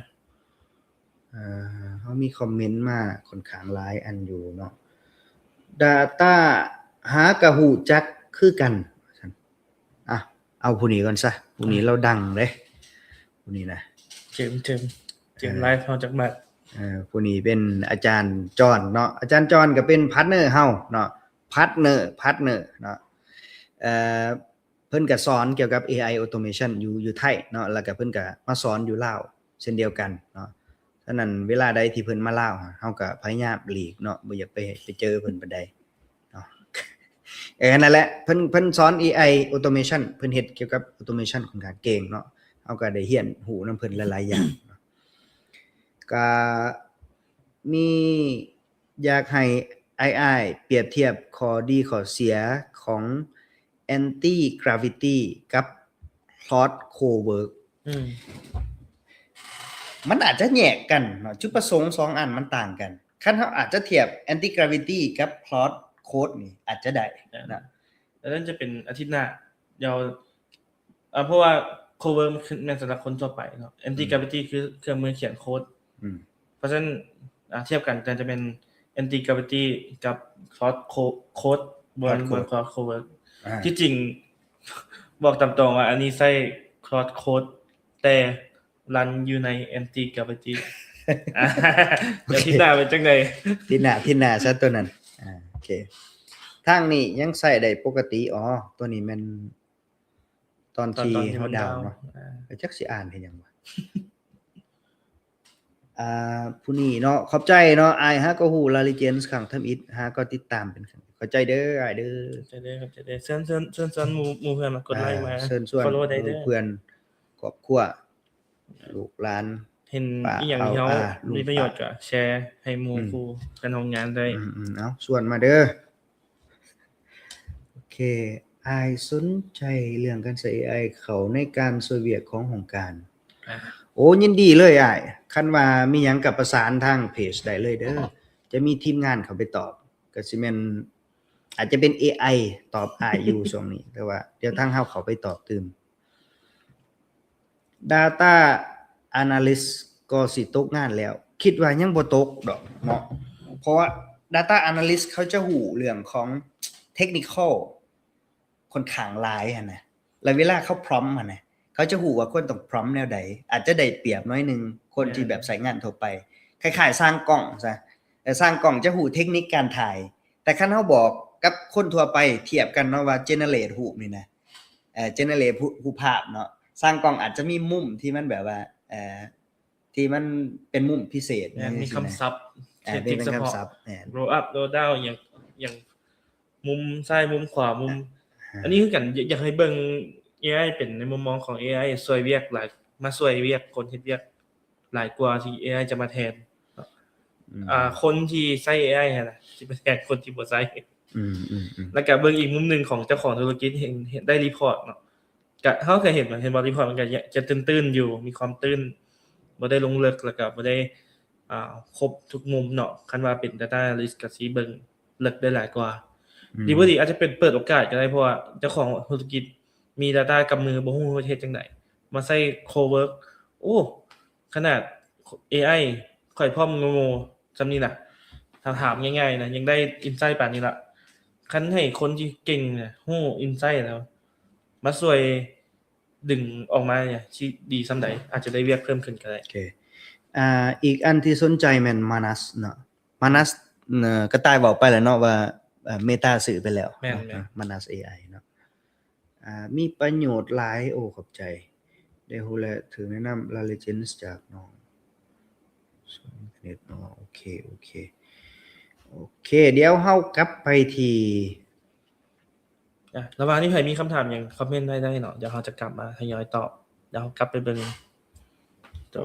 ເຮົາມີຄອມເມັນມາຂ້ອນຂ້າງຫຼາຍອັນຢູ່ເນາະ. Data ຫາກະຮູ້ຈັກຄືກັນ ວ່າຊັ້ນ. ອ່ະ ເອົາຜູ້ນີ້ກ່ອນຊະ ຜູ້ນີ້ລາວດັງເດ້ ຜູ້ນີ້ນະ ເຈີມ ເຈີມ ເຈີມ ເອີ ໄລຟ໌ເຮົາຈັກບາດ. ເອີ ຜູ້ນີ້ເປັນອາຈານຈອນເນາະ ອາຈານຈອນກໍເປັນພາດເນີເຮົາເນາະ ພາດເນີ ພາດເນີເນາະ. ເອີ ເພິ່ນກໍສອນກ່ຽວກັບ ເອໄອ Automation ຢູ່ ຢູ່ໄທເນາະ ແລ້ວກໍເພິ່ນກໍມາສອນຢູ່ລາວເຊັ່ນດຽວກັນເນາະ. ສະນັ້ນເວລາໃດທີ່ເພິ່ນມາລາວ ເຮົາກໍພະຍາຍາມຫຼີກເນາະ ບໍ່ຢາກໄປ ໄປເຈີເພິ່ນປານໃດເນາະ. ເອີ ນັ້ນແຫຼະ ເພິ່ນ ເພິ່ນສອນ ເອໄອ Automation ເພິ່ນເຮັດກ່ຽວກັບ Automation ຂ້ອນຂ້າງເກັ່ງເນາະ ເຮົາກໍໄດ້ຮຽນຮູ້ນຳເພິ່ນຫຼາຍໆຢ່າງເນາະ. ກໍມີ ຢາກໃຫ້ອ້າຍໆປຽບທຽບຂໍ້ດີຂໍ້ເສຍຂອງ Anti Gravity ກັບ Claude Cowork. ອືມ ມັນອາດຈະແຍກກັນເນາະ ຈຸດປະສົງສອງອັນມັນຕ່າງກັນ. ຄັນເຮົາອາດຈະທຽບ Anti Gravity ກັບ Claude Code ນີ້ອາດຈະໄດ້ນະ. ອັນນັ້ນຈະເປັນອາທິດໜ້າ ດຽວ ເພາະວ່າ Cowork ມັນແມ່ນສຳລັບຄົນທົ່ວໄປເນາະ Anti Gravity ຄືເຄື່ອງມືຂຽນໂຄດ. ເພາະສະນັ້ນ ທຽບກັນກໍຈະແມ່ນ Anti Gravity ກັບ Claude Code ບໍ່ແມ່ນ Claude Cowork. ທີ່ຈິງ ບອກຕາມຕົງວ່າ ອັນນີ້ໃຊ້ Claude Code ແຕ່ run ຢູ່ໃນ Anti Gravity. ດຽວທິດໜ້າເປັນຈັ່ງໃດ? ທິດໜ້າ ທິດໜ້າຊະຕົວນັ້ນ. ໂອເຄ ທາງນີ້ຍັງໃຊ້ໄດ້ປົກກະຕິ. ອໍ ຕົວນີ້ແມ່ນ ຕອນທີ່ເຮົາດາວເນາະ ກໍຈັກຊິອ່ານເຮັດຫຍັງວະ. ອ່າ ຜູ້ນີ້ເນາະ ຂອບໃຈເນາະ ອ້າຍຫາກໍຮູ້ລາລີເຈນຄັ້ງທຳອິດ ຫາກໍຕິດຕາມເປັນຄັ້ງ ເຂົ້າໃຈເດີອ້າຍເດີ ເຊີນ ເຊີນ ເຊີນຊວນໝູ່ ໝູ່ເພື່ອນມາກົດໄລຄ໌ມາ ເຊີນຊວນ follow ໄດ້ເດີ ໝູ່ເພື່ອນ ຄອບຄົວ ລູກຫຼານ ເຫັນອີ່ຫຍັງທີ່ເຮົາມີປະໂຫຍດກໍແຊໃຫ້ໝູ່ຄູ່ກັນຮ່ວມງານໄດ້. ເອົາ ຊວນມາເດີ. ໂອເຄ ອ້າຍສົນໃຈເລື່ອງການໃຊ້ ເອໄອ ເຂົ້າໃນການຊ່ວຍວຽກຂອງຫ້ອງການ. ອ່າ ໂອ້ ຍິນດີເລີຍອ້າຍ, ຄັນວ່າມີຫຍັງກໍປະສານທາງເພຈໄດ້ເລີຍເດີ. ຈະມີທີມງານເຂົ້າໄປຕອບ, ກໍຊິແມ່ນ ອາດຈະເປັນ ເອໄອ ຕອບອ້າຍຢູ່ຊ່ວງນີ້, ແຕ່ວ່າດຽວທາງເຮົາເຂົ້າໄປຕອບຕື່ມ. Data Analyst ກໍຊິຕົກງານແລ້ວ, ຄິດວ່າຍັງບໍ່ຕົກດອກເນາະ, ເພາະວ່າ Data Analyst ເຂົາຈະຮູ້ເລື່ອງຂອງ Technical ຂ້ອນຂ້າງຫຼາຍຫັ້ນນະ, ແລ້ວເວລາເຂົາ prompt ຫັ້ນນະ ເຂົາຈະຮູ້ວ່າຄວນຕ້ອງ prompt ແນວໃດ, ອາດຈະໄດ້ປຽບໜ້ອຍໜຶ່ງຄົນທີ່ແບບໃຊ້ງານທົ່ວໄປ, ຄ້າຍໆຊ່າງກ້ອງຊະ, ແຕ່ຊ່າງກ້ອງຈະຮູ້ເຕັກນິກການຖ່າຍ, ແຕ່ຄັນເຮົາບອກກັບຄົນທົ່ວໄປທຽບກັນເນາະວ່າ generate ຮູບນີ້ນະ, ເອີ generate ຮູບ ຮູບພາບເນາະ, ຊ່າງກ້ອງອາດຈະມີມຸມທີ່ມັນແບບວ່າ ເອີ ທີ່ມັນເປັນມຸມພິເສດ ແມ່ນ ມີຄຳສັບ ເອີ ເປັນຄຳສັບ ແມ່ນ roll up roll down ຫຍັງ ຫຍັງ ມຸມຊ້າຍມຸມຂວາ ມຸມ ອ່າ ອັນນີ້ຄືກັນ ຢາກ ຢາກໃຫ້ເບິ່ງ ເອໄອ ເປັນໃນມຸມມອງຂອງ ເອໄອ ຊ່ວຍວຽກຫຼາຍ ມາຊ່ວຍວຽກຄົນເຮັດວຽກຫຼາຍກວ່າທີ່ ເອໄອ ຈະມາແທນ. ອືມ ອ່າ ຄົນທີ່ໃຊ້ ເອໄອ ຫັ້ນນະ ຊິໄປແທນຄົນທີ່ບໍ່ໃຊ້. ອືມໆໆ ແລ້ວກະເບິ່ງອີກມຸມໜຶ່ງຂອງເຈົ້າຂອງທຸລະກິດ ເຫັນ ເຫັນໄດ້ report ເນາະ, ກະ ເຮົາກະເຫັນ ເຫັນວ່າ report ມັນກະຈະ ຈະຕື້ນໆຢູ່ ມີຄວາມຕື້ນ ບໍ່ໄດ້ລົງເລິກ ແລ້ວກະບໍ່ໄດ້ ອ່າ ຄົບທຸກມຸມເນາະ. ຄັນວ່າເປັນ data analyst ກະຊິເບິ່ງເລິກໄດ້ຫຼາຍກວ່າ. ອືມ ດີບໍ່ດີອາດຈະເປັນເປີດໂອກາດກໍໄດ້ ເພາະວ່າເຈົ້າຂອງທຸລະກິດມີ data ກຳມື ບໍ່ຮູ້ເຮັດຈັ່ງໃດ ມາໃຊ້ cowork. ໂອ້ ຂະໜາດ ເອໄອ ຂ້ອຍພ້ອມໂງ່ໆສ່ຳນີ້ນະ, ຖ້າຖາມງ່າຍໆນະ ຍັງໄດ້ insight ປານນີ້ລະ. ຄັນໃຫ້ຄົນທີ່ເກັ່ງນະ ຮູ້ insight ແລ້ວ ມາຊ່ວຍດຶງອອກມານີ້ ຊິດີສ່ຳໃດ? ອາດຈະໄດ້ວຽກເພີ່ມຂຶ້ນກໍໄດ້. ໂອເຄ ອ່າ ອີກອັນທີ່ສົນໃຈແມ່ນ Manus ເນາະ, Manus ເອີ ກະຕ່າຍເວົ້າໄປແລ້ວເນາະວ່າ ເອີ Meta ຊື້ໄປແລ້ວ. ແມ່ນໆ Manus ເອໄອ ເນາະ. ອ່າ ມີປະໂຫຍດຫຼາຍ. ໂອ້ ຂອບໃຈ. ໄດ້ຮູ້ແລ້ວ ຖືກແນະນຳ Legends ຈາກນ້ອງ ເນັດເນາະ. ໂອເຄ ໂອເຄ ໂອເຄ ດຽວເຮົາກັບໄປທີ່ ອ່ະ ລະຫວ່າງນີ້ໃຜມີຄຳຖາມຫຍັງ ຄອມເມັນໄວ້ໄດ້ເນາະ, ດຽວເຮົາຈະກັບມາທະຍອຍຕອບ. ດຽວເຮົາກັບໄປເບິ່ງໂຕ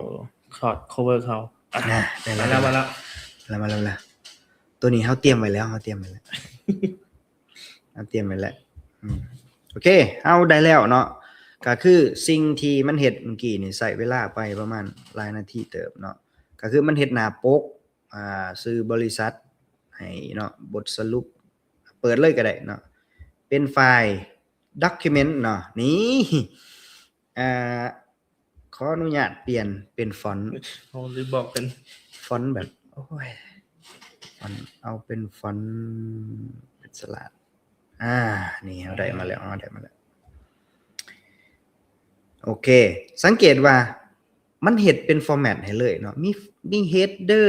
Claude Cowork ເຮົາ. ອ່ະ ອ່ະ ໄດ້ແລ້ວ ມາແລ້ວ ມາແລ້ວ ມາແລ້ວ ມາແລ້ວ. ໂຕນີ້ເຮົາຕຽມໄວ້ແລ້ວ ເຮົາຕຽມໄວ້ແລ້ວ ເຮົາຕຽມໄວ້ແລ້ວ. ອືມ ໂອເຄ ເຮົາໄດ້ແລ້ວເນາະ. ກະຄືສິ່ງທີ່ມັນເຮັດມື້ກີ້ນີ້ ໃຊ້ເວລາໄປປະມານຫຼາຍນາທີເຕີບເນາະ, ກະຄືມັນເຮັດໜ້າປົກ ອ່າ ຊື່ບໍລິສັດໃຫ້ເນາະ, ບົດສະຫຼຸບ ເປີດເລີຍກໍໄດ້ເນາະ, ເປັນໄຟລ໌ document ເນາະ. ນີ້ ອ່າ ຂໍອະນຸຍາດປ່ຽນເປັນຟອນ ເຮົາລືມບອກເປັນຟອນແບບ ໂອ້ຍ ຟອນ ເອົາເປັນຟອນເປັນສະຫຼາດ. ອ່າ ນີ້ເຮົາໄດ້ມາແລ້ວ ເຮົາໄດ້ມາແລ້ວ. ໂອເຄ ສັງເກດວ່າມັນເຮັດເປັນ format ໃຫ້ເລີຍເນາະ, ມີ ມີ header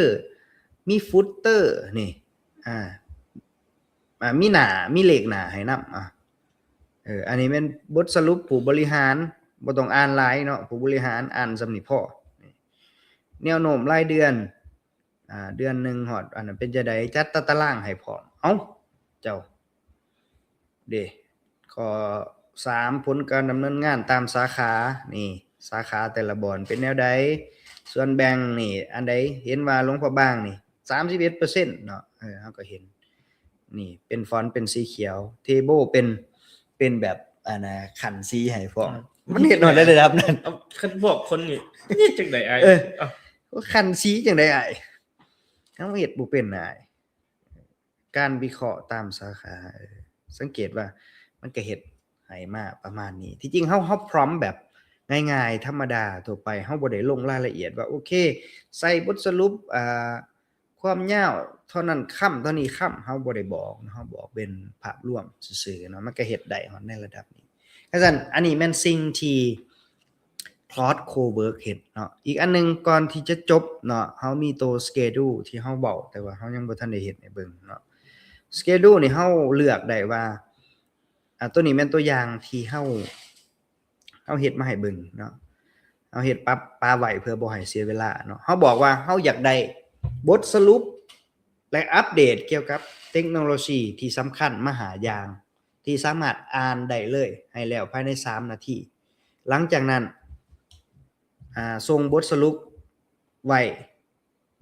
ມີ footer ນີ້ ອ່າ ອ່າ ມີໜ້າ ມີເລກໜ້າໃຫ້ນຳ. ອ່າ ເອີ ອັນນີ້ແມ່ນບົດສະຫຼຸບຜູ້ບໍລິຫານ, ບໍ່ຕ້ອງອ່ານຫຼາຍເນາະ, ຜູ້ບໍລິຫານອ່ານສ່ຳນີ້ພໍ. ແນວໂນ້ມລາຍເດືອນ ອ່າ ເດືອນໜຶ່ງຮອດອັນນັ້ນເປັນຈັ່ງໃດ, ຈັດຕາຕະລາງໃຫ້ພ້ອມ. ເອົ້າ ເຈົ້າ ເດ້ ຂໍ້ສາມ ຜົນການດຳເນີນງານຕາມສາຂາ. ນີ້ ສາຂາແຕ່ລະບ່ອນເປັນແນວໃດ, ສ່ວນແບ່ງນີ້ ອັນໃດເຫັນວ່າຫຼວງພະບາງນີ້ ສາມສິບເອັດເປີເຊັນເນາະ. ເອີ ເຮົາກໍເຫັນ ນີ້ເປັນຟອນເປັນສີຂຽວ, table ເປັນ ເປັນແບບ ອັນນ່າ ຂັນສີໃຫ້ພ້ອມ. ອືມ ມັນເຮັດຮອດໄດ້ລະດັບນັ້ນ. ເອົາ ຄັນບອກຄົນນີ້ ເຮັດຈັ່ງໃດອ້າຍ? ເອີ ເອົ້າ ຂັນສີຈັ່ງໃດອ້າຍ? ເຮົາເຮັດບໍ່ເປັນນະອ້າຍ. ການວິເຄາະຕາມສາຂາ ເອີ ສັງເກດວ່າມັນກະເຮັດໃຫ້ມາປະມານນີ້. ທີ່ຈິງເຮົາ ເຮົາ prompt ແບບງ່າຍໆ ທຳມະດາທົ່ວໄປ, ເຮົາບໍ່ໄດ້ລົງລາຍລະອຽດວ່າ ໂອເຄ ໃສ່ບົດສະຫຼຸບ ອ່າ ຄວາມຍາວເທົ່ານັ້ນຄຳ ເທົ່ານີ້ຄຳ, ເຮົາບໍ່ໄດ້ບອກ, ເຮົາບອກເປັນພາບລວມຊື່ໆເນາະ, ມັນກະເຮັດໄດ້ຮອດໃນລະດັບນີ້. ຈັ່ງຊັ້ນ ອັນນີ້ແມ່ນສິ່ງທີ່ Claude Cowork ເຮັດເນາະ. ອີກອັນໜຶ່ງ ກ່ອນທີ່ຈະຈົບເນາະ, ເຮົາມີໂຕ schedule ທີ່ເຮົາເວົ້າ ແຕ່ວ່າເຮົາຍັງບໍ່ທັນໄດ້ເຮັດໃຫ້ເບິ່ງເນາະ. Schedule ນີ້ເຮົາເລືອກໄດ້ວ່າ ອ່າ ໂຕນີ້ແມ່ນຕົວຢ່າງທີ່ເຮົາ ເຮົາເຮັດມາໃຫ້ເບິ່ງເນາະ, ເຮົາເຮັດປັບປະໄວ້ເພື່ອບໍ່ໃຫ້ເສຍເວລາເນາະ. ເຮົາບອກວ່າເຮົາຢາກໄດ້ບົດສະຫຼຸບ ແລະ ອັບເດດກ່ຽວກັບເຕັກໂນໂລຊີທີ່ສຳຄັນມາຫ້າຢ່າງ ທີ່ສາມາດອ່ານໄດ້ເລີຍ ໃຫ້ແລ້ວພາຍໃນສາມນາທີ. ຫຼັງຈາກນັ້ນ ອ່າ ສົ່ງບົດສະຫຼຸບໄວ້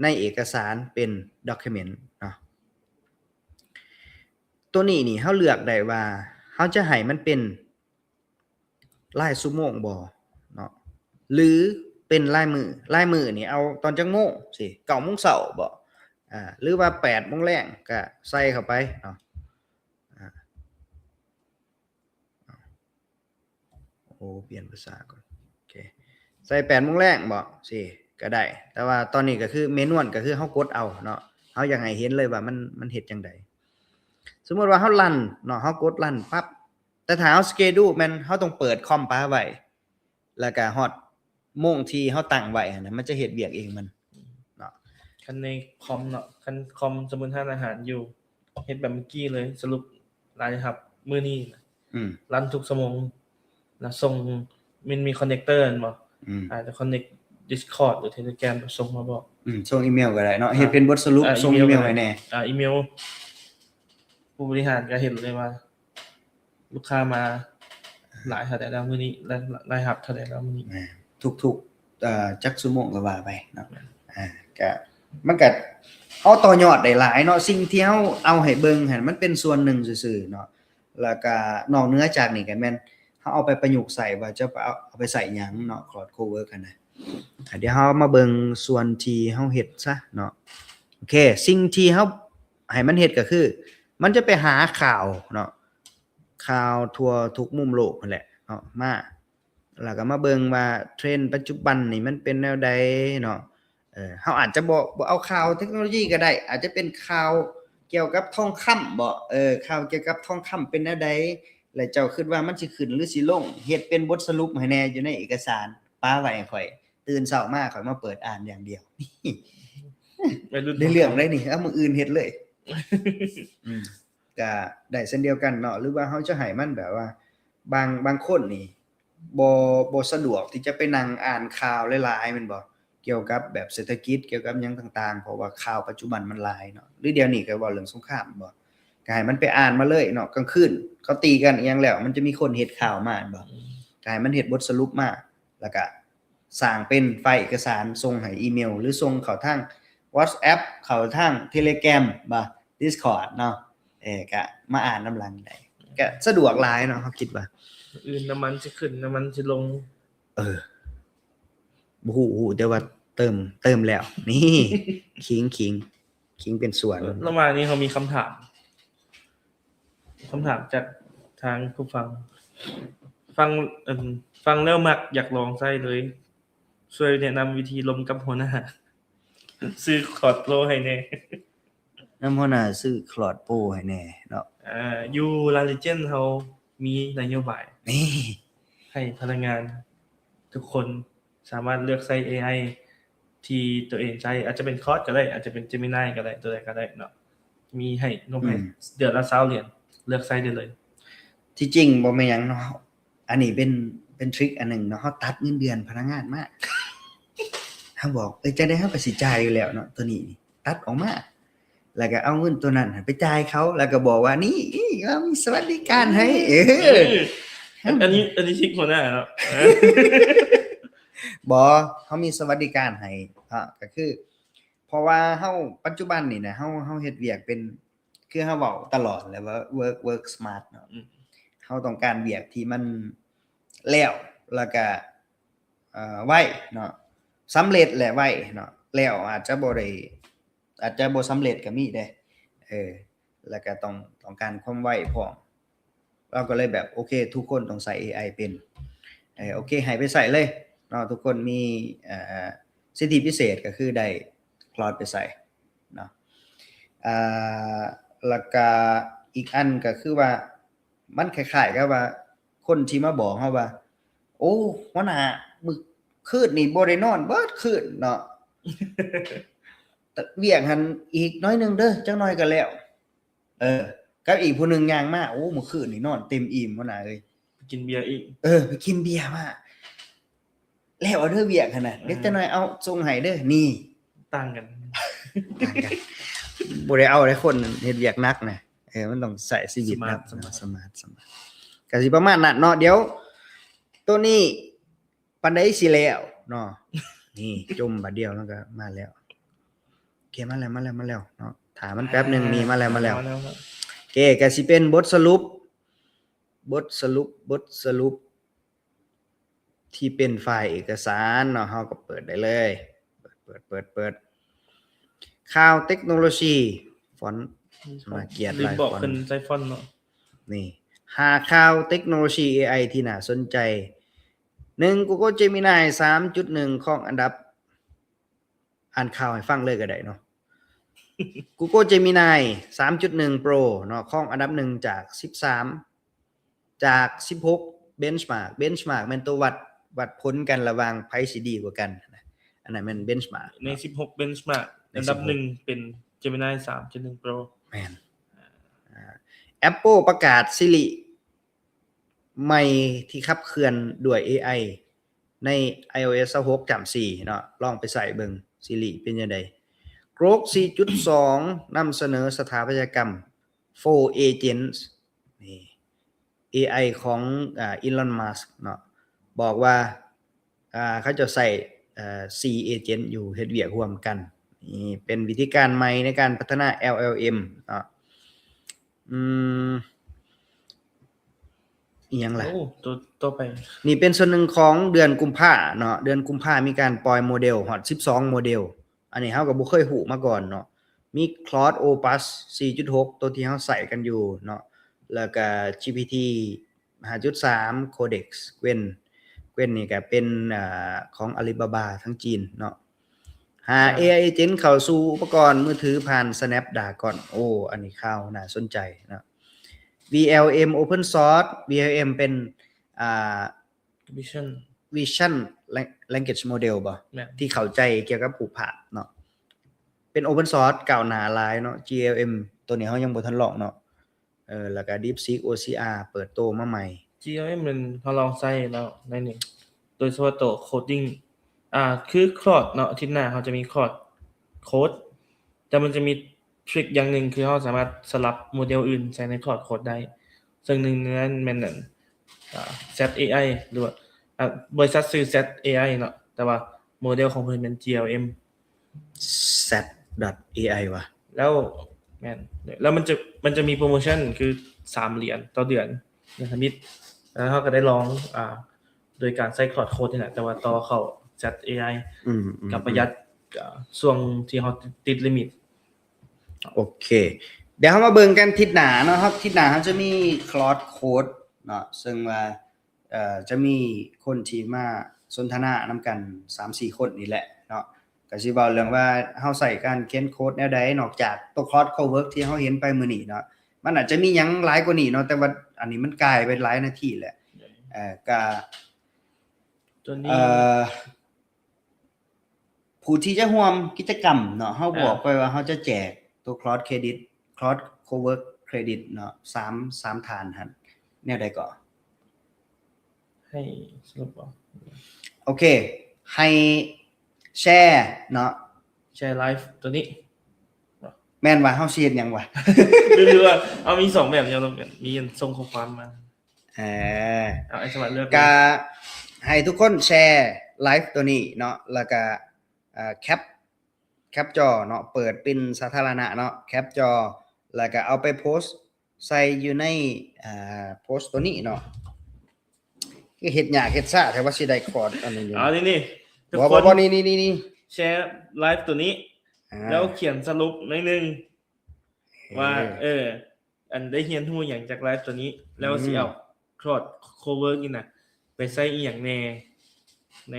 ໃນເອກະສານເປັນ document ເນາະ. ໂຕນີ້ນີ້ເຮົາເລືອກໄດ້ວ່າ ເຮົາຈະໃຫ້ມັນເປັນລາຍຊົ່ວໂມງບໍ່ເນາະ ຫຼືເປັນລາຍມື້? ລາຍມື້ນີ້ເອົາຕອນຈັກໂມງ? ຊິ ເກົ້າໂມງເຊົ້າບໍ່? ອາ ຫຼືວ່າແປດໂມງແລງ ກະໃສ່ເຂົ້າໄປເນາະ. ອາ ໂອ້ ປ່ຽນພາສາກ່ອນ. ໂອເຄ ໃສ່ແປດໂມງແລງບໍ່? ຊິ ກະໄດ້. ແຕ່ວ່າຕອນນີ້ກະຄື manual ກະຄືເຮົາກົດເອົາເນາະ. ເຮົາຢາກໃຫ້ເຫັນເລີຍວ່າມັນ ມັນເຮັດຈັ່ງໃດ. ສົມມຸດວ່າເຮົາຣັນເນາະ ເຮົາກົດຣັນປັບ. ແຕ່ຖ້າເຮົາ schedule ແມ່ນເຮົາຕ້ອງເປີດຄອມປະໄວ້ ແລ້ວກະຮອດໂມງທີ່ເຮົາຕັ້ງໄວ້ຫັ້ນນະ ມັນຈະເຮັດວຽກເອງມັນເນາະ. ຄັນໃນຄອມເນາະ ຄັນຄອມສົມມຸດຮ້ານອາຫານຢູ່ ເຮັດແບບເມື່ອກີ້ເລີຍ ສະຫຼຸບລາຍຮັບມື້ນີ້ນະ ອືມ ຣັນທຸກຊົ່ວໂມງ ແລ້ວສົ່ງ ມັນມີ connector ແມ່ນບໍ່? ອືມ ອາດຈະ connect Discord ຫຼື Telegram ສົ່ງມາບອກ ອືມ ສົ່ງອີເມວກໍໄດ້ເນາະ ອາ ເຮັດເປັນບົດສະຫຼຸບ ອາ ສົ່ງອີເມວໃຫ້ແດ່ ອາ ອີເມວ ຜູ້ບໍລິຫານກໍເຫັນເລີຍວ່າ ລູກຄ້າມາຫຼາຍເທົ່າໃດແລ້ວມື້ນີ້ ລາຍ ລາຍຮັບເທົ່າໃດແລ້ວມື້ນີ້ ແມ່ນ ທຸກໆ ເອີ ຈັກຊົ່ວໂມງກໍວ່າໄປເນາະ ແມ່ນ ອາ ກະ ມັນກະ ເຮົາຕໍ່ຍອດໄດ້ຫຼາຍເນາະ ສິ່ງທີ່ເຮົາເອົາໃຫ້ເບິ່ງຫັ້ນ ມັນເປັນສ່ວນໜຶ່ງຊື່ໆເນາະ ແລ້ວກະນອກເໜືອຈາກນີ້ກະແມ່ນ ເຮົາເອົາໄປປະຍຸກໃຊ້ວ່າຈະເອົາ ເອົາໄປໃຊ້ຫຍັງເນາະ Claude Cowork ຫັ້ນນະ. ອາ ດຽວເຮົາມາເບິ່ງສ່ວນທີ່ເຮົາເຮັດຊະເນາະ ໂອເຄ ສິ່ງທີ່ເຮົາໃຫ້ມັນເຮັດກໍຄື ມັນຈະໄປຫາຂ່າວເນາະ ຂ່າວທົ່ວທຸກມຸມໂລກຫັ້ນແຫຼະເນາະ ມາ ແລ້ວກໍມາເບິ່ງວ່າເທຣນປັດຈຸບັນນີ້ມັນເປັນແນວໃດເນາະ ເອີ ເຮົາອາດຈະບໍ່ ບໍ່ເອົາຂ່າວເທັກໂນໂລຢີກໍໄດ້ ອາດຈະເປັນຂ່າວກ່ຽວກັບທອງຄຳບໍ ເອີ ຂ່າວກ່ຽວກັບທອງຄຳເປັນແນວໃດ ແລະເຈົ້າຄິດວ່າມັນຊິຂຶ້ນຫຼືຊິລົງ ເຮັດເປັນບົດສະຫຼຸບໃຫ້ແດ່ຢູ່ໃນເອກະສານ ປະໄວ້ໃຫ້ຂ້ອຍ ຕື່ນເຊົ້າມາຂ້ອຍມາເປີດອ່ານຢ່າງດຽວ ໄດ້ເລື່ອງໄດ໋ນີ້ ເອົາ ມື້ອື່ນເຮັດເລີຍ ອືມ ກະໄດ້ເຊັ່ນດຽວກັນເນາະ ຫຼືວ່າເຮົາຈະໃຫ້ມັນແບບວ່າ ບາງ ບາງຄົນນີ້ບໍ່ ບໍ່ສະດວກທີ່ຈະໄປນັ່ງອ່ານຂ່າວຫຼາຍໆແມ່ນບໍ່ ກ່ຽວກັບແບບເສດຖະກິດ ກ່ຽວກັບຫຍັງຕ່າງໆ ເພາະວ່າຂ່າວປັດຈຸບັນມັນຫຼາຍເນາະ ຫຼືດຽວນີ້ກໍເວົ້າເລື່ອງສົງຄາມແມ່ນບໍ່ ກໍໃຫ້ມັນໄປອ່ານມາເລີຍເນາະ ກາງຄືນເຂົາຕີກັນອີ່ຫຍັງແລ້ວ ມັນຈະມີຄົນເຮັດຂ່າວມາແມ່ນບໍ່ ອືມ ກໍໃຫ້ມັນເຮັດບົດສະຫຼຸບມາ ແລ້ວກໍ ສ້າງເປັນໄຟລ໌ເອກະສານສົ່ງໃຫ້ອີເມວ ຫຼືສົ່ງເຂົ້າທາງ WhatsApp ເຂົ້າທາງ Telegram ບໍ່ Discord ເນາະ ເອີ ກະມາອ່ານນຳຫຼັງໄດ້ ກະສະດວກຫຼາຍເນາະ ເຮົາຄິດວ່າ ອື່ນນ້ຳມັນຊິຂຶ້ນ ນ້ຳມັນຊິລົງ ເອີ ບໍ່ຮູ້ ຮູ້ແຕ່ວ່າເຕີມ ເຕີມແລ້ວ ນີ້ ຄິງ ຄິງ ຄິງເປັນສວນ ລະຫວ່າງນີ້ເຮົາມີຄຳຖາມ ຄຳຖາມຈາກທາງຜູ້ຟັງ ຟັງ ເອີ່ມ ຟັງແລ້ວມັກ ຢາກລອງໃຊ້ເລີຍ ຊ່ວຍແນະນຳວິທີລົມກັບຫົວໜ້າ ຊື້ Claude Pro ໃຫ້ແດ່ ນຳຫົວໜ້າຊື້ Claude Pro ໃຫ້ແດ່ເນາະ ອາ ຢູ່ Line Legend ເຮົາມີນະໂຍບາຍ ນີ້ ໃຫ້ພະນັກງານທຸກຄົນ ສາມາດເລືອກໃຊ້ ເອໄອ ທີ່ຕົວເອງໃຊ້ ອາດຈະເປັນ Claude ກໍໄດ້ ອາດຈະເປັນ Gemini ກໍໄດ້ ຕົວໃດກໍໄດ້ເນາະ ມີໃຫ້ ລົງໃຫ້ ອືມ ເດືອນລະຊາວຫຼຽນ ເລືອກໃຊ້ໄດ້ເລີຍ ທີ່ຈິງບໍ່ແມ່ນຫຍັງເນາະ ອັນນີ້ເປັນ ເປັນທຣິກອັນໜຶ່ງເນາະ ເຮົາຕັດເງິນເດືອນພະນັກງານມາ ເຮົາບອກ ເອີ ຈັ່ງໃດເຮົາກໍຊິຈ່າຍຢູ່ແລ້ວເນາະ ຕົວນີ້ ຕັດອອກມາ ແລ້ວກໍເອົາເງິນຕົວນັ້ນໄປຈ່າຍເຂົາ ແລ້ວກໍບອກວ່າ ນີ້ ເຮົາມີສະຫວັດດີການໃຫ້ ເອີ ເອີ ອັນ ອັນນີ້ ອັນນີ້ຊິກຫົວໜ້າເນາະ ບໍ່ ເຮົາມີສະຫວັດດີການໃຫ້ເນາະ ກໍຄື ເພາະວ່າເຮົາ ປັດຈຸບັນນີ້ນະ ເຮົາ ເຮົາເຮັດວຽກເປັນ ຄືເຮົາເວົ້າຕະຫຼອດແຫຼະວ່າ work work smart ເນາະ ອືມ ເຮົາຕ້ອງການວຽກທີ່ມັນແລ້ວ ແລ້ວກໍ ເອີ ໄວເນາະ ສຳເລັດແລະໄວເນາະ ແລ້ວອາດຈະບໍ່ໄດ້ ອາດຈະບໍ່ສຳເລັດກໍມີເດ້ ເອີ ແລ້ວກໍຕ້ອງ ຕ້ອງການຄວາມໄວພ້ອມ ເຮົາກໍເລີຍແບບ ໂອເຄ ທຸກຄົນຕ້ອງໃຊ້ເອໄອເປັນ ເອີ ໂອເຄ ໃຫ້ໄປໃຊ້ເລີຍເນາະ ທຸກຄົນມີ ເອີ ສິດທິພິເສດກໍຄືໄດ້ Claude ໄປໃຊ້ເນາະ ເອີ ແລ້ວກໍອີກອັນກໍຄືວ່າ ມັນຄ້າຍໆກັບວ່າ ຄົນທີ່ມາບອກເຮົາວ່າ ໂອ້ ຫົວໜ້າ ມື້ຄືນນີ້ບໍ່ໄດ້ນອນເບິດຄືນເນາະ ວຽກຫັ້ນອີກໜ້ອຍໜຶ່ງເດີ ຈັກໜ້ອຍກໍແລ້ວ ເອີ ກັບອີກຜູ້ໜຶ່ງຍ່າງມາ ໂອ້ ມື້ຄືນນີ້ນອນເຕັມອີ່ມ ຫົວໜ້າເອີຍ ໄປກິນເບຍອີກ ເອີ ໄປກິນເບຍມາ ແລ້ວເດີວຽກຫັ້ນນະ ເອີ ເດັກຈັກໜ້ອຍເອົາສົ່ງໃຫ້ເດີ ນີ້ ຕ່າງກັນ ຕ່າງກັນ ບໍ່ໄດ້ເອົາເດ້ ຄົນເຮັດວຽກໜັກນະ ເອີ ມັນຕ້ອງໃຊ້ຊີວິດນະ ສະມາດ ສະມາດ ສະມາດ ກໍຊິປະມານນັ້ນເນາະ ດຽວໂຕນີ້ປານໃດຊິແລ້ວເນາະ ນີ້ ຈົ່ມບາດດຽວມັນກໍມາແລ້ວ ໂອເຄ ມາແລ້ວ ມາແລ້ວ ມາແລ້ວເນາະ ຖ້າມັນແປັບໜຶ່ງ ອ່າ ນີ້ ມາແລ້ວ ມາແລ້ວ ມາແລ້ວ ໂອເຄ ກໍຊິເປັນບົດສະຫຼຸບ ບົດສະຫຼຸບ ບົດສະຫຼຸບທີ່ເປັນໄຟລ໌ເອກະສານເນາະ ເຮົາກໍເປີດໄດ້ເລີຍ. ເປີດ ເປີດ ເປີດ ເປີດ ຂ່າວເຕັກໂນໂລຊີ ຟອນ ໜ້າກຽດຫຼາຍ ລືມບອກ ຟອນ ເພິ່ນໃຊ້ຟອນເນາະ. ນີ້ ຫ້າຂ່າວເຕັກໂນໂລຊີເອໄອທີ່ໜ້າສົນໃຈ. ໜຶ່ງ Google Gemini ສາມຈຸດໜຶ່ງ ຄອງອັນດັບ ອ່ານຂ່າວໃຫ້ຟັງເລີຍກໍໄດ້ເນາະ. Google Gemini ສາມຈຸດໜຶ່ງ Pro ເນາະ ຄອງອັນດັບໜຶ່ງຈາກສິບສາມ ຈາກສິບຫົກ benchmark. Benchmark ແມ່ນຕົວວັດ ວັດຜົນກັນລະຫວ່າງໃຜຊິດີກວ່າກັນນະ. ອັນນັ້ນແມ່ນ benchmark ໃນສິບຫົກ benchmark ໃນ ອັນດັບ ສິບຫົກ ໜຶ່ງເປັນ Gemini ສາມຈຸດໜຶ່ງ Pro. ແມ່ນ. ອ່າ Apple ປະກາດ Siri ໃໝ່ທີ່ຂັບເຄື່ອນດ້ວຍເອໄອໃນ iOS ຊາວຫົກຈ້ຳສີ່ເນາະ ລອງໄປໃຊ້ເບິ່ງ Siri ເປັນຈັ່ງໃດ. Grok ສີ່ຈຸດສອງ ນຳສະເໜີສະຖາປັດຕະຍະກຳ Four Agents ນີ້ ເອໄອ ຂອງ ອາ Elon Musk ເນາະ ບອກວ່າ ອາ ເຂົາເຈົ້າໃຊ້ ເອີ ສີ່ agent ຢູ່ເຮັດວຽກຮ່ວມກັນ. ນີ້ເປັນວິທີການໃໝ່ໃນການພັດທະນາ LLM ເນາະ. ອືມ ອີ່ຫຍັງລະ? ໂອ້ ໂຕຕໍ່ໄປ ນີ້ເປັນສ່ວນໜຶ່ງຂອງເດືອນກຸມພາເນາະ. ເດືອນກຸມພາມີການປ່ອຍໂມເດວຮອດສິບສອງໂມເດວ. ອັນນີ້ເຮົາກໍບໍ່ເຄີຍຮູ້ມາກ່ອນເນາະ. ມີ Claude Opus ສີ່ຈຸດຫົກ ໂຕທີ່ເຮົາໃຊ້ກັນຢູ່ເນາະ ແລ້ວກໍ GPT ຫ້າຈຸດສາມ Codex Qwen. Qwen ນີ້ກໍເປັນ ອາ ຂອງ Alibaba ທາງຈີນເນາະ. ຫາ ເອໄອ agent ເຂົ້າສູ່ອຸປະກອນມືຖືຜ່ານ Snapdragon. ໂອ້ ອັນນີ້ຂ່າວໜ້າສົນໃຈເນາະ. ວີແອລເອັມ Open Source. ວີແອລເອັມ ເປັນ ອາ Vision Vision Language Model ບໍ່? ແມ່ນ. ທີ່ເຂົ້າໃຈກ່ຽວກັບຮູບພາບເນາະ. ເປັນ Open Source ກ້າວໜ້າຫຼາຍເນາະ. ຈີແອລເອັມ ໂຕນີ້ເຮົາຍັງບໍ່ທັນລອງເນາະ. ເອີ ແລ້ວກໍ DeepSeek OCR ເປີດໂຕມາໃໝ່. ຈີແອລເອັມ ມັນ ເຮົາລອງໃຊ້ແລ້ວໜ້ອຍໜຶ່ງ ໂດຍສະເພາະໂຕ coding ອ່າ ຄື Claude ເນາະ. ອາທິດໜ້າເຮົາຈະມີ Claude Code ແຕ່ມັນຈະມີ trick ຢ່າງໜຶ່ງ ຄືເຮົາສາມາດສະຫຼັບໂມເດວອື່ນໃສ່ໃນ Claude Code ໄດ້ ເຊິ່ງໜຶ່ງໃນນັ້ນແມ່ນ ອັນ ອ່າ Chat ເອໄອ ຫຼືວ່າ ອ່າ ບໍລິສັດຊື່ Chat ເອໄອ ເນາະ ແຕ່ວ່າໂມເດວຂອງເພິ່ນແມ່ນ GLM Chat.ai ວ່າ. ແລ້ວ ແມ່ນ ແລ້ວມັນຈະ ມັນຈະມີໂປຣໂມຊັນ ຄື ສາມຫຼຽນຕໍ່ເດືອນໃນທຳອິດ. ແລ້ວເຮົາກໍໄດ້ລອງ ອ່າ ໂດຍການໃຊ້ Claude Code ນີ້ແຫຼະ ແຕ່ວ່າຕໍ່ເຂົ້າ Chat ເອໄອ ອືມ ກໍປະຢັດ ອ່າ ຊ່ວງທີ່ເຮົາຕິດ ຕິດລິມິດ. ໂອເຄ ດຽວເຮົາມາເບິ່ງກັນທິດໜ້າເນາະ. ທິດໜ້າເຮົາຈະມີ Claude Code ເນາະ ເຊິ່ງວ່າ ເອີ ຈະມີຄົນທີ່ມາສົນທະນານຳກັນສາມສີ່ຄົນນີ້ແຫຼະເນາະ. ກໍຊິເວົ້າເລື່ອງວ່າເຮົາໃຊ້ການຂຽນໂຄດແນວໃດ ນອກຈາກໂຕ Claude Cowork ທີ່ເຮົາເຫັນໄປມື້ນີ້ເນາະ. ມັນອາດຈະມີຫຍັງຫຼາຍກວ່ານີ້ເນາະ ແຕ່ວ່າອັນນີ້ມັນກາຍໄປຫຼາຍນາທີແລ້ວ. ເອີ ກະ ຕົວນີ້ ເອີ ຜູ້ທີ່ຈະຮ່ວມກິດຈະກຳເນາະ ເຮົາບອກໄປວ່າເຮົາຈະແຈກໂຕ Claude Credit Claude Cowork Credit ເນາະ ສາມ ສາມທ່ານຫັ້ນ. ແນວໃດກໍ? ໃຫ້ສະຫຼຸບເອົາ. ໂອເຄ ໃຫ້ແຊເນາະ ແຊໄລຟ໌ຕົວນີ້. ແມ່ນວ່າເຮົາຊິເຮັດຫຍັງວະ? ຫຼືວ່າ ເອົາ ມີສອງແບບ ມີອັນສົ່ງຂໍ້ຄວາມມາ. ເອີ ເອົາ ໃຫ້ສະຫວັດເລືອກ ກະໃຫ້ທຸກຄົນແຊໄລຟ໌ຕົວນີ້ເນາະ ແລ້ວກະ ເອີ ແຄັບ ແຄັບຈໍເນາະ ເປີດເປັນສາທາລະນະເນາະ ແຄັບຈໍ ແລ້ວກະເອົາໄປໂພສໃສ່ຢູ່ໃນ ເອີ ໂພສຕົວນີ້ເນາະ. ຄືເຮັດຍາກເຮັດຊ້າແທ້ວ່າຊິໄດ້ຄອດອັນນີ້. ເອົາ ນີ້ ນີ້ ທຸກຄົນ ບໍ່ ບໍ່ ນີ້ ນີ້ ນີ້ ແຊໄລຟ໌ຕົວນີ້ ອ່າ ແລ້ວຂຽນສະຫຼຸບໜ້ອຍໜຶ່ງ ເອີ ວ່າ ເອີ ອັນໄດ້ຮຽນຮູ້ຫຍັງຈາກໄລຟ໌ຕົວນີ້ ແລ້ວຊິເອົາ ອືມ Claude Cowork ນີ້ນະ ໄປໃສ່ອີ່ຫຍັງແດ່ໃນ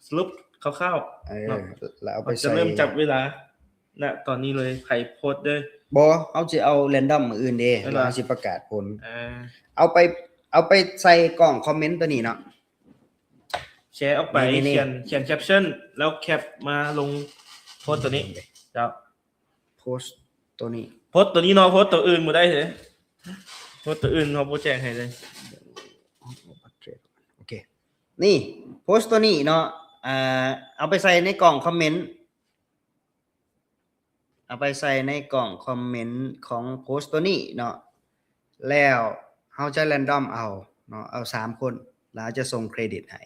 ສະຫຼຸບຄ່າວໆ ເອີ ເນາະ ແລ້ວເອົາໄປໃສ່ ຈະເລີ່ມຈັບເວລານະຕອນນີ້ເລີຍ. ໃຜໂພສເດີ? ບໍ່ ເຮົາຊິເອົາແຣນດອມມື້ອື່ນເດ້ ແລ້ວເຮົາຊິປະກາດຜົນ. ເອີ ເອົາໄປ ເອົາໄປໃສ່ກ່ອງຄອມເມັນຕົວນີ້ເນາະ ແຊອອກໄປ ນີ້ ຂຽນ ຂຽນແຄັບຊັນ ແລ້ວແຄັບມາລົງໂພສຕົວນີ້. ເຈົ້າ ໂພສຕົວນີ້ ໂພສຕົວນີ້ເນາະ ໂພສຕົວອື່ນບໍ່ໄດ້ເດ້ ໂພສຕົວອື່ນເຮົາບໍ່ແຈ້ງໃຫ້ເລີຍ. ໂອເຄ ນີ້ໂພສຕົວນີ້ເນາະ ເອົາໄປໃສ່ໃນກ່ອງຄອມເມັນ ເອົາໄປໃສ່ໃນກ່ອງຄອມເມັນຂອງໂພສຕົວນີ້ເນາະ ແລ້ວເຮົາຈະແຣນດອມເອົາເນາະ ເອົາສາມຄົນ ແລ້ວເຮົາຈະສົ່ງເຄຣດິດໃຫ້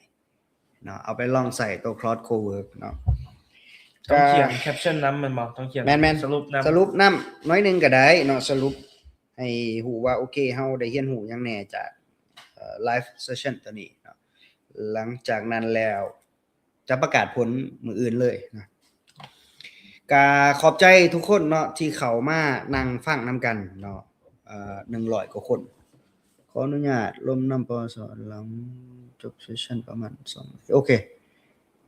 ເນາະ. ເອົາໄປລອງໃສ່ໂຕ Claude Cowork ເນາະ ຕ້ອງຂຽນ ກະ ແຄັບຊັນນຳແມ່ນບໍ່? ຕ້ອງຂຽນ ແມ່ນໆ ສະຫຼຸບນຳ ສະຫຼຸບນຳໜ້ອຍໜຶ່ງກໍໄດ້ເນາະ ສະຫຼຸບໃຫ້ຮູ້ວ່າ ໂອເຄ ເຮົາໄດ້ຮຽນຮູ້ຫຍັງແດ່ຈາກ ເອີ live session ຕົວນີ້ເນາະ. ຫຼັງຈາກນັ້ນແລ້ວຈະປະກາດຜົນມື້ອື່ນເລີຍນະ. ກະຂອບໃຈທຸກຄົນເນາະ ທີ່ເຂົ້າມານັ່ງຟັງນຳກັນເນາະ ເອີ ໜຶ່ງຮ້ອຍກວ່າຄົນ. ຂໍອະນຸຍາດລົມນຳ ປວສ ຫຼັງຈົບ session ປະມານສອງນາທີ. ໂອເຄ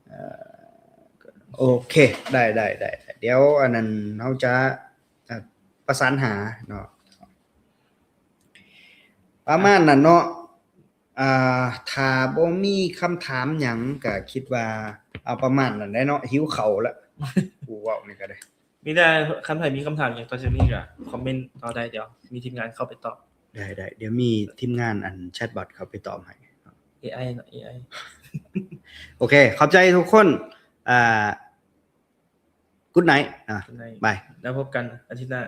ເອີ ໂອເຄ ໄດ້ ໄດ້ ໄດ້. ດຽວອັນນັ້ນເຮົາຈະ ເອີ ປະສານຫາເນາະ ປະມານນັ້ນເນາະ. ອ່າ ຖ້າບໍ່ມີຄຳຖາມຫຍັງ ກະຄິດວ່າເອົາປະມານນັ້ນແຫຼະເນາະ. ຫິວເຂົ້າລະ ກູເວົ້ານີ້ກະໄດ້. ມີແຕ່ ຄັນໃຜມີຄຳຖາມຫຍັງຕໍ່ຈາກນີ້ກະຄອມເມັນຕໍ່ໄດ້ ດຽວມີທີມງານເຂົ້າໄປຕອບ. ໄດ້ ໄດ້ ດຽວມີທີມງານອັນແຊັດບອດເຂົ້າໄປຕອບໃຫ້. ເອໄອເນາະ ເອໄອ. ໂອເຄ ຂອບໃຈທຸກຄົນ. ອ່າ Good night ອ່າ Good night. ບາຍ. ແລ້ວພົບກັນອາທິດໜ້າ.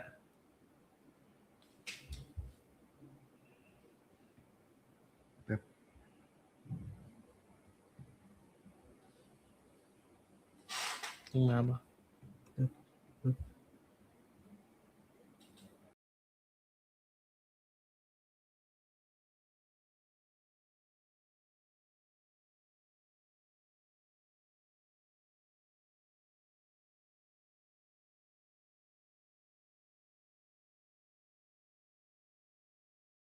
ຍັງມາບໍ່?